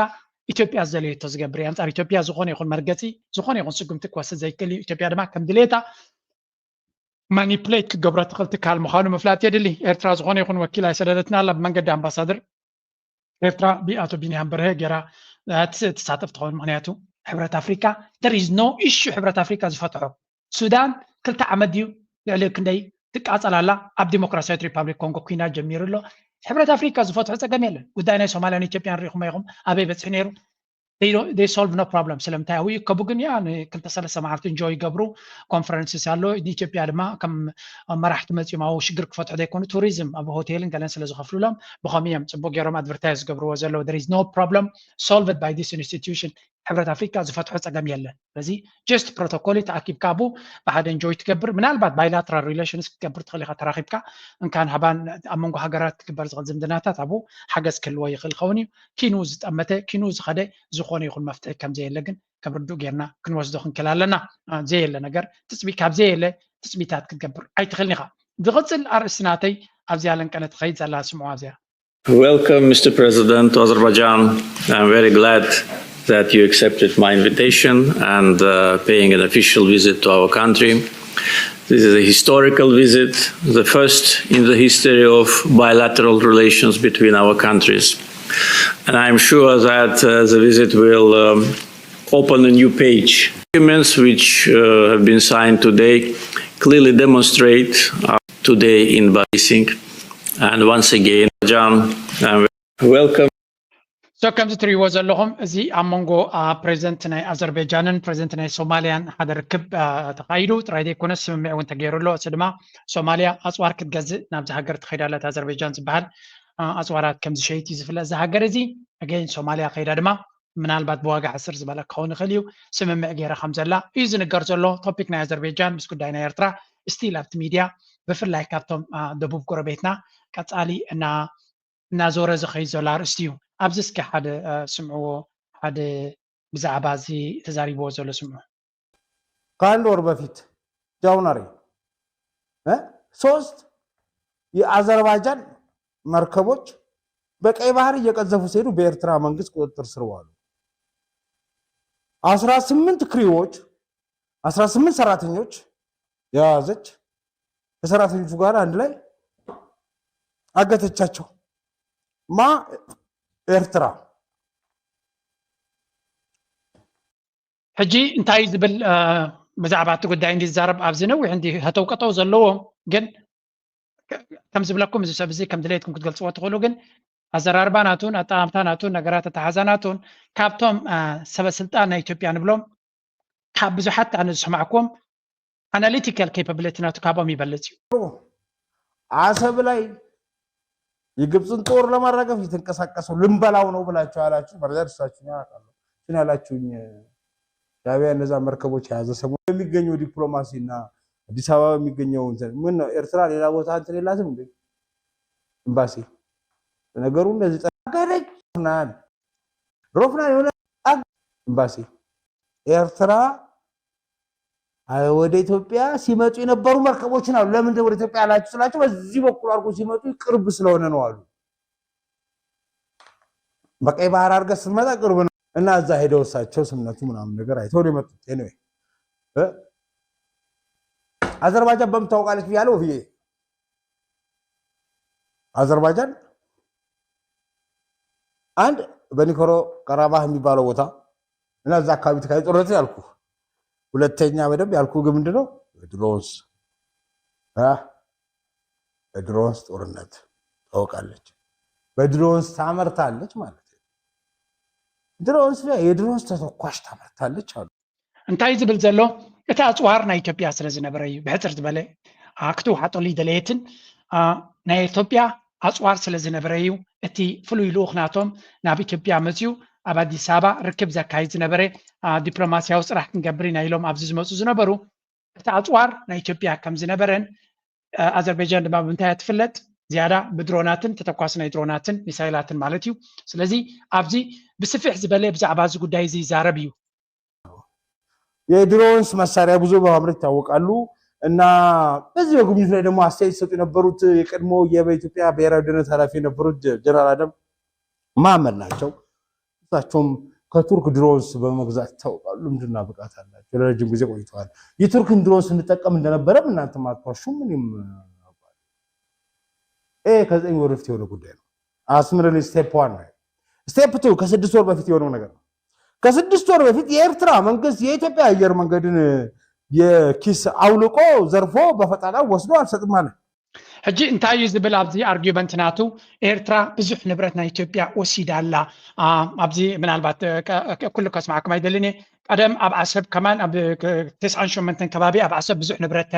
ኢትዮጵያ ዝደለየቶ ዝገብር እዩ። ኣንፃር ኢትዮጵያ ዝኾነ ይኹን መርገፂ ዝኾነ ይኹን ስጉምቲ ክወስድ ዘይክእል እዩ። ኢትዮጵያ ድማ ከም ድሌታ ማኒፕሌት ክገብሮ ትኽእል ትካል ምዃኑ ምፍላጥ የድሊ። ኤርትራ ዝኾነ ይኹን ወኪል ኣይሰደደትን ኣላ። ብመንገዲ ኣምባሳደር ኤርትራ ብኣቶ ቢንያም በርሀ ገይራ ትሳተፍ ትኸውን። ምክንያቱ ሕብረት ኣፍሪካ there is no issue ሕብረት ኣፍሪካ ዝፈትሖ ሱዳን ክልተ ዓመት ድዩ ልዕሊ ክንደይ ትቃፀል ኣላ ኣብ ዲሞክራሲያዊት ሪፓብሊክ ኮንጎ ኩናት ጀሚሩ ኣሎ። ሕብረት ኣፍሪካ ዝፈትሖ ፀገም የለን። ጉዳይ ናይ ሶማልያን ኢትዮጵያን ሪኢኹም ኢኹም ኣበይ በፂሑ ነይሩ? They solve no problem ስለምንታይ ኣብኡ ይከቡ ግን ያ ንክልተ ሰለስተ መዓልቲ እንጆይ ይገብሩ። ኮንፈረንስስ ኣሎ ንኢትዮጵያ ድማ ከም መራሕቲ መፂኦም ኣብኡ ሽግር ክፈትሑ ዘይኮኑ ቱሪዝም ኣብ ሆቴልን ገለን ስለ ዝኸፍሉሎም ብኸምኡ እዮም ፅቡቅ ገይሮም ኣድቨርታይዝ ዝገብርዎ ዘለዉ። There is no problem solved by this institution። ሕብረት ኣፍሪካ ዝፈትሖ ፀገም የለን። ስለዚ ጀስት ፕሮቶኮል ተኣኪብካ ኣብኡ ብሓደ እንጆይ ትገብር ምናልባት ባይላትራል ሪሌሽንስ ክትገብር ትኽእል ኢኻ ተራኺብካ እንካን ሃባን ኣብ መንጎ ሃገራት ክግበር ዝኽእል ዝምድናታት ኣብኡ ሓገዝ ክህልዎ ይኽእል ኸውን እዩ። ኪኑ ዝጠመተ ኪኑ ዝኸደ ዝኾነ ይኹን መፍትሒ ከም ዘየለ ግን ከም ርዱእ ጌርና ክንወስዶ ክንክእል ኣለና። ዘየለ ነገር ትፅቢ ካብ ዘየለ ትፅቢታት ክትገብር ኣይትኽእልን ኢኻ። ዝቕፅል ኣርእስቲ ናተይ ኣብዚኣ ለንቀነ ትኸይድ ዘላ ስምዑ ኣብዚኣ። Welcome, Mister President, to Azerbaijan. I'm very glad that you accepted my invitation and uh, paying an official visit to our country. This is a historical visit, the first in the history of bilateral relations between our countries. And I'm sure that uh, the visit will um, open a new page. Documents which uh, have been signed today clearly demonstrate uh, today in Basing. And once again, John, I'm welcome. So ከምዚ ትሪእዎ ዘለኹም እዚ ኣብ መንጎ ፕሬዚደንት ናይ ኣዘርቤጃንን ፕሬዚደንት ናይ ሶማሊያን ሓደ ርክብ ተኻይዱ ጥራይ ዘይኮነ ስምምዕ እውን ተገይሩ ኣሎ። እዚ ድማ ሶማሊያ ኣፅዋር ክትገዝእ ናብዚ ሃገር ትኸይዳለት ኣዘርቤጃን ዝበሃል ኣፅዋራት ከምዝሸይት እዩ ዝፍለጥ። እዚ ሃገር እዚ ኣገይን ሶማሊያ ከይዳ ድማ ምናልባት ብዋጋ ሕስር ዝበለ ክኸውን ይኽእል እዩ ስምምዕ ገይራ ከም ዘላ እዩ ዝንገር ዘሎ። ቶፒክ ናይ ኣዘርቤጃን ምስ ጉዳይ ናይ ኤርትራ ስቲል ኣብቲ ሚድያ ብፍላይ ካብቶም ደቡብ ጎረቤትና ቀፃሊ እና እናዞረ ዝኸይድ ዘሎ ኣርእስቲ እዩ። ኣብዚ እስኪ ሓደ ስምዕዎ ሓደ ብዛዕባ እዚ ተዛሪብዎ ዘሎ ስምዑ። ከአንድ ወር በፊት ጃንዋሪ ሶስት የአዘርባይጃን መርከቦች በቀይ ባህር እየቀዘፉ ሲሄዱ በኤርትራ መንግስት ቁጥጥር ስር ዋሉ። አስራ ስምንት ክሪዎች አስራ ስምንት ሰራተኞች የያዘች ከሰራተኞቹ ጋር አንድ ላይ አገተቻቸው። ማ ኤርትራ ሕጂ እንታይ ዝብል ብዛዕባ እቲ ጉዳይ እንዲዛረብ ኣብዚ ነዊሕ እንዲ ሀተው ቀጠው ዘለዎ ግን ከም ዝብለኩም እዚ ሰብ እዚ ከም ድሌትኩም ክትገልፅዎ ትኽእሉ ግን ኣዘራርባ ናቱን ኣጠማምታ ናቱን ነገራት ኣተሓዛ ናቱን ካብቶም ሰበ ስልጣን ናይ ኢትዮጵያ ንብሎም ካብ ብዙሓት ኣነ ዝሰማዕኩም ኣናሊቲካል ኬፓብሊቲ ናቱ ካብኦም ይበልፅ እዩ። አሰብ ላይ የግብፅን ጦር ለማራገፍ እየተንቀሳቀሰው ልንበላው ነው ብላችሁ ያላችሁ መረጃ ደርሳችሁኛል አውቃለሁ። እሱን ያላችሁኝ ሻዕቢያ እነዛ መርከቦች የያዘ ሰሞን የሚገኘው ዲፕሎማሲ እና አዲስ አበባ የሚገኘው እንትን ምን ነው ኤርትራ ሌላ ቦታ እንትን የላትም እንዴ? ኤምባሲ ነገሩ እንደዚህ ጠገደች ናን ሮፍናን የሆነ ኤምባሲ ኤርትራ ወደ ኢትዮጵያ ሲመጡ የነበሩ መርከቦችን አሉ። ለምንድን ወደ ኢትዮጵያ ያላችሁ ስላቸው በዚህ በኩል አድርጎ ሲመጡ ቅርብ ስለሆነ ነው አሉ። በቀይ ባህር አድርገህ ስትመጣ ቅርብ ነው እና እዛ ሄደው እሳቸው ስምነቱ ምናምን ነገር አይተው ነው የመጡት። Anyway አዘርባይጃን በምን ታውቃለች ብያለሁ ብዬ አዘርባይጃን አንድ በኒኮሮ ቀራባህ የሚባለው ቦታ እና እዛ አካባቢ ተካሂዶ ጦርነት ያልኩ። ሁለተኛ በደንብ ያልኩ ግን ምንድነው ድሮንስ ድሮንስ ጦርነት ታውቃለች። በድሮንስ ታመርታለች ማለት ነው። ድሮንስ የድሮንስ ተተኳሽ ታመርታለች አሉ። እንታይ ዝብል ዘሎ እቲ ኣፅዋር ናይ ኢትዮጵያ ስለ ዝነበረ እዩ። ብሕፅር ዝበለ ክትውሓጠሉ ይደለየትን ናይ ኢትዮጵያ ኣፅዋር ስለ ዝነበረ እዩ። እቲ ፍሉይ ልኡኽ ናቶም ናብ ኢትዮጵያ መፅዩ ኣብ ኣዲስ ኣበባ ርክብ ዘካይድ ዝነበረ ዲፕሎማሲያዊ ስራሕ ክንገብር ኢና ኢሎም ኣብዚ ዝመፁ ዝነበሩ እቲ ኣፅዋር ናይ ኢትዮጵያ ከም ዝነበረን ኣዘርባይጃን ድማ ብምንታይ ትፍለጥ ዝያዳ ብድሮናትን ተተኳሲ ናይ ድሮናትን ሚሳይላትን ማለት እዩ። ስለዚ ኣብዚ ብስፍሕ ዝበለ ብዛዕባ እዚ ጉዳይ እዚ ይዛረብ እዩ። የድሮንስ መሳሪያ ብዙ በማምረት ይታወቃሉ እና በዚህ በጉብኝቱ ላይ ደግሞ አስተያየት ሲሰጡ የነበሩት የቀድሞ የኢትዮጵያ ብሔራዊ ደህንነት ኃላፊ የነበሩት ጀነራል አደም መሐመድ ናቸው። እሳቸውም ከቱርክ ድሮንስ በመግዛት ይታወቃሉ። ልምድና ብቃት አላቸው። ለረጅም ጊዜ ቆይተዋል። የቱርክን ድሮን ስንጠቀም እንደነበረም እናንተም አትዋሹም። እኔም ይሄ ከዘጠኝ ወር በፊት የሆነ ጉዳይ ነው። አስምርልኝ። Step one ነው። Step two ከስድስት ወር በፊት የሆነው ነገር ነው። ከስድስት ወር በፊት የኤርትራ መንግስት የኢትዮጵያ አየር መንገድን የኪስ አውልቆ ዘርፎ በፈጣጣ ወስዶ አልሰጥም አለ። ሕጂ እንታይ እዩ ዝብል ኣብዚ ኣርጊመንት ናቱ ኤርትራ ብዙሕ ንብረት ናይ ኢትዮጵያ ወሲዳ ኣላ። ኣብዚ ምናልባት ኩሉ ከስማዕኩም ኣይደልን እየ። ቀደም ኣብ ዓሰብ ከማን ኣብ ተስዓን ሸሞንተን ከባቢ ኣብ ዓሰብ ብዙሕ ንብረት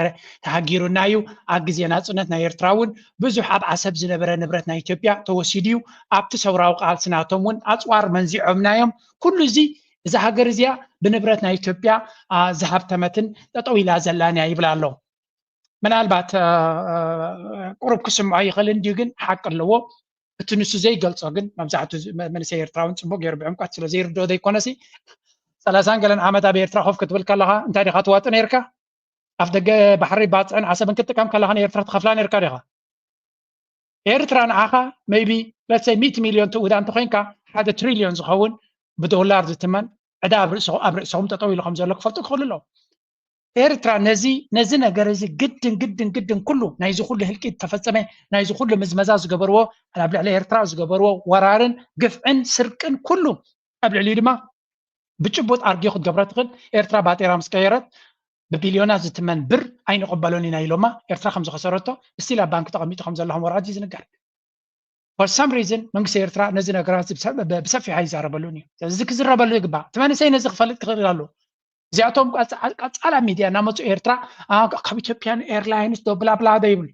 ተሃጊሩና እዩ። ኣብ ግዜ ናፅነት ናይ ኤርትራ እውን ብዙሕ ኣብ ዓሰብ ዝነበረ ንብረት ናይ ኢትዮጵያ ተወሲዱ እዩ። ኣብቲ ሰውራዊ ቃልሲ ናቶም እውን ኣፅዋር መንዚዖምና እዮም። ኩሉ እዚ እዛ ሃገር እዚኣ ብንብረት ናይ ኢትዮጵያ ዝሃብተመትን ጠጠው ኢላ ዘላን እያ ይብል ኣሎ። ምናልባት ቁሩብ ክስምዖ ይኽእል እንድዩ ግን ሓቂ ኣለዎ። እቲ ንሱ ዘይገልፆ ግን መብዛሕቱ መንእሰይ ኤርትራውን ፅቡቅ ገይሩ ብዕምቀት ስለ ዘይርድኦ ዘይኮነሲ ሰላሳን ገለን ዓመት ኣብ ኤርትራ ኮፍ ክትብል ከለኻ እንታይ ዲኻ ትዋጥ ነርካ? ኣፍ ደገ ባሕሪ ባፅዕን ዓሰብን ክትጥቀም ከለኻ ንኤርትራ ትኸፍላ ነርካ ዲኻ? ኤርትራ ንዓኻ maybe let's say ሚእቲ ሚልዮን ትእውዳ እንተኮይንካ ሓደ ትሪልዮን ዝኸውን ብዶላር ዝትመን ዕዳ ኣብ ርእሶም ጠጠው ኢሉ ከም ዘሎ ክፈልጡ ክኽእሉ ኣለዎም። ኤርትራ ነዚ ነዚ ነገር እዚ ግድን ግድን ግድን ኩሉ ናይዚ ኩሉ ህልቂት ተፈጸመ፣ ናይዚ ኩሉ ምዝመዛ ዝገበርዎ፣ ኣብ ልዕሊ ኤርትራ ዝገበርዎ ወራርን ግፍዕን ስርቅን ኩሉ ኣብ ልዕሊኡ ድማ ብጭቡጥ ኣርግዮ ክትገብሮ ትኽእል። ኤርትራ ባጤራ ምስ ቀየረት ብቢልዮናት ዝትመን ብር ኣይንቕበሎን ኢና ኢሎማ። ኤርትራ ከም ዝኸሰረቶ ስቲል ኣብ ባንክ ተቐሚጡ ከም ዘለኹም ወረቐት እዩ ዝንገር። For some reason መንግስቲ ኤርትራ ነዚ ነገራት እዚ ብሰ- ብ- ብሰፊሑ ኣይዛረበሉን እዩ። ስለዚ ክዝረበሉ ይግባእ። እቲ መንእሰይ ነዚ ክፈልጥ ክኽእል ኣሎ። እዚኣቶም ቀጻ- ቀጻላ ሚድያ እናመፁ ኤርትራ ኣ- ካብ ኢትዮጵያን ኤርላይንስ ዶ ብላብላ ዶ ይብሉ።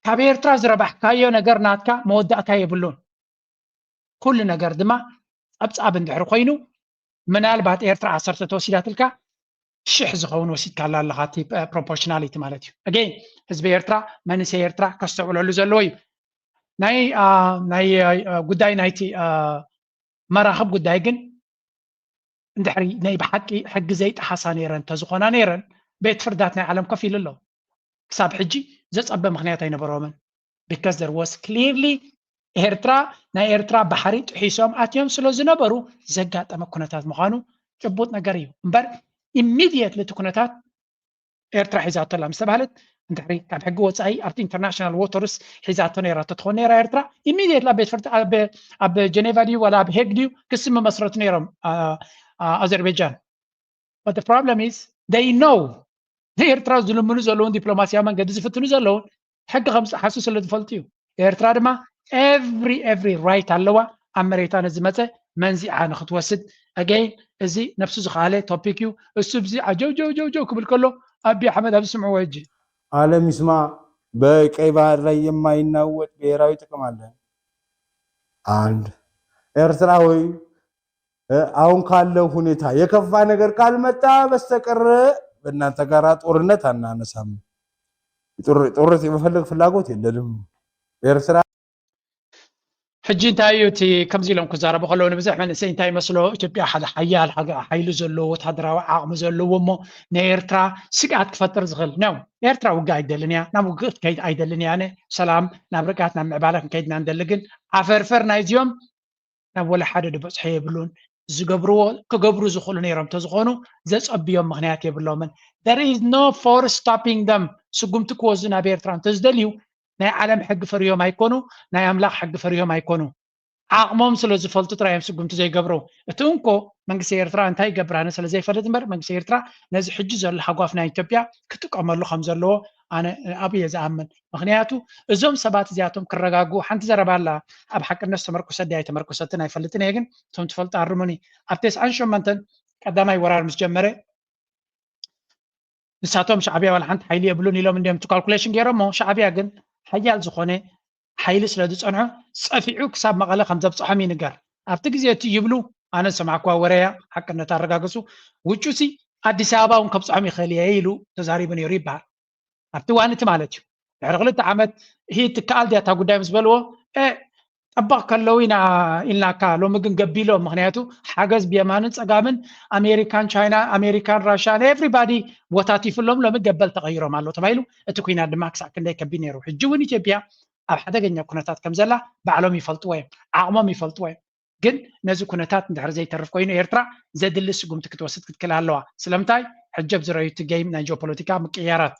ካብ ኤርትራ ዝረባሕካዮ ነገር ናትካ መወዳእታ የብሉን። ኩሉ ነገር ድማ ጸብጻብ እንድሕር ኮይኑ ምናልባት ኤርትራ ዓሰርተ ተወሲዳትልካ ሽሕ ዝኸውን ወሲድካላ ኣለኻ። እቲ ፕሮፖርሽናሊቲ ማለት እዩ። ኣገይን ህዝቢ ኤርትራ መንእሰይ ኤርትራ ከስተውዕለሉ ዘለዎ እዩ። ናይ አ፣ ናይ አ፣ ጉዳይ ናይቲ አ፣ መራኽብ ጉዳይ ግን እንድሕሪ ናይ ብሓቂ ሕጊ ዘይጠሓሳ ነይረን እንተዝኾና ነይረን ቤት ፍርዳት ናይ ዓለም ኮፍ ኢሉ ኣሎ። ክሳብ ሕጂ ዘጸበ ምኽንያት ኣይነበሮምን። Because there was clearly ኤርትራ ናይ ኤርትራ ባሕሪ ጥሒሶም ኣትዮም ስለ ዝነበሩ ዘጋጠመ ኩነታት ምዃኑ ጭቡጥ ነገር እዩ። እምበር ኢሚድየትሊ እቲ ኩነታት ኤርትራ ሒዛቶ ኣላ ምስ ተባህለት እንድሕሪ ካብ ሕጊ ወጻኢ ኣብቲ ኢንተርናሽናል ዎተርስ ሒዛቶ ነይራ ተትኾን ነይራ ኤርትራ ኢሚድየትሊ ኣብ ቤት ፍርዲ ኣብ ጀኔቫ ድዩ ዋላ ኣብ ሄግ ድዩ ክሲ መመስረቱ ነይሮም ኣዘርቤጃን። But the problem is they know ንኤርትራ ዝልምኑ ዘለውን ዲፕሎማሲያዊ መንገዲ ዝፍትኑ ዘለውን ሕጊ ከም ዝጠሓሱ ስለ ዝፈልጡ እዩ። ኤርትራ ድማ every every right ኣለዋ ኣብ መሬታ ነዚ መፀ መንዚዓ ንክትወስድ። ኣገይን እዚ ነብሱ ዝኸኣለ ቶፒክ እዩ። እሱ ብዚ ዓጀው ጀው ጀው ጀው ክብል ከሎ ኣቢ ኣሕመድ ኣብዚ ስምዕዎ ሕጂ። ዓለም ይስማ። በቀይ ባህር ላይ የማይናወጥ ብሔራዊ ጥቅም አለን። አንድ ኤርትራዊ አሁን ካለው ሁኔታ የከፋ ነገር ካልመጣ በስተቀር በእናንተ ጋር ጦርነት አናነሳም። ጦርነት የመፈለግ ፍላጎት የለንም። ኤርትራ ሕጂ እንታይ እዩ እቲ ከምዚ ኢሎም ክዛረቡ ከለዉ ንብዝሕ መንእሰይ እንታይ ይመስሎ? ኢትዮጵያ ሓደ ሓያል ሓይሊ ዘለዎ ወታደራዊ ዓቕሚ ዘለዎ እሞ ንኤርትራ ስግኣት ክፈጥር ዝኽእል ነው። ኤርትራ ውግእ ኣይደልን እያ፣ ናብ ውግእ ክትከይድ ኣይደልን እያ። ኣነ ሰላም ናብ ርግኣት ናብ ምዕባለ ክንከይድ ኢና ንደሊ፣ ግን ዓፈርፈር ናይዚኦም ናብ ወላ ሓደ ድበጽሖ የብሉን። ዝገብርዎ ክገብሩ ዝኽእሉ ነይሮም እንተዝኾኑ ዘጸብዮም ምኽንያት የብሎምን። There is no force stopping them። ስጉምቲ ክወስዱ ናብ ኤርትራ እንተዝደልዩ ናይ ዓለም ሕጊ ፈርዮም ኣይኮኑ፣ ናይ ኣምላኽ ሕጊ ፈርዮም ኣይኮኑ። ዓቕሞም ስለ ዝፈልጡ ጥራይ እዮም ስጉምቲ ዘይገብሩ። እቲ እንኮ መንግስቲ ኤርትራ እንታይ ይገብር ኣነ ስለ ዘይፈልጥ እምበር መንግስቲ ኤርትራ ነዚ ሕጂ ዘሎ ሃጓፍ ናይ ኢትዮጵያ ክጥቀመሉ ከም ዘለዎ ኣነ ኣብየ ዝኣምን። ምኽንያቱ እዞም ሰባት እዚኣቶም ክረጋግኡ ሓንቲ ዘረባ ኣላ ኣብ ሓቅነት ዝተመርኮሰት ድያ ኣይተመርኮሰትን ኣይፈልጥን እየ፣ ግን እቶም ትፈልጡ ኣርሙኒ። ኣብ ተስዓን ሸሞንተን ቀዳማይ ወራር ምስ ጀመረ ንሳቶም ሻዕብያ ዋላ ሓንቲ ሓይሊ የብሉን ኢሎም እንዲዮም እቲ ካልኩሌሽን ገይሮሞ። ሻዕብያ ግን ሓያል ዝኾነ ሓይሊ ስለ ዝጸንሖ ጸፊዑ ክሳብ መቐለ ከም ዘብጽሖም ይንገር። ኣብቲ ግዜ እቲ ይብሉ ኣነ ዝሰማዕኩዋ ወረ እያ፣ ሓቅነታ ኣረጋግጹ። ውጩ ሲ ኣዲስ ኣበባ እውን ከብጽሖም ይኽእል እየ ኢሉ ተዛሪቡ ነይሩ ይበሃል። ኣብቲ እዋን እቲ ማለት እዩ። ድሕሪ ክልተ ዓመት ሂድ ትከኣል ድያ እታ ጉዳይ ምስ በልዎ እ ጠበቕ ከለዉ ኢና ኢልናካ፣ ሎሚ ግን ገቢሎም። ምኽንያቱ ሓገዝ ብየማንን ጸጋምን ኣሜሪካን ቻይና ኣሜሪካን ራሽያን ኤቭሪባዲ ወታቲፍሎም ሎሚ ገበል ተቐይሮም ኣሎ ተባሂሉ። እቲ ኩናት ድማ ክሳዕ ክንደይ ከቢድ ነይሩ። ሕጂ እውን ኢትዮጵያ ኣብ ሓደገኛ ኩነታት ከም ዘላ ባዕሎም ይፈልጥዎ እዮም፣ ዓቕሞም ይፈልጥዎ እዮም። ግን ነዚ ኩነታት እንድሕር ዘይተርፍ ኮይኑ ኤርትራ ዘድሊ ስጉምቲ ክትወስድ ክትክእል ኣለዋ። ስለምንታይ? ሕጂ ኣብ ዝረኣዩ እቲ ጌም ናይ ጂኦፖለቲካ ምቅያራት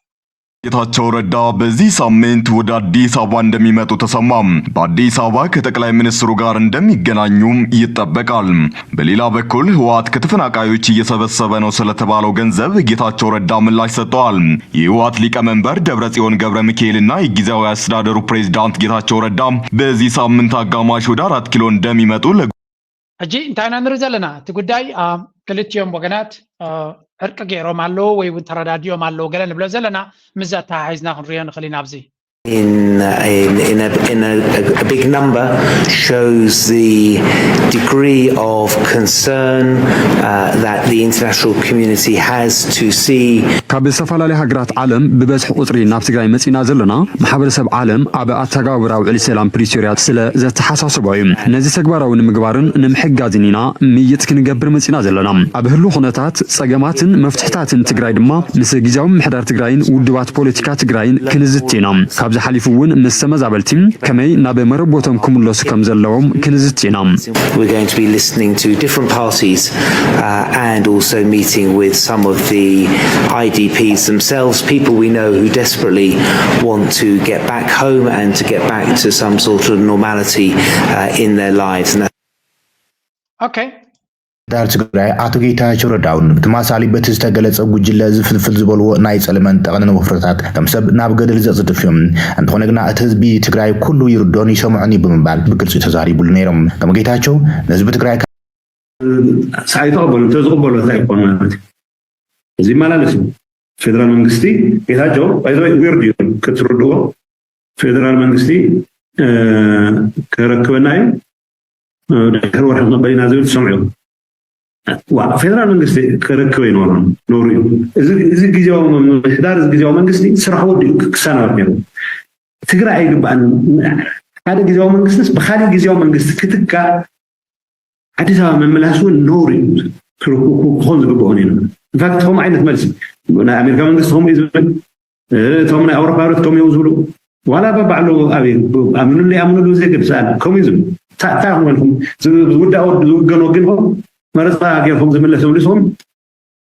ጌታቸው ረዳ በዚህ ሳምንት ወደ አዲስ አበባ እንደሚመጡ ተሰማ። በአዲስ አበባ ከጠቅላይ ሚኒስትሩ ጋር እንደሚገናኙም ይጠበቃል። በሌላ በኩል ህወሓት ከተፈናቃዮች እየሰበሰበ ነው ስለተባለው ገንዘብ ጌታቸው ረዳ ምላሽ ሰጥተዋል። የህወሓት ሊቀመንበር ደብረጽዮን ገብረ ሚካኤልና የጊዜያዊ አስተዳደሩ ፕሬዝዳንት ጌታቸው ረዳ በዚህ ሳምንት አጋማሽ ወደ አራት ኪሎ እንደሚመጡ ለ ሕጂ እንታይ ኢና ንርኢ ዘለና? እቲ ጉዳይ ክልቲኦም ወገናት ዕርቂ ገይሮም ኣለዉ ወይ እውን ተረዳዲኦም ኣለዉ ገለ ንብሎ ዘለና፣ ምስዚ ኣተሓሒዝና ክንሪኦ ንኽእል ኢና። ኣብዚ in, in, in, a, in a, a big number shows the degree of concern uh, that the international community has to see. ካብ ዝተፈላለዩ ሃገራት ዓለም ብበዝሒ ቁፅሪ ናብ ትግራይ መፂና ዘለና ማሕበረሰብ ዓለም ኣብ ኣተገባብራ ውዕሊ ሰላም ፕሪቶርያ ስለ ዘተሓሳስቦ እዩ። ነዚ ተግባራዊ ንምግባርን ንምሕጋዝን ኢና ምይይጥ ክንገብር መፂና ዘለና። ኣብ ህሉ ኩነታት ፀገማትን መፍትሕታትን ትግራይ ድማ ምስ ግዝያዊ ምምሕዳር ትግራይን ውድባት ፖለቲካ ትግራይን ክንዝቲ ኢና። ካብ ተሓሊፉ እውን ምስ ተመዛበልቲ ከመይ ናብ መረቦቶም ክምለሱ ከም ዘለዎም ክንዝቲ ኢና። We're going to be listening to different parties uh, and also meeting with some of the I D Ps themselves, people we know who desperately want to get back home and to get back to some sort of normality uh, in their lives. And Okay. ዳር ትግራይ ኣቶ ጌታቸው ረዳ እውን ብተማሳሊ በቲ ዝተገለጸ ጉጅለ እዚ ፍልፍል ዝበልዎ ናይ ጸለመን ጠቐነን ወፍርታት ከም ሰብ ናብ ገደል ዘጽድፍ እዮም። እንተኾነ ግና እቲ ህዝቢ ትግራይ ኩሉ ይርዶን ይሰምዖን እዩ ብምባል ብግልጺ ተዛሪቡሉ ነይሮም። ከም ጌታቸው ንህዝቢ ትግራይ ሳይ ተቐበሉ እንተዝቕበሉ እንታይ ይኮን ማለት እዩ። እዚ ይመላለስ እዩ። ፌደራል መንግስቲ ጌታቸው ባይዘወይ ዊርድ እዩ ክትርድዎ። ፌደራል መንግስቲ ከረክበና እዩ ድሕሪ ወርሒ ክንቕበል ኢና ዝብል ትሰምዑ። ዋ ፌደራል መንግስቲ ክረክብ ኣይነበሮን ነውሩ እዩ። እዚ ግዜያዊ ምምሕዳር እዚ ግዜያዊ መንግስቲ ስራሕ ወዲኡ ክሰናበት ነይሩ። ትግራይ ኣይግባእን ሓደ ግዜያዊ መንግስቲስ ብካሊእ ግዜያዊ መንግስቲ ክትካእ ኣዲስ ኣበባ ምምላስ እውን ነውሩ እዩ። ክኾን ዝግብኦ ነይሩ። ኢንፋክት ከምኡ ዓይነት መልሲ ናይ ኣሜሪካ መንግስቲ ከምኡ እዩ ዝብል እቶም ናይ ኣውሮፓ ህብረት ከምኡ እዮም ዝብሉ ዋላ በባዕሉ ኣበይ ኣምኑሉ ይኣምኑሉ ዘይገድስ ኣለ ከምኡ እዩ ዝብሉ እንታይ ኮይንኩም ዝውዳእ ዝውገን ወጊንኩም መረፃ ገይርኩም ዝምለስ ይብሉ ስኹም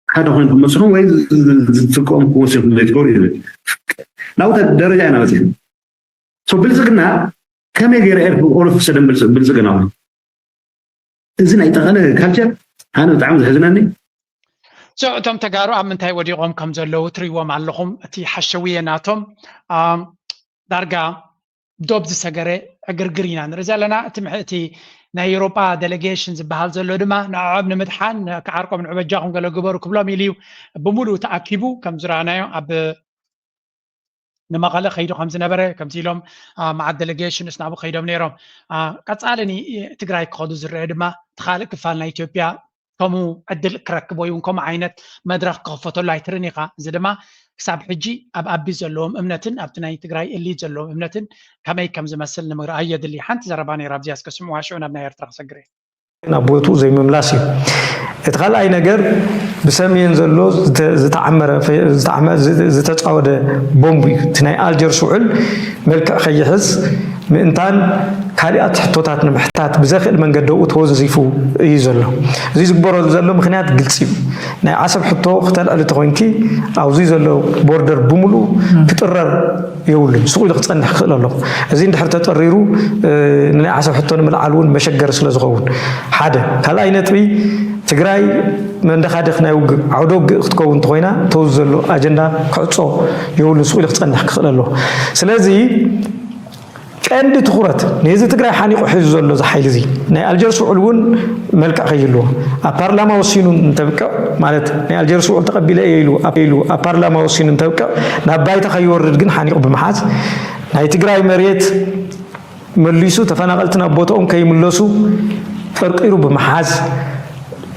ሓደ ኮይንኩም መፅኹም ወይ ዝጥቀምኩም ወሲኹም ዘይትገብሩ እዩ ዝብል ናብኡ ደረጃ ኢና በፂሕና ብልፅግና ከመይ ገይረ ኤር ኦሎፍ ሰደን ብልፅግና እዚ ናይ ጠቐነ ካልቸር ኣነ ብጣዕሚ ዘሕዝነኒ። እቶም ተጋሩ ኣብ ምንታይ ወዲቖም ከም ዘለዉ ትሪእዎም ኣለኹም። እቲ ሓሸውየ ናቶም ዳርጋ ዶብ ዝሰገረ ዕግርግር ኢና ንርኢ ዘለና። እቲ ናይ ኤውሮጳ ዴሌጌሽን ዝበሃል ዘሎ ድማ ንዕዖም ንምድሓን ክዓርቆም ንዑ በጃኹም ገለ ግበሩ ክብሎም ኢሉ እዩ ብምሉእ ተኣኪቡ ከም ዝረኣናዮ ኣብ ንመቐለ ከይዱ ከም ዝነበረ ከምዚ ኢሎም መዓት ዴሌጌሽንስ ናብኡ ከይዶም ነይሮም። ቀፃሊ ትግራይ ክኸዱ ዝረአ ድማ እቲ ካልእ ክፋል ናይ ኢትዮጵያ ከምኡ ዕድል ክረክብ ወይ እውን ከምኡ ዓይነት መድረክ ክኽፈተሉ ኣይትርን ኢኻ። እዚ ድማ ክሳብ ሕጂ ኣብ ኣቢ ዘለዎም እምነትን ኣብቲ ናይ ትግራይ እሊት ዘለዎም እምነትን ከመይ ከም ዝመስል ንምርኣይ የድሊ። ሓንቲ ዘረባ ነይራ ኣብዚኣ እስከ ስምዑዋ ሽዑ ናብ ናይ ኤርትራ ክሰግር እየ። ናብ ቦትኡ ዘይምምላስ እዩ። እቲ ካልኣይ ነገር ብሰሜን ዘሎ ዝተዓመረ ዝተተፃወደ ቦምብ እዩ። እቲ ናይ ኣልጀርስ ውዕል መልክዕ ከይሕዝ ምእንታን ካሊኣት ሕቶታት ንምሕታት ብዘኽእል መንገዲ ኣብኡ ተወንዚፉ እዩ ዘሎ። እዚ ዝግበረሉ ዘሎ ምኽንያት ግልፂ እዩ። ናይ ዓሰብ ሕቶ ክተልዕሊ ተኾይንኪ ኣብዚ ዘሎ ቦርደር ብምሉእ ክጥረር የብሉን። ስቕ ኢሉ ክፀንሕ ክኽእል ኣለዎ። እዚ እንድሕር ተጠሪሩ ንናይ ዓሰብ ሕቶ ንምልዓል እውን መሸገሪ ስለ ዝኸውን ሓደ። ካልኣይ ነጥቢ ትግራይ መንደኻደኽ ናይ ውግእ ዓውደ ውግእ ክትከውን እንተኾይና ተውዚ ዘሎ ኣጀንዳ ክዕፆ የብሉን። ስቕ ኢሉ ክፀንሕ ክኽእል ኣለዎ። ስለዚ ቀንዲ ትኹረት ንህዝቢ ትግራይ ሓኒቑ ሒዙ ዘሎ እዚ ሓይሊ እዚ ናይ ኣልጀርስ ውዕል እውን መልክዕ ከይህልዎ ኣብ ፓርላማ ወሲኑ እንተብቅዕ ማለት ናይ ኣልጀርስ ውዕል ተቐቢለ እየ ኢሉ ኢሉ ኣብ ፓርላማ ወሲኑ እንተብቅዕ ናብ ባይታ ከይወርድ ግን ሓኒቑ ብምሓዝ ናይ ትግራይ መሬት መሊሱ ተፈናቐልቲ ናብ ቦታኦም ከይምለሱ ጠርቂሩ ብምሓዝ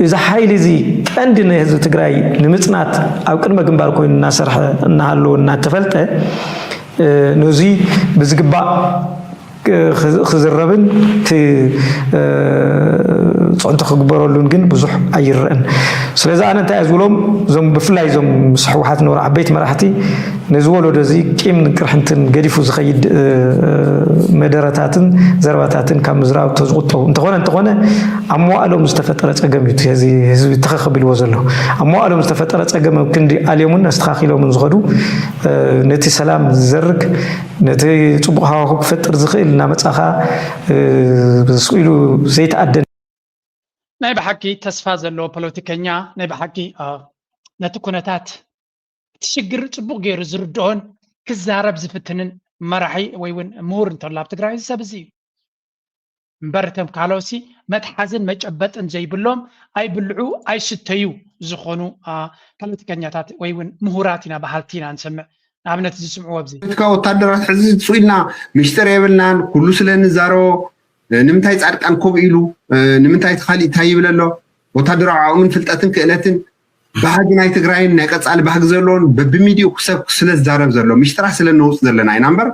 እዚ ሓይሊ እዚ ቀንዲ ንህዝቢ ትግራይ ንምፅናት ኣብ ቅድመ ግንባር ኮይኑ እናሰርሐ እናሃለወ እናተፈልጠ ነዚ ብዝግባእ ክዝረብን እቲ ፅዕንቶ ክግበረሉን ግን ብዙሕ ኣይረአን። ስለዚ ኣነ እንታይ እየ ዝብሎም እዞም ብፍላይ እዞም ምስ ህወሓት ዝነበሩ ዓበይቲ መራሕቲ ነዚ ወለዶ እዚ ቂምን ቅርሕንትን ገዲፉ ዝኸይድ መደረታትን ዘረባታትን ካብ ምዝራብ ተዝቁጠቡ እንተኾነ እንተኾነ ኣብ መዋእሎም ዝተፈጠረ ፀገም እዩ እዚ ህዝቢ ተኸኸብ ኢልዎ ዘሎ ኣብ መዋእሎም ዝተፈጠረ ፀገም ኣብ ክንዲ ኣልዮምን ኣስተኻኺሎምን ዝኸዱ ነቲ ሰላም ዝዘርግ ነቲ ፅቡቕ ሃዋሁ ክፈጥር ዝኽእል እናመፃኻ ስኢሉ ዘይተኣደን ናይ ብሓቂ ተስፋ ዘለዎ ፖለቲከኛ ናይ ብሓቂ ነቲ ኩነታት እቲ ሽግር ፅቡቕ ገይሩ ዝርድኦን ክዛረብ ዝፍትንን መራሒ ወይ እውን ምሁር እንተሎ ኣብ ትግራይ እዚ ሰብ እዚ እዩ እምበር እቶም ካልኦሲ መትሓዝን መጨበጥን ዘይብሎም ኣይብልዑ ኣይስተዩ ዝኾኑ ፖለቲከኛታት ወይ እውን ምሁራት ኢና በሃልቲ ኢና ንሰምዕ ንኣብነት ዝስምዕዎ ኣብዚ ፖለቲካ ወታደራት ሕዚ ስኢልና ሚስጥር የብልናን ኩሉ ስለ ንዛረቦ ንምንታይ ፃድቃን ኮብ ኢሉ ንምንታይ ተኻሊእ እንታይ ይብል ኣሎ ወታደራዊ ዓቕምን ፍልጠትን ክእለትን ባህጊ ናይ ትግራይን ናይ ቀፃሊ ባህጊ ዘለዎን በብሚድኡ ክሰብ ስለ ዝዛረብ ዘሎ ሚስጥራት ስለ ነውፅ ዘለና ኢና እምበር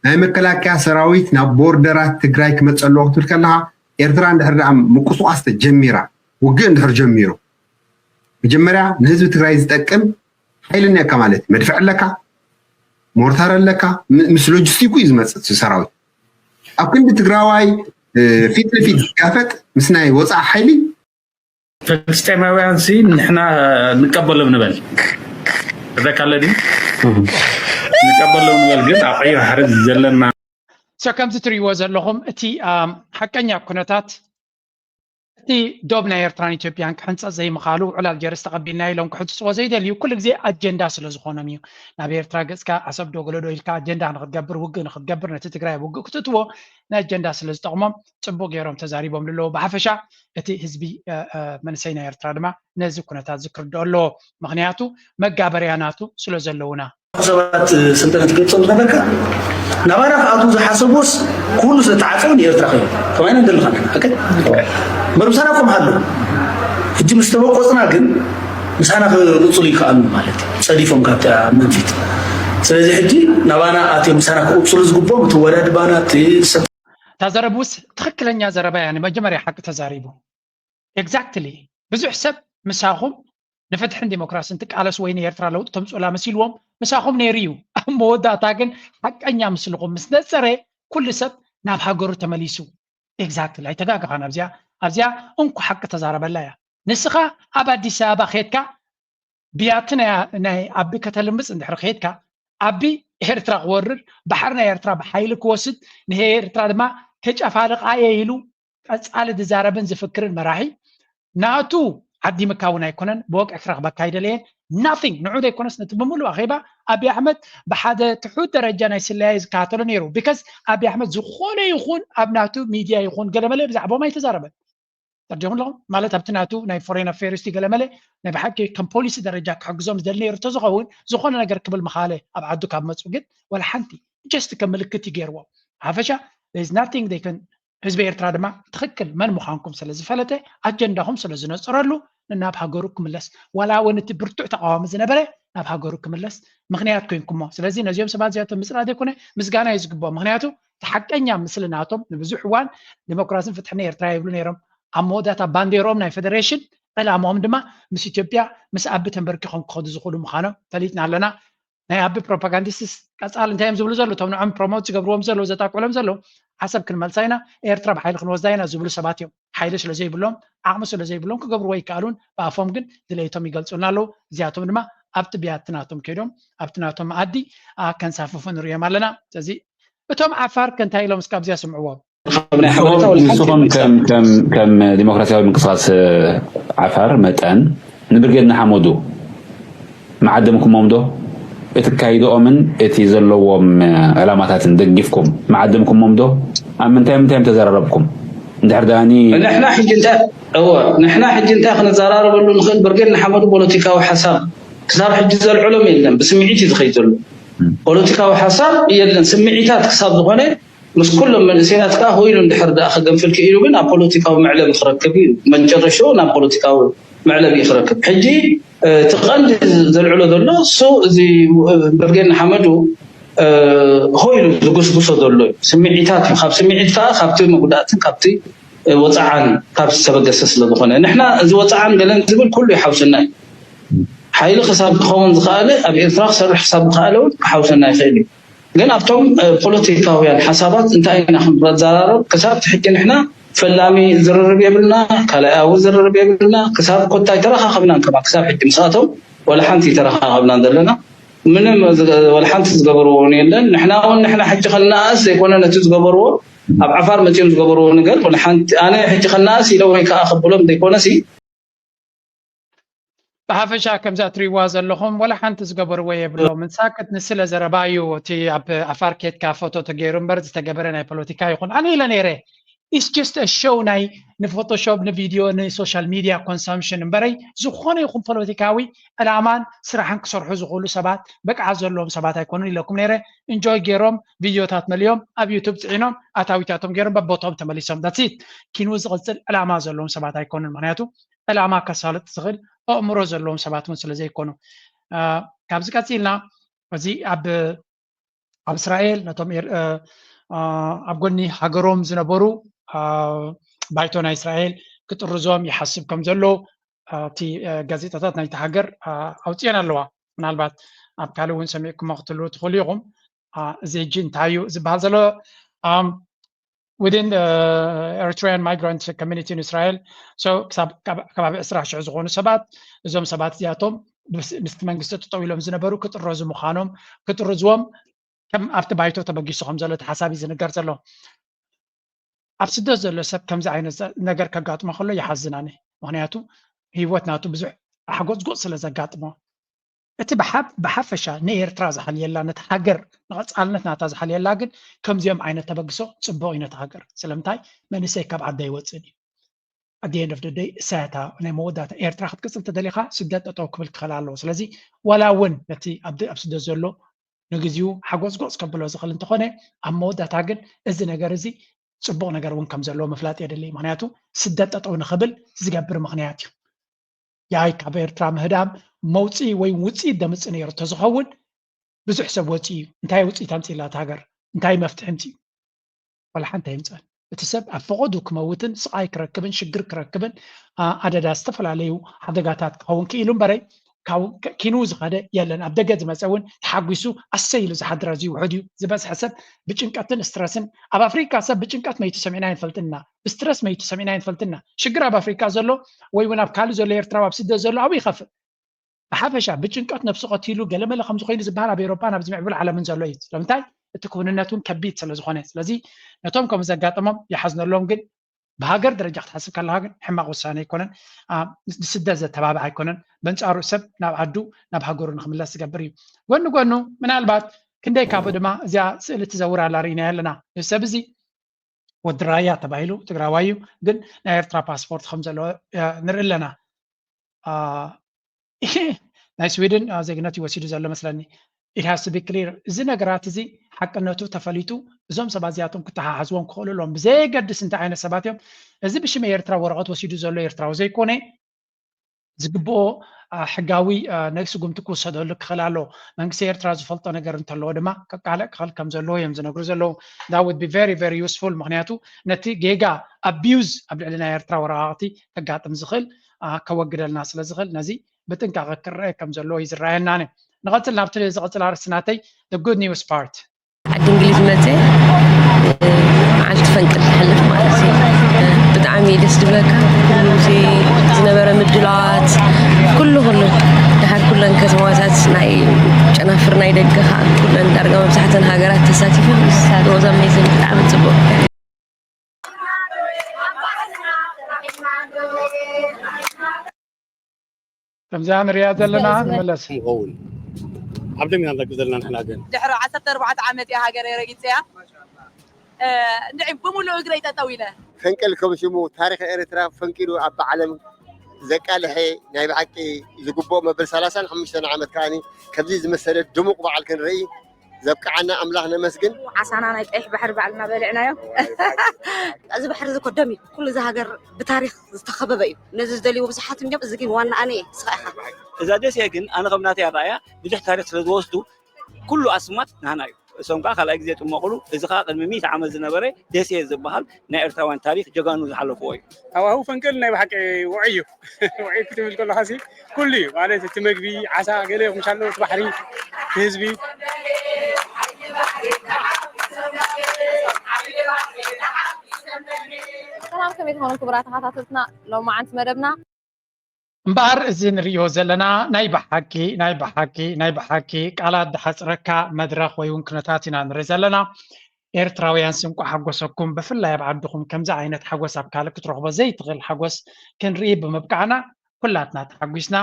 ናይ መከላከያ ሰራዊት ናብ ቦርደራት ትግራይ ክመፀ ኣለዎ ክትብል ከለካ ኤርትራ እንድሕር ደኣ ምንቅስቃስ ተጀሚራ ውግእ እንድሕር ጀሚሩ መጀመርያ ንህዝቢ ትግራይ ዝጠቅም ሓይሊ እኒአካ ማለት እዩ መድፍዕ ኣለካ ሞርታር ኣለካ፣ ም- ምስ ሎጂስቲኩ እዩ ዝመፅእ እቲ ሰራዊት። ኣብ ክንዲ ትግራዋይ እ፣ ፊት ንፊት ዝጋፈጥ ምስ ናይ ወፃኢ ሓይሊ ፍልስጤማውያን ሲ ንሕና ንቀበሎም ንበል። እዛ ካለ ድዩ? ንቀበሎም ንበል፣ ግን ኣብ ቀይሕ ባሕሪ ዘለና So ከምዚ ትርእይዎ ዘለኹም እቲ ኣም፣ ሓቀኛ ኩነታት እቲ ዶብ ናይ ኤርትራን ኢትዮጵያን ክሕንፀፅ ዘይምኻሉ ውዕል ኣልጀርስ ተቐቢልና ኢሎም ክሕፅፅዎ ዘይደልዩ ኩሉ ግዜ ኣጀንዳ ስለ ዝኾኖም እዩ። ናብ ኤርትራ ገፅካ ዓሰብ ዶ ገለ ዶ ኢልካ ኣጀንዳ ንክትገብር ውግእ ንክትገብር ነቲ ትግራይ ውግእ ክትእትዎ ናይ ኣጀንዳ ስለ ዝጠቕሞም ፅቡቅ ገይሮም ተዛሪቦም ኣለዉ። ብሓፈሻ እቲ ህዝቢ እ፣ እ፣ መንእሰይ ናይ ኤርትራ ድማ ነዚ ኩነታት እዚ ክርድኦ ኣለዎ። ምክንያቱ መጋበርያ ናቱ ስለ ዘለውና። ሰባት ስልጠነ ትገልጾም ዝነበርካ ናባና ክኣትዉ ዝሓሰቡስ ኩሉ ስለ ተዓጸው ንኤርትራ ከዩ ከማይና እንደልኻና ኦኬ መርምሳና ኮም ሃሉ ሕጂ ምስ ተበቆጽና ግን ምሳና ክቕጽሉ ይከኣሉ ማለት እዩ ጸዲፎም ካብቲ መንፊት ስለዚ ሕጂ ናባና ኣትዮም ምሳና ክቕጽሉ ዝግብኦም እቲ ወዳድባና እቲ ሰብ ታዘረቡስ ትኽክለኛ ዘረባ እያ። ንመጀመርያ ሓቂ ተዛሪቡ። ኤግዛክትሊ ብዙሕ ሰብ ምሳኹም ንፍትሕን ዲሞክራስን ትቃለስ ወይ ንኤርትራ ለውጢ ተምፅኡላ መሲልዎም ምሳኹም ነይሩ እዩ። ኣብ መወዳእታ ግን ሓቀኛ ምስልኹም ምስ ነፀረ ኩሉ ሰብ ናብ ሃገሩ ተመሊሱ። ኤግዛክትሊ ኣይተጋገኻን። ኣብዚኣ ኣብዚኣ እንኩ ሓቂ ተዛረበላ እያ። ንስኻ ኣብ ኣዲስ ኣበባ ኬድካ ብያቲ ናይ ናይ ኣቢ ከተልምፅ እንድሕር ኬድካ ኣቢ ኤርትራ ክወርር ባሕሪ ናይ ኤርትራ ብሓይሊ ክወስድ ንኤርትራ ድማ ከጨፋልቃ እየ ኢሉ ቀፃሊ ዝዛረብን ዝፍክርን መራሒ ናቱ ዓዲ ምካውን ኣይኮነን ብወግዒ ክረክበካ ኣይደለየን ናቲንግ ንዑ ዘይኮነስ ነቲ ብምሉእ ኣኼባ ኣቢ ኣሕመድ ብሓደ ትሑት ደረጃ ናይ ስለያ እዩ ዝከታተሎ ነይሩ because ኣቢ ኣሕመድ ዝኾነ ይኹን ኣብ ናቱ ሚድያ ይኹን ገለመለ ብዛዕባኦም ኣይተዛረበን ተርዲኹም ኣለኹም ማለት ኣብቲ ናቱ ናይ ፎሬን ኣፌርስ ገለመለ ናይ ብሓቂ ከም ፖሊሲ ደረጃ ክሕግዞም ዝደሊ ነይሩ ተዝኸውን ዝኾነ ነገር ክብል ምኻለ ኣብ ዓዱ ካብ መፁ ግን ወላ ሓንቲ just ከም ምልክት እዩ ገይርዎም ሓፈሻ there is nothing they can ህዝቢ ኤርትራ ድማ ትኽክል መን ምዃንኩም ስለ ዝፈለጠ ኣጀንዳኹም ስለ ዝነፅረሉ ንናብ ሃገሩ ክምለስ ዋላ እውን እቲ ብርቱዕ ተቃዋሚ ዝነበረ ናብ ሃገሩ ክምለስ ምክንያት ኮይንኩሞ ስለዚ ነዚኦም ሰባት እዚኣቶም ምፅራድ ዘይኮነ ምስጋና እዩ ዝግብኦም ምክንያቱ እቲ ሓቀኛ ምስሊ ናቶም ንብዙሕ እዋን ዲሞክራስን ፍትሕን ኤርትራ ይብሉ ነይሮም ኣብ መወዳእታ ባንዴርኦም ናይ ፌደሬሽን ዕላምኦም ድማ ምስ ኢትዮጵያ ምስ ኣቢ ተንበርኪኾም ክኸዱ ዝኽእሉ ምዃኖም ፈሊጥና ኣለና ናይ ኣቢ ፕሮፓጋንዲስትስ ቀፃል እንታይ እዮም ዝብሉ ዘለዉ እቶም ንዖም ፕሮሞት ዝገብርዎም ዘለዉ ዘጣቅዕሎም ዘለዉ ዓሰብ ክንመልሳ ኢና ኤርትራ ብሓይሊ ክንወስዳ ኢና ዝብሉ ሰባት እዮም ሓይሊ ስለ ዘይብሎም ዓቕሚ ስለ ዘይብሎም ክገብርዎ ይከኣሉን ብኣፎም ግን ድሌቶም ይገልፁልና ኣለዉ እዚኣቶም ድማ ኣብቲ ብያቲ ናቶም ከይዶም ኣብቲ ናቶም መኣዲ ከንሳፍፉ ንሪኦም ኣለና ስለዚ እቶም ዓፋር ከ እንታይ ኢሎም እስካብ እዚኣ ስምዕዎም ንስኹም ከም ዲሞክራሲያዊ ምንቅስቃስ ዓፋር መጠን ንብርጌድ ንሓመዱ መዓደምኩሞም ዶ እቲ ካይድኦምን እቲ ዘለዎም ዕላማታትን ደጊፍኩም መዓደምኩሞም ዶ ኣብ ምንታይ ምንታይ ተዘራረብኩም እንድሕር ዳኒ ንሕና ሕጂ እንታይ እወ ንሕና ሕጂ እንታይ ክንዘራረበሉ ንኽእል ብርጌድ ንሓመዱ ፖለቲካዊ ሓሳብ ክሳብ ሕጂ ዘልዕሎም የለን ብስምዒት እዩ ዝኸይድ ዘሎ ፖለቲካዊ ሓሳብ የለን ስምዒታት ክሳብ ዝኾነ ምስ ኩሎም መንእሰያት ከዓ ሆይሉ እንድሕር ደኣ ክገንፍል ክኢሉ ግን ኣብ ፖለቲካዊ መዕለቢ ክረክብ እዩ መጨረሽኡ ናብ ፖለቲካዊ መዕለቢ እዩ ክረክብ ሕጂ እቲ ቀንዲ ዘልዕሎ ዘሎ እሱ እዚ ብርጌድ ንሓመዱ ሆይሉ ዝጉስጉሶ ዘሎ እዩ ስምዒታት እዩ ካብ ስምዒት ከዓ ካብቲ መጉዳእትን ካብቲ ወፃዓን ካብ ዝተበገሰ ስለ ዝኾነ ንሕና እዚ ወፃዓን ገለን ዝብል ኩሉ ይሓውሰና እዩ ሓይሊ ክሳብ ክኸውን ዝኸኣለ ኣብ ኤርትራ ክሰርሕ ክሳብ ዝኸኣለ እውን ክሓውሰና ይኽእል እዩ ግን ኣብቶም ፖለቲካውያን ሓሳባት እንታይ ኢና ክንዘራረብ ክሳብ ሕጂ ንሕና ፈላሚ ዝርርብ የብልና ካልኣያዊ ዝርርብ የብልና ክሳብ ኮታ ኣይተረኻኸብናን ከማ ክሳብ ሕጂ ምስኣቶም ወላ ሓንቲ ይተረኻኸብናን ዘለና ምንም ወላ ሓንቲ ዝገበርዎ እውን የለን ንሕና እውን ንሕና ሕጂ ከነኣእስ ዘይኮነ ነቲ ዝገበርዎ ኣብ ዓፋር መፅኦም ዝገበርዎ ነገር ወላ ሓንቲ ኣነ ሕጂ ከነኣእስ ኢለ ወይ ከዓ ከብሎም ዘይኮነሲ ብሓፈሻ ከምዛ ትሪእዋ ዘለኹም ወላ ሓንቲ ዝገበርዎ የብሎምን ሳክት ንስለ ዘረባ እዩ እቲ ኣብ ኣፋር ኬትካ ፎቶ ተገይሩ እምበር ዝተገበረ ናይ ፖለቲካ ይኹን ኣነ ኢለ ነይረ it's just a show ናይ ንፎቶሾፕ ንቪድዮ ንሶሻል ሚድያ ኮንሳምሽን እምበረይ ዝኾነ ይኹን ፖለቲካዊ ዕላማን ስራሕን ክሰርሑ ዝኽእሉ ሰባት ብቅዓት ዘለዎም ሰባት ኣይኮኑን ኢለኩም ነይረ እንጆይ ገይሮም ቪድዮታት መሊኦም ኣብ ዩቱብ ፅዒኖም ኣታዊታቶም ገይሮም በቦቶም ተመሊሶም that's it ኪንው ዝቕፅል ዕላማ ዘለዎም ሰባት ኣይኮኑን ምክንያቱ ዕላማ ከሳልጥ ዝኽእል ኣእምሮ ዘለዎም ሰባት እውን ስለ ዘይኮኑ ካብዚ ቀፂልና እዚ ኣብ ኣብ እስራኤል ነቶም ኣብ ጎኒ ሃገሮም ዝነበሩ ባይቶ ናይ እስራኤል ክጥርዞም ይሓስብ ከም ዘሎ እቲ ጋዜጣታት ናይቲ ሃገር ኣውፅኤን ኣለዋ ምናልባት ኣብ ካልእ እውን ሰሚዕኩሞ ክትህልዉ ትኽእሉ ኢኹም። እዚ ሕጂ እንታይ እዩ ዝበሃል ዘሎ? Within Eritrean migrant community in Israel, so ከባቢ ዕስራ ሽሕ ዝኾኑ ሰባት፣ እዞም ሰባት እዚኣቶም ምስቲ መንግስቲ ጠጠው ኢሎም ዝነበሩ ክጥረዙ ምዃኖም፣ ክጥርዝዎም ከም ኣብቲ ባይቶ ተበጊሱ ከም ዘሎ ተሓሳቢ ዝንገር ዘሎ። ኣብ ስደት ዘሎ ሰብ ከምዚ ዓይነት ነገር ከጋጥሞ ከሎ ይሓዝናኒ። ምክንያቱ ህይወት ናቱ ብዙሕ ሓጎጽጎጽ ስለ ዘጋጥሞ። እቲ ብሓፈሻ ንኤርትራ ዝሓልየላ፣ ነቲ ሃገር ንቐጻልነት ናታ ዝሓልየላ ግን ከምዚኦም ዓይነት ተበግሶ ጽቡቕ እዩ ነቲ ሃገር። ስለምንታይ መንእሰይ ካብ ዓዳ ይወጽእ እዩ። ኣደየንድ ኦፍ ደይ እሳያታ ናይ መወዳእታ ኤርትራ ክትቅጽል ተደሊኻ ስደት ጠጠው ክብል ክኽእል ኣለዎ። ስለዚ ዋላ እውን ነቲ ኣብ ስደት ዘሎ ንግዚኡ ሓጎጽጎጽ ከብሎ ዝኽእል እንተኾነ ኣብ መወዳእታ ግን እዚ ነገር እዚ ጽቡቕ ነገር እውን ከም ዘለዎ ምፍላጥ የድሊ። ምክንያቱ ስደት ጠጠው ንኽብል ዝገብር ምክንያት እዩ። ያይ ካብ ኤርትራ ምህዳም መውፅኢ ወይ ውፅኢት ደምፅእ ነይሩ እንተዝኸውን ብዙሕ ሰብ ወፂኡ እዩ። እንታይ ውፅኢት ኣምፅእላ እታ ሃገር? እንታይ መፍትሒ ኣምፅኡ? ዋላ ሓንቲ ኣይምፅእን። እቲ ሰብ ኣብ ፈቐዱ ክመውትን ስቓይ ክረክብን ሽግር ክረክብን ኣደዳ ዝተፈላለዩ ሓደጋታት ክኸውን ክኢሉ እምበረይ ኪኑ ዝኸደ የለን። ኣብ ደገ ዝመፀ እውን ተሓጒሱ ኣሰይ ኢሉ ዝሓድር ኣዝዩ ውሑድ እዩ። ዝበዝሐ ሰብ ብጭንቀትን ስትረስን ኣብ ኣፍሪካ ሰብ ብጭንቀት መይቱ ሰሚዕና ኣይንፈልጥና፣ ብስትረስ መይቱ ሰሚዕና ኣይንፈልጥና። ሽግር ኣብ ኣፍሪካ ዘሎ ወይ እውን ኣብ ካልእ ዘሎ ኤርትራዊ ኣብ ስደት ዘሎ ኣብኡ ይኸፍእ። ብሓፈሻ ብጭንቀት ነብሱ ቀቲሉ ገለመለ ከም ዝኾይኑ ዝበሃል ኣብ ኤሮፓን ኣብዚ ምዕቡል ዓለምን ዘሎ እዩ። ስለምንታይ? እቲ ክውንነት እውን ከቢድ ስለ ዝኾነ። ስለዚ ነቶም ከምኡ ዘጋጠሞም ይሓዝነሎም፣ ግን ብሃገር ደረጃ ክትሓስብ ከለካ ግን ሕማቕ ውሳነ ኣይኮነን። ንስደት ዘተባብዕ ኣይኮነን። በንጻሩ ሰብ ናብ ዓዱ ናብ ሃገሩ ንክምለስ ዝገብር እዩ። ጎኒ ጎኑ ምናልባት ክንደይ ካብኡ ድማ እዚኣ ስእሊ ትዘውር ኣላ ርኢናያ ኣለና። እዚ ሰብ እዚ ወዲ ራያ ተባሂሉ ትግራዋይ እዩ፣ ግን ናይ ኤርትራ ፓስፖርት ከም ዘለዎ ንርኢ ኣለና። ናይ ስዊድን ዜግነት ይወሲዱ ዘሎ መስለኒ። It has to be clear። እዚ ነገራት እዚ ሓቅነቱ ተፈሊጡ እዞም ሰባት እዚኣቶም ክተሓሓዝዎም ክኽእሉ ኣለዎም፣ ብዘየገድስ እንታይ ዓይነት ሰባት እዮም። እዚ ብሽም ኤርትራ ወረቐት ወሲዱ ዘሎ ኤርትራዊ ዘይኮነ ዝግብኦ ሕጋዊ ናይ ስጉምቲ ክውሰደሉ ክኽእል ኣለዎ። መንግስቲ ኤርትራ ዝፈልጦ ነገር እንተለዎ ድማ ከቃልዕ ክኽእል ከም ዘለዎ እዮም ዝነግሩ ዘለዉ። That would be very very useful። ምክንያቱ ነቲ ጌጋ ኣቢዩዝ ኣብ ልዕሊ ናይ ኤርትራ ወረቓቕቲ ከጋጥም ዝኽእል ከወግደልና ስለ ዝኽእል ነዚ ብጥንቃቐ ክረአ ከም ዘለዎ እዩ ዝረኣየና። ንቐጽል ናብቲ ዝቐጽል ኣርእስቲ ናተይ፣ the good news part። ዓዲ እንግሊዝ መፀ መዓልቲ ፈንቅል ትሕልፍ ማለት እዩ። ብጣዕሚ ደስ ዝብለካ ኩሉ ዝነበረ ምድላዋት ኩሉ ኩሉ ድሓር ኩለን ከተማታት ናይ ጨናፍር ናይ ደገ ከዓ ኩለን ዳርጋ መብዛሕተን ሃገራት ተሳቲፈን ሮዛ ሜዘን ብጣዕሚ ፅቡቅ። ከምዚኣ ንሪኣ ዘለና ንመለስ። ምኸውን ኣብ ደም ኢና ንረግእ ዘለና ንሕና ግን ድሕሪ ዓሰርተ ኣርባዕተ ዓመት እያ ሃገረይ ረጊፀያ። እንድዒ ብምሉእ እግረይ ጠጠው ኢለ። ፈንቅል ከም ሽሙ ታሪኽ ኤርትራ ፈንቂሉ ኣብ ዓለም ዘቃልሐ ናይ ብሓቂ ዝግብኦ መበል ሰላሳን ሓሙሽተን ዓመት ከዓኒ ከምዚ ዝመሰለ ድሙቕ በዓል ክንርኢ ዘብቅዓና ኣምላኽ ነመስግን። ዓሳና ናይ ቀይሕ ባሕሪ ባዕልና በሊዕናዮ። እዚ ባሕሪ እዚ ኮደም እዩ። ኩሉ እዚ ሃገር ብታሪኽ ዝተኸበበ እዩ። ነዚ ዝደልይዎ ብዙሓት እዮም። እዚ ግን ዋና ኣነ እየ፣ ንስኻ ኢኻ። እዛ ደሴ ግን ኣነ ከም ናተይ ኣረኣእያ ብዙሕ ታሪኽ ስለ ዝወስዱ ኩሉ ኣስማት ናህና እዩ። እሶም ከዓ ካልኣይ ግዜ ይጥመቑሉ። እዚ ከዓ ቅድሚ ሚእቲ ዓመት ዝነበረ ደሴ ዝበሃል ናይ ኤርትራውያን ታሪኽ ጀጋኑ ዝሓለፍዎ እዩ። ሃዋህው ፈንቅል ናይ ብሓቂ ውዑይ እዩ። ውዑይ ክትብል ከለኻሲ ኩሉ እዩ ማለት እቲ መግቢ፣ ዓሳ፣ ገለ ይኹን ሻሎ፣ እቲ ባሕሪ፣ እቲ ህዝቢ። ሰላም ከመይ ትኾኑ ክቡራት ተኸታተልትና ሎማዓንቲ መደብና። እምበኣር እዚ ንርእዮ ዘለና ናይ ብሓቂ ናይ ብሓቂ ናይ ብሓቂ ቃላት ዝሓጽረካ መድረኽ ወይ እውን ኩነታት ኢና ንርኢ ዘለና። ኤርትራውያን እንቋዕ ሓጎሰኩም። ብፍላይ ኣብ ዓድኹም ከምዚ ዓይነት ሓጎስ ኣብ ካልእ ክትረኽቦ ዘይትኽእል ሓጎስ ክንርኢ ብምብቃዕና ኩላትና ተሓጒስና።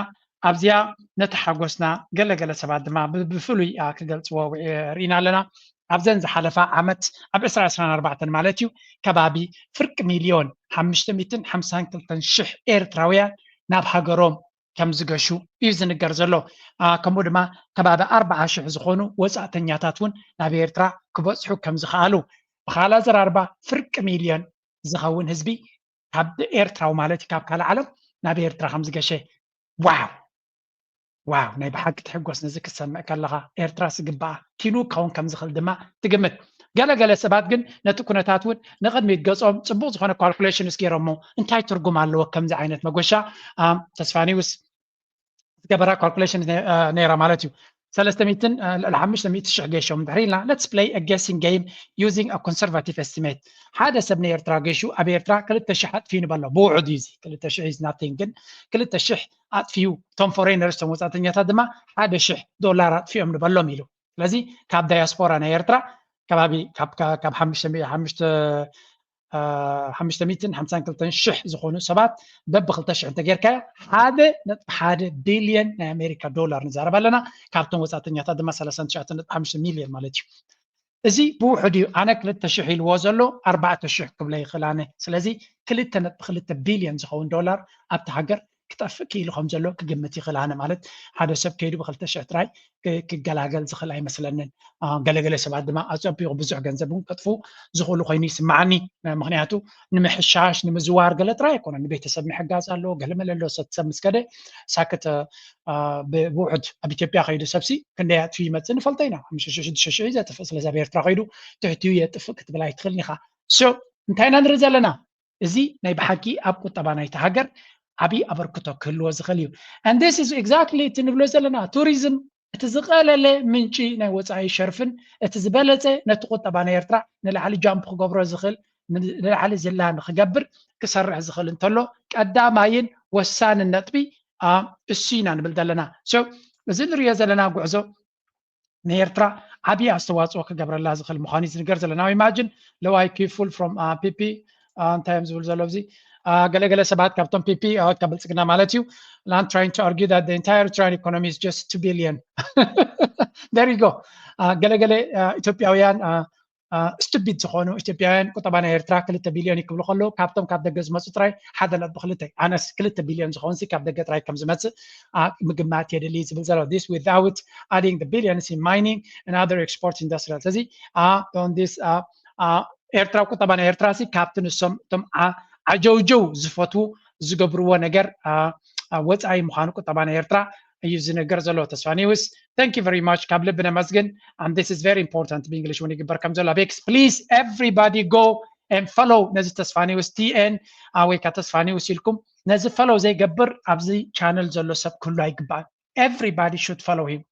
ኣብዚኣ ነቲ ሓጎስና ገለ ገለ ሰባት ድማ ብፍሉይ ክገልጽዎ ርኢና ኣለና። ኣብዘን ዝሓለፋ ዓመት ኣብ ዕስራ ዕስራን ኣርባዕተን ማለት እዩ ከባቢ ፍርቂ ሚልዮን ሓሙሽተ ሚእትን ሓምሳን ክልተን ሽሕ ኤርትራውያን ናብ ሃገሮም ከም ዝገሹ እዩ ዝንገር ዘሎ። ከምኡ ድማ ከባቢ ኣርባዓ ሽሕ ዝኾኑ ወፃእተኛታት እውን ናብ ኤርትራ ክበፅሑ ከም ዝኸኣሉ ብኻላ ዘራርባ ፍርቂ ሚልዮን ዝኸውን ህዝቢ ካብ ኤርትራዊ ማለት እዩ ካብ ካልእ ዓለም ናብ ኤርትራ ከም ዝገሸ ዋው ዋው ናይ ብሓቂ ትሕጎስ ነዚ ክትሰምዕ ከለኻ ኤርትራ ስግባኣ ኪኑ ክኸውን ከም ዝኽእል ድማ ትግምት። ገለ ገለ ሰባት ግን ነቲ ኩነታት እውን ንቕድሚት ገጾም ጽቡቕ ዝኾነ calculations ገይሮሞ እንታይ ትርጉም ኣለዎ ከምዚ ዓይነት መጎሻ ተስፋኒውስ ዝገበራ calculation ነይራ ማለት እዩ። ሰለስተ ሚእትን ልዕሊ ሓሙሽተ ሚእቲ ሽሕ ገይሾም እንድሕር ኢልና፣ let's play a guessing game using a conservative estimate። ሓደ ሰብ ንኤርትራ ገይሹ ኣብ ኤርትራ ክልተ ሽሕ ኣጥፊኡ ንበሎ። ብውሑድ እዩ እዚ። ክልተ ሽሕ is nothing፣ ግን ክልተ ሽሕ ኣጥፊኡ፣ እቶም ፎሬነርስ፣ እቶም ወጻእተኛታት ድማ ሓደ ሽሕ ዶላር ኣጥፊኦም ንበሎም ኢሉ። ስለዚ ካብ ዳያስፖራ ናይ ኤርትራ ከባቢ ካብ ሓሙሽተ ሚእቲ ሓሙሽተ ሓምሳን ክልተን ሽሕ ዝኾኑ ሰባት በብክልተ ሽሕ እንተጌርካዮ ሓደ ነጥቢ ሓደ ቢልዮን ናይ ኣሜሪካ ዶላር ንዛረብ ኣለና። ካብቶም ወፃእተኛታት ድማ ሰላሳን ትሽዓተን ነጥቢ ሓሙሽተ ሚልዮን ማለት እዩ። እዚ ብውሕድ እዩ። ኣነ ክልተ ሽሕ ኢልዎ ዘሎ ኣርባዕተ ሽሕ ክብሎ ይኽእል ኣነ። ስለዚ ክልተ ነጥቢ ክልተ ቢልዮን ዝኸውን ዶላር ኣብቲ ሃገር ክጠፍእ ክኢሉ ከም ዘሎ ክግምት ይኽእል ኣነ። ማለት ሓደ ሰብ ከይዱ ብክልተ ሽሕ ጥራይ ክገላገል ዝኽእል ኣይመስለንን። ገለገለ ሰባት ድማ ኣጸቢቑ ብዙሕ ገንዘብ እውን ከጥፉ ዝኽእሉ ኮይኑ ይስምዓኒ። ምክንያቱ ንምሕሻሽ ንምዝዋር ገለ ጥራይ ኣይኮነን፣ ንቤተሰብ ምሕጋዝ ኣሎ፣ ገለ መለ ኣሎ። ሰብ ምስ ከደ ሳክት ብውሑድ ኣብ ኢትዮጵያ ከይዱ ሰብሲ ክንደይ ኣጥፊ ይመጽእ ንፈልጦ ኢና። ሓሙሽተ ሽሕ ሽዱሽተ ሽሕ እዩ ዘጥፍእ። ስለዚ ኣብ ኤርትራ ከይዱ ትሕቲኡ የጥፍእ ክትብል ኣይትኽእልን ኢኻ። So እንታይ ኢና ንርኢ ዘለና? እዚ ናይ ብሓቂ ኣብ ቁጠባ ናይቲ ሃገር ዓብዪ ኣበርክቶ ክህልዎ ዝኽእል እዩ። And this is exactly እቲ ንብሎ ዘለና ቱሪዝም፣ እቲ ዝቐለለ ምንጪ ናይ ወፃኢ ሸርፍን እቲ ዝበለፀ ነቲ ቁጠባ ናይ ኤርትራ ንላዕሊ ጃምፕ ክገብሮ ዝኽእል፣ ንላዕሊ ዝላ ንክገብር ክሰርሕ ዝኽእል እንተሎ ቀዳማይን ወሳንን ነጥቢ እሱ ኢና ንብል ዘለና። So እዚ ንሪኦ ዘለና ጉዕዞ ንኤርትራ ዓብዪ ኣስተዋፅኦ ክገብረላ ዝኽእል ምዃኑ እዩ ዝንገር ዘሎ። Now imagine low I Q full from ፒፒ እንታይ እዮም ዝብል ዘሎ ኣብዚ? ገለገለ ሰባት ካብቶም ፒፒ ካብ ብልፅግና ማለት እዩ። I'm trying to argue that the entire Eritrean economy is just two billion. There you go. ገለገለ ኢትዮጵያውያን ስቱፒድ ዝኾኑ ኢትዮጵያውያን ቁጠባ ናይ ኤርትራ ክልተ ቢልዮን እዩ ክብሉ ከለዉ ካብቶም ካብ ደገ ዝመፁ ጥራይ ሓደ ነጥቢ ክልተ፣ ኣነስ ክልተ ቢልዮን ዝኾንሲ ካብ ደገ ጥራይ ከም ዝመፅእ ምግማት የድሊ ዝብል ዘሎ። This without adding the billions in mining and other export industrial። ስለዚ on this ኤርትራ ቁጠባ ናይ ኤርትራ ሲ ካብቲ ንሶም እቶም ዓጀውጀው ዝፈትዉ ዝገብርዎ ነገር ወፃኢ ምዃኑ ቁጠባ ናይ ኤርትራ እዩ ዝነገር ዘሎ። ተስፋ ኒውስ thank you very much፣ ካብ ልቢ ነመስግን። And this is very important ብእንግሊሽ እውን ይግበር ከም ዘሎ ቤክስ። Please everybody go and follow ነዚ ተስፋ ኒውስ ቲኤን ወይ ከዓ ተስፋ ኒውስ ኢልኩም ነዚ ፈሎው ዘይገብር ኣብዚ ቻነል ዘሎ ሰብ ክህሉ ኣይግባእን። Everybody should follow him።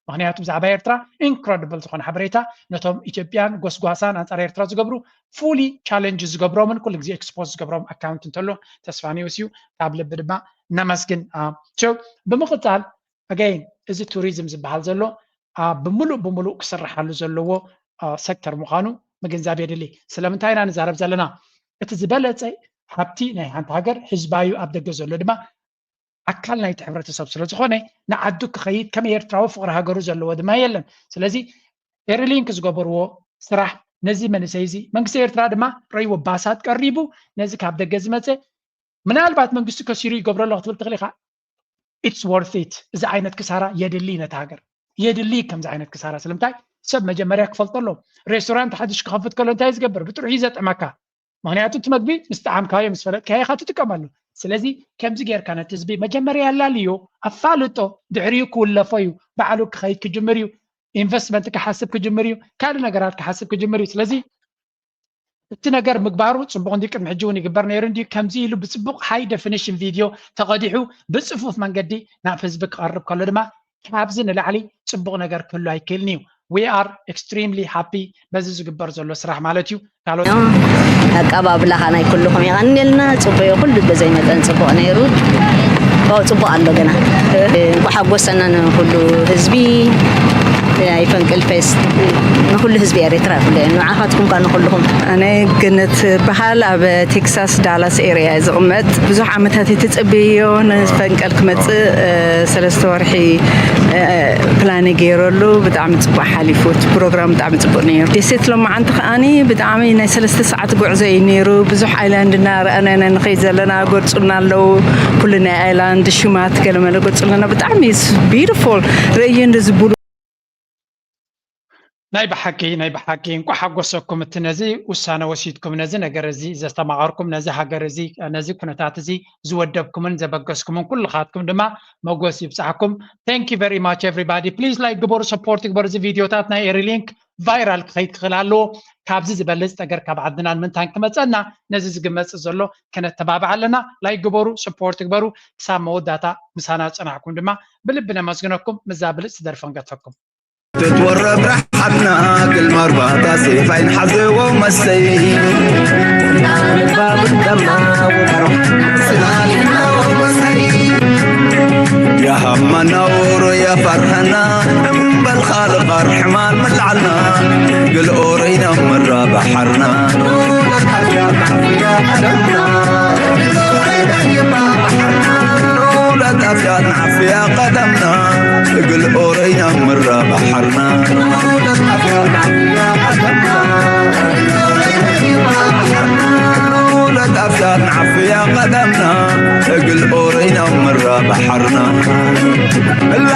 ምክንያቱ ብዛዕባ ኤርትራ ኢንክረዲብል ዝኾነ ሓበሬታ ነቶም ኢትዮጵያን ጎስጓሳን ኣንፃር ኤርትራ ዝገብሩ ፉሊ ቻለንጅ ዝገብሮምን ኩሉ ግዜ ኤክስፖዝ ዝገብሮም ኣካውንት እንተሎ ተስፋ ኒውስ እዩ። ካብ ልቢ ድማ ነመስግን። ብምቕፃል ኣገይን እዚ ቱሪዝም ዝበሃል ዘሎ ብምሉእ ብምሉእ ክስርሓሉ ዘለዎ ሴክተር ምዃኑ ምግንዛብ የድሊ። ስለምንታይ ኢና ንዛረብ ዘለና? እቲ ዝበለፀ ሃብቲ ናይ ሓንቲ ሃገር ህዝባዩ ኣብ ደገ ዘሎ ድማ ኣካል ናይቲ ሕብረተሰብ ስለ ዝኾነ ንዓዱ ክኸይድ ከም ኤርትራዊ ፍቕሪ ሃገሩ ዘለዎ ድማ የለን። ስለዚ ኤሪሊንክ ዝገበርዎ ስራሕ ነዚ መንእሰይ እዚ መንግስቲ ኤርትራ ድማ ረይዎ ባሳት ቀሪቡ ነዚ ካብ ደገ ዝመፀ ምናልባት መንግስቲ ከሲሩ ይገብረሎ ክትብል ትኽእል ኢኻ። It's worth it። እዚ ዓይነት ክሳራ የድሊ ነቲ ሃገር የድሊ ከምዚ ዓይነት ክሳራ። ስለምንታይ ሰብ መጀመርያ ክፈልጦ ኣለዎ። ሬስቶራንት ሓድሽ ክኸፍት ከሎ እንታይ ዝገብር ብጥርሑ እዩ ዘጥዕመካ። ምክንያቱ እቲ መግቢ ምስ ጠዓምካዮ ምስ ፈለጥካዮ ኢካ ትጥቀመሉ። ስለዚ ከምዚ ጌርካ ነቲ ህዝቢ መጀመርያ ኣላልዮ ኣፋልጦ ድሕሪኡ ክውለፎ እዩ። ባዕሉ ክኸይድ ክጅምር እዩ። ኢንቨስትመንት ክሓስብ ክጅምር እዩ። ካልእ ነገራት ክሓስብ ክጅምር እዩ። ስለዚ እቲ ነገር ምግባሩ ፅቡቅ እንዲ ቅድሚ ሕጂ እውን ይግበር ነይሩ እንዲ ከምዚ ኢሉ ብፅቡቅ ሃይ ደፊኒሽን ቪድዮ ተቐዲሑ ብፅፉፍ መንገዲ ናብ ህዝቢ ክቐርብ ከሎ ድማ ካብዚ ንላዕሊ ፅቡቅ ነገር ክህሉ ኣይክእልን እዩ። We are extremely happy በዚ ዝግበር ዘሎ ስራሕ ማለት እዩ። ካልኦት ኣቀባብላኻ ናይ ኩልኹም የቐንየልና። ፅቡቅ እዩ፣ ኩሉ በዘይ መጠን ፅቡቅ ነይሩ። ኦ ፅቡቅ ኣሎ ገና። እንኳ ሓጎሰና ንኩሉ ህዝቢ ናይ ፈንቅል ፌስት ንኩሉ ህዝቢ ኤርትራ ኩሉ ንዓኻትኩም ኳ ንኩልኹም። ኣነ ገነት በሃል ኣብ ቴክሳስ ዳላስ ኤርያ እየ ዝቕመጥ። ብዙሕ ዓመታት እየ ተጸብየዮ ንፈንቀል ክመጽእ ሰለስተ ወርሒ ፕላን ገይረሉ። ብጣዕሚ ጽቡቅ ሓሊፉ እቲ ፕሮግራም ብጣዕሚ ጽቡቅ ነይሩ። ደሴት ሎማዓንቲ ከኣኒ ብጣዕሚ ናይ ሰለስተ ሰዓት ጉዕዞ እዩ ነይሩ። ብዙሕ ኣይላንድ እናረኣና ኢና ንኸይድ ዘለና፣ ጎርጹና ኣለዉ ኩሉ ናይ ኣይላንድ ሽማት ገለመለ ጎርጹ ኣለና። ብጣዕሚ ቢዩቲፉል ርእዩ እንደዚ ብሉ ናይ ብሓቂ ናይ ብሓቂ እንኳዕ ሓጎሰኩም። እቲ ነዚ ውሳነ ወሲድኩም፣ ነዚ ነገር እዚ ዘስተማቐርኩም፣ ነዚ ሃገር እዚ፣ ነዚ ኩነታት እዚ ዝወደብኩምን ዘበገስኩምን ኩልኻትኩም ድማ መጎስ ይብጻሕኩም። Thank you very much everybody. Please like ግበሩ፣ support ግበሩ። እዚ ቪዲዮታት ናይ ኤሪ ሊንክ ቫይራል ክኸይድ ክኽእል ኣለዎ። ካብዚ ዝበልጽ ነገር ካብ ዓድናን ምንታን ክመጸና ነዚ ዝግመጽ ዘሎ ከነተባብዓ ኣለና። ላይክ ግበሩ፣ support ግበሩ። ክሳብ መወዳታ ምሳና ጽናሕኩም ድማ ብልቢ ነመስግነኩም። ምዛ ብልጽ ደርፈ ንገተኩም። ትትወረብ ርሓትና ግልማ ኣርባዕታ ሴፍ ኣይንሓዘዎ መሰይ يا همنا ورو يا فرحنا من بالخالق ارحمان من العنا قل اورينا من رابحرنا ولد افياد عافية قدمنا قل اورينا من رابحرنا ولد افياد عافية قدمنا قل اورينا من رابحرنا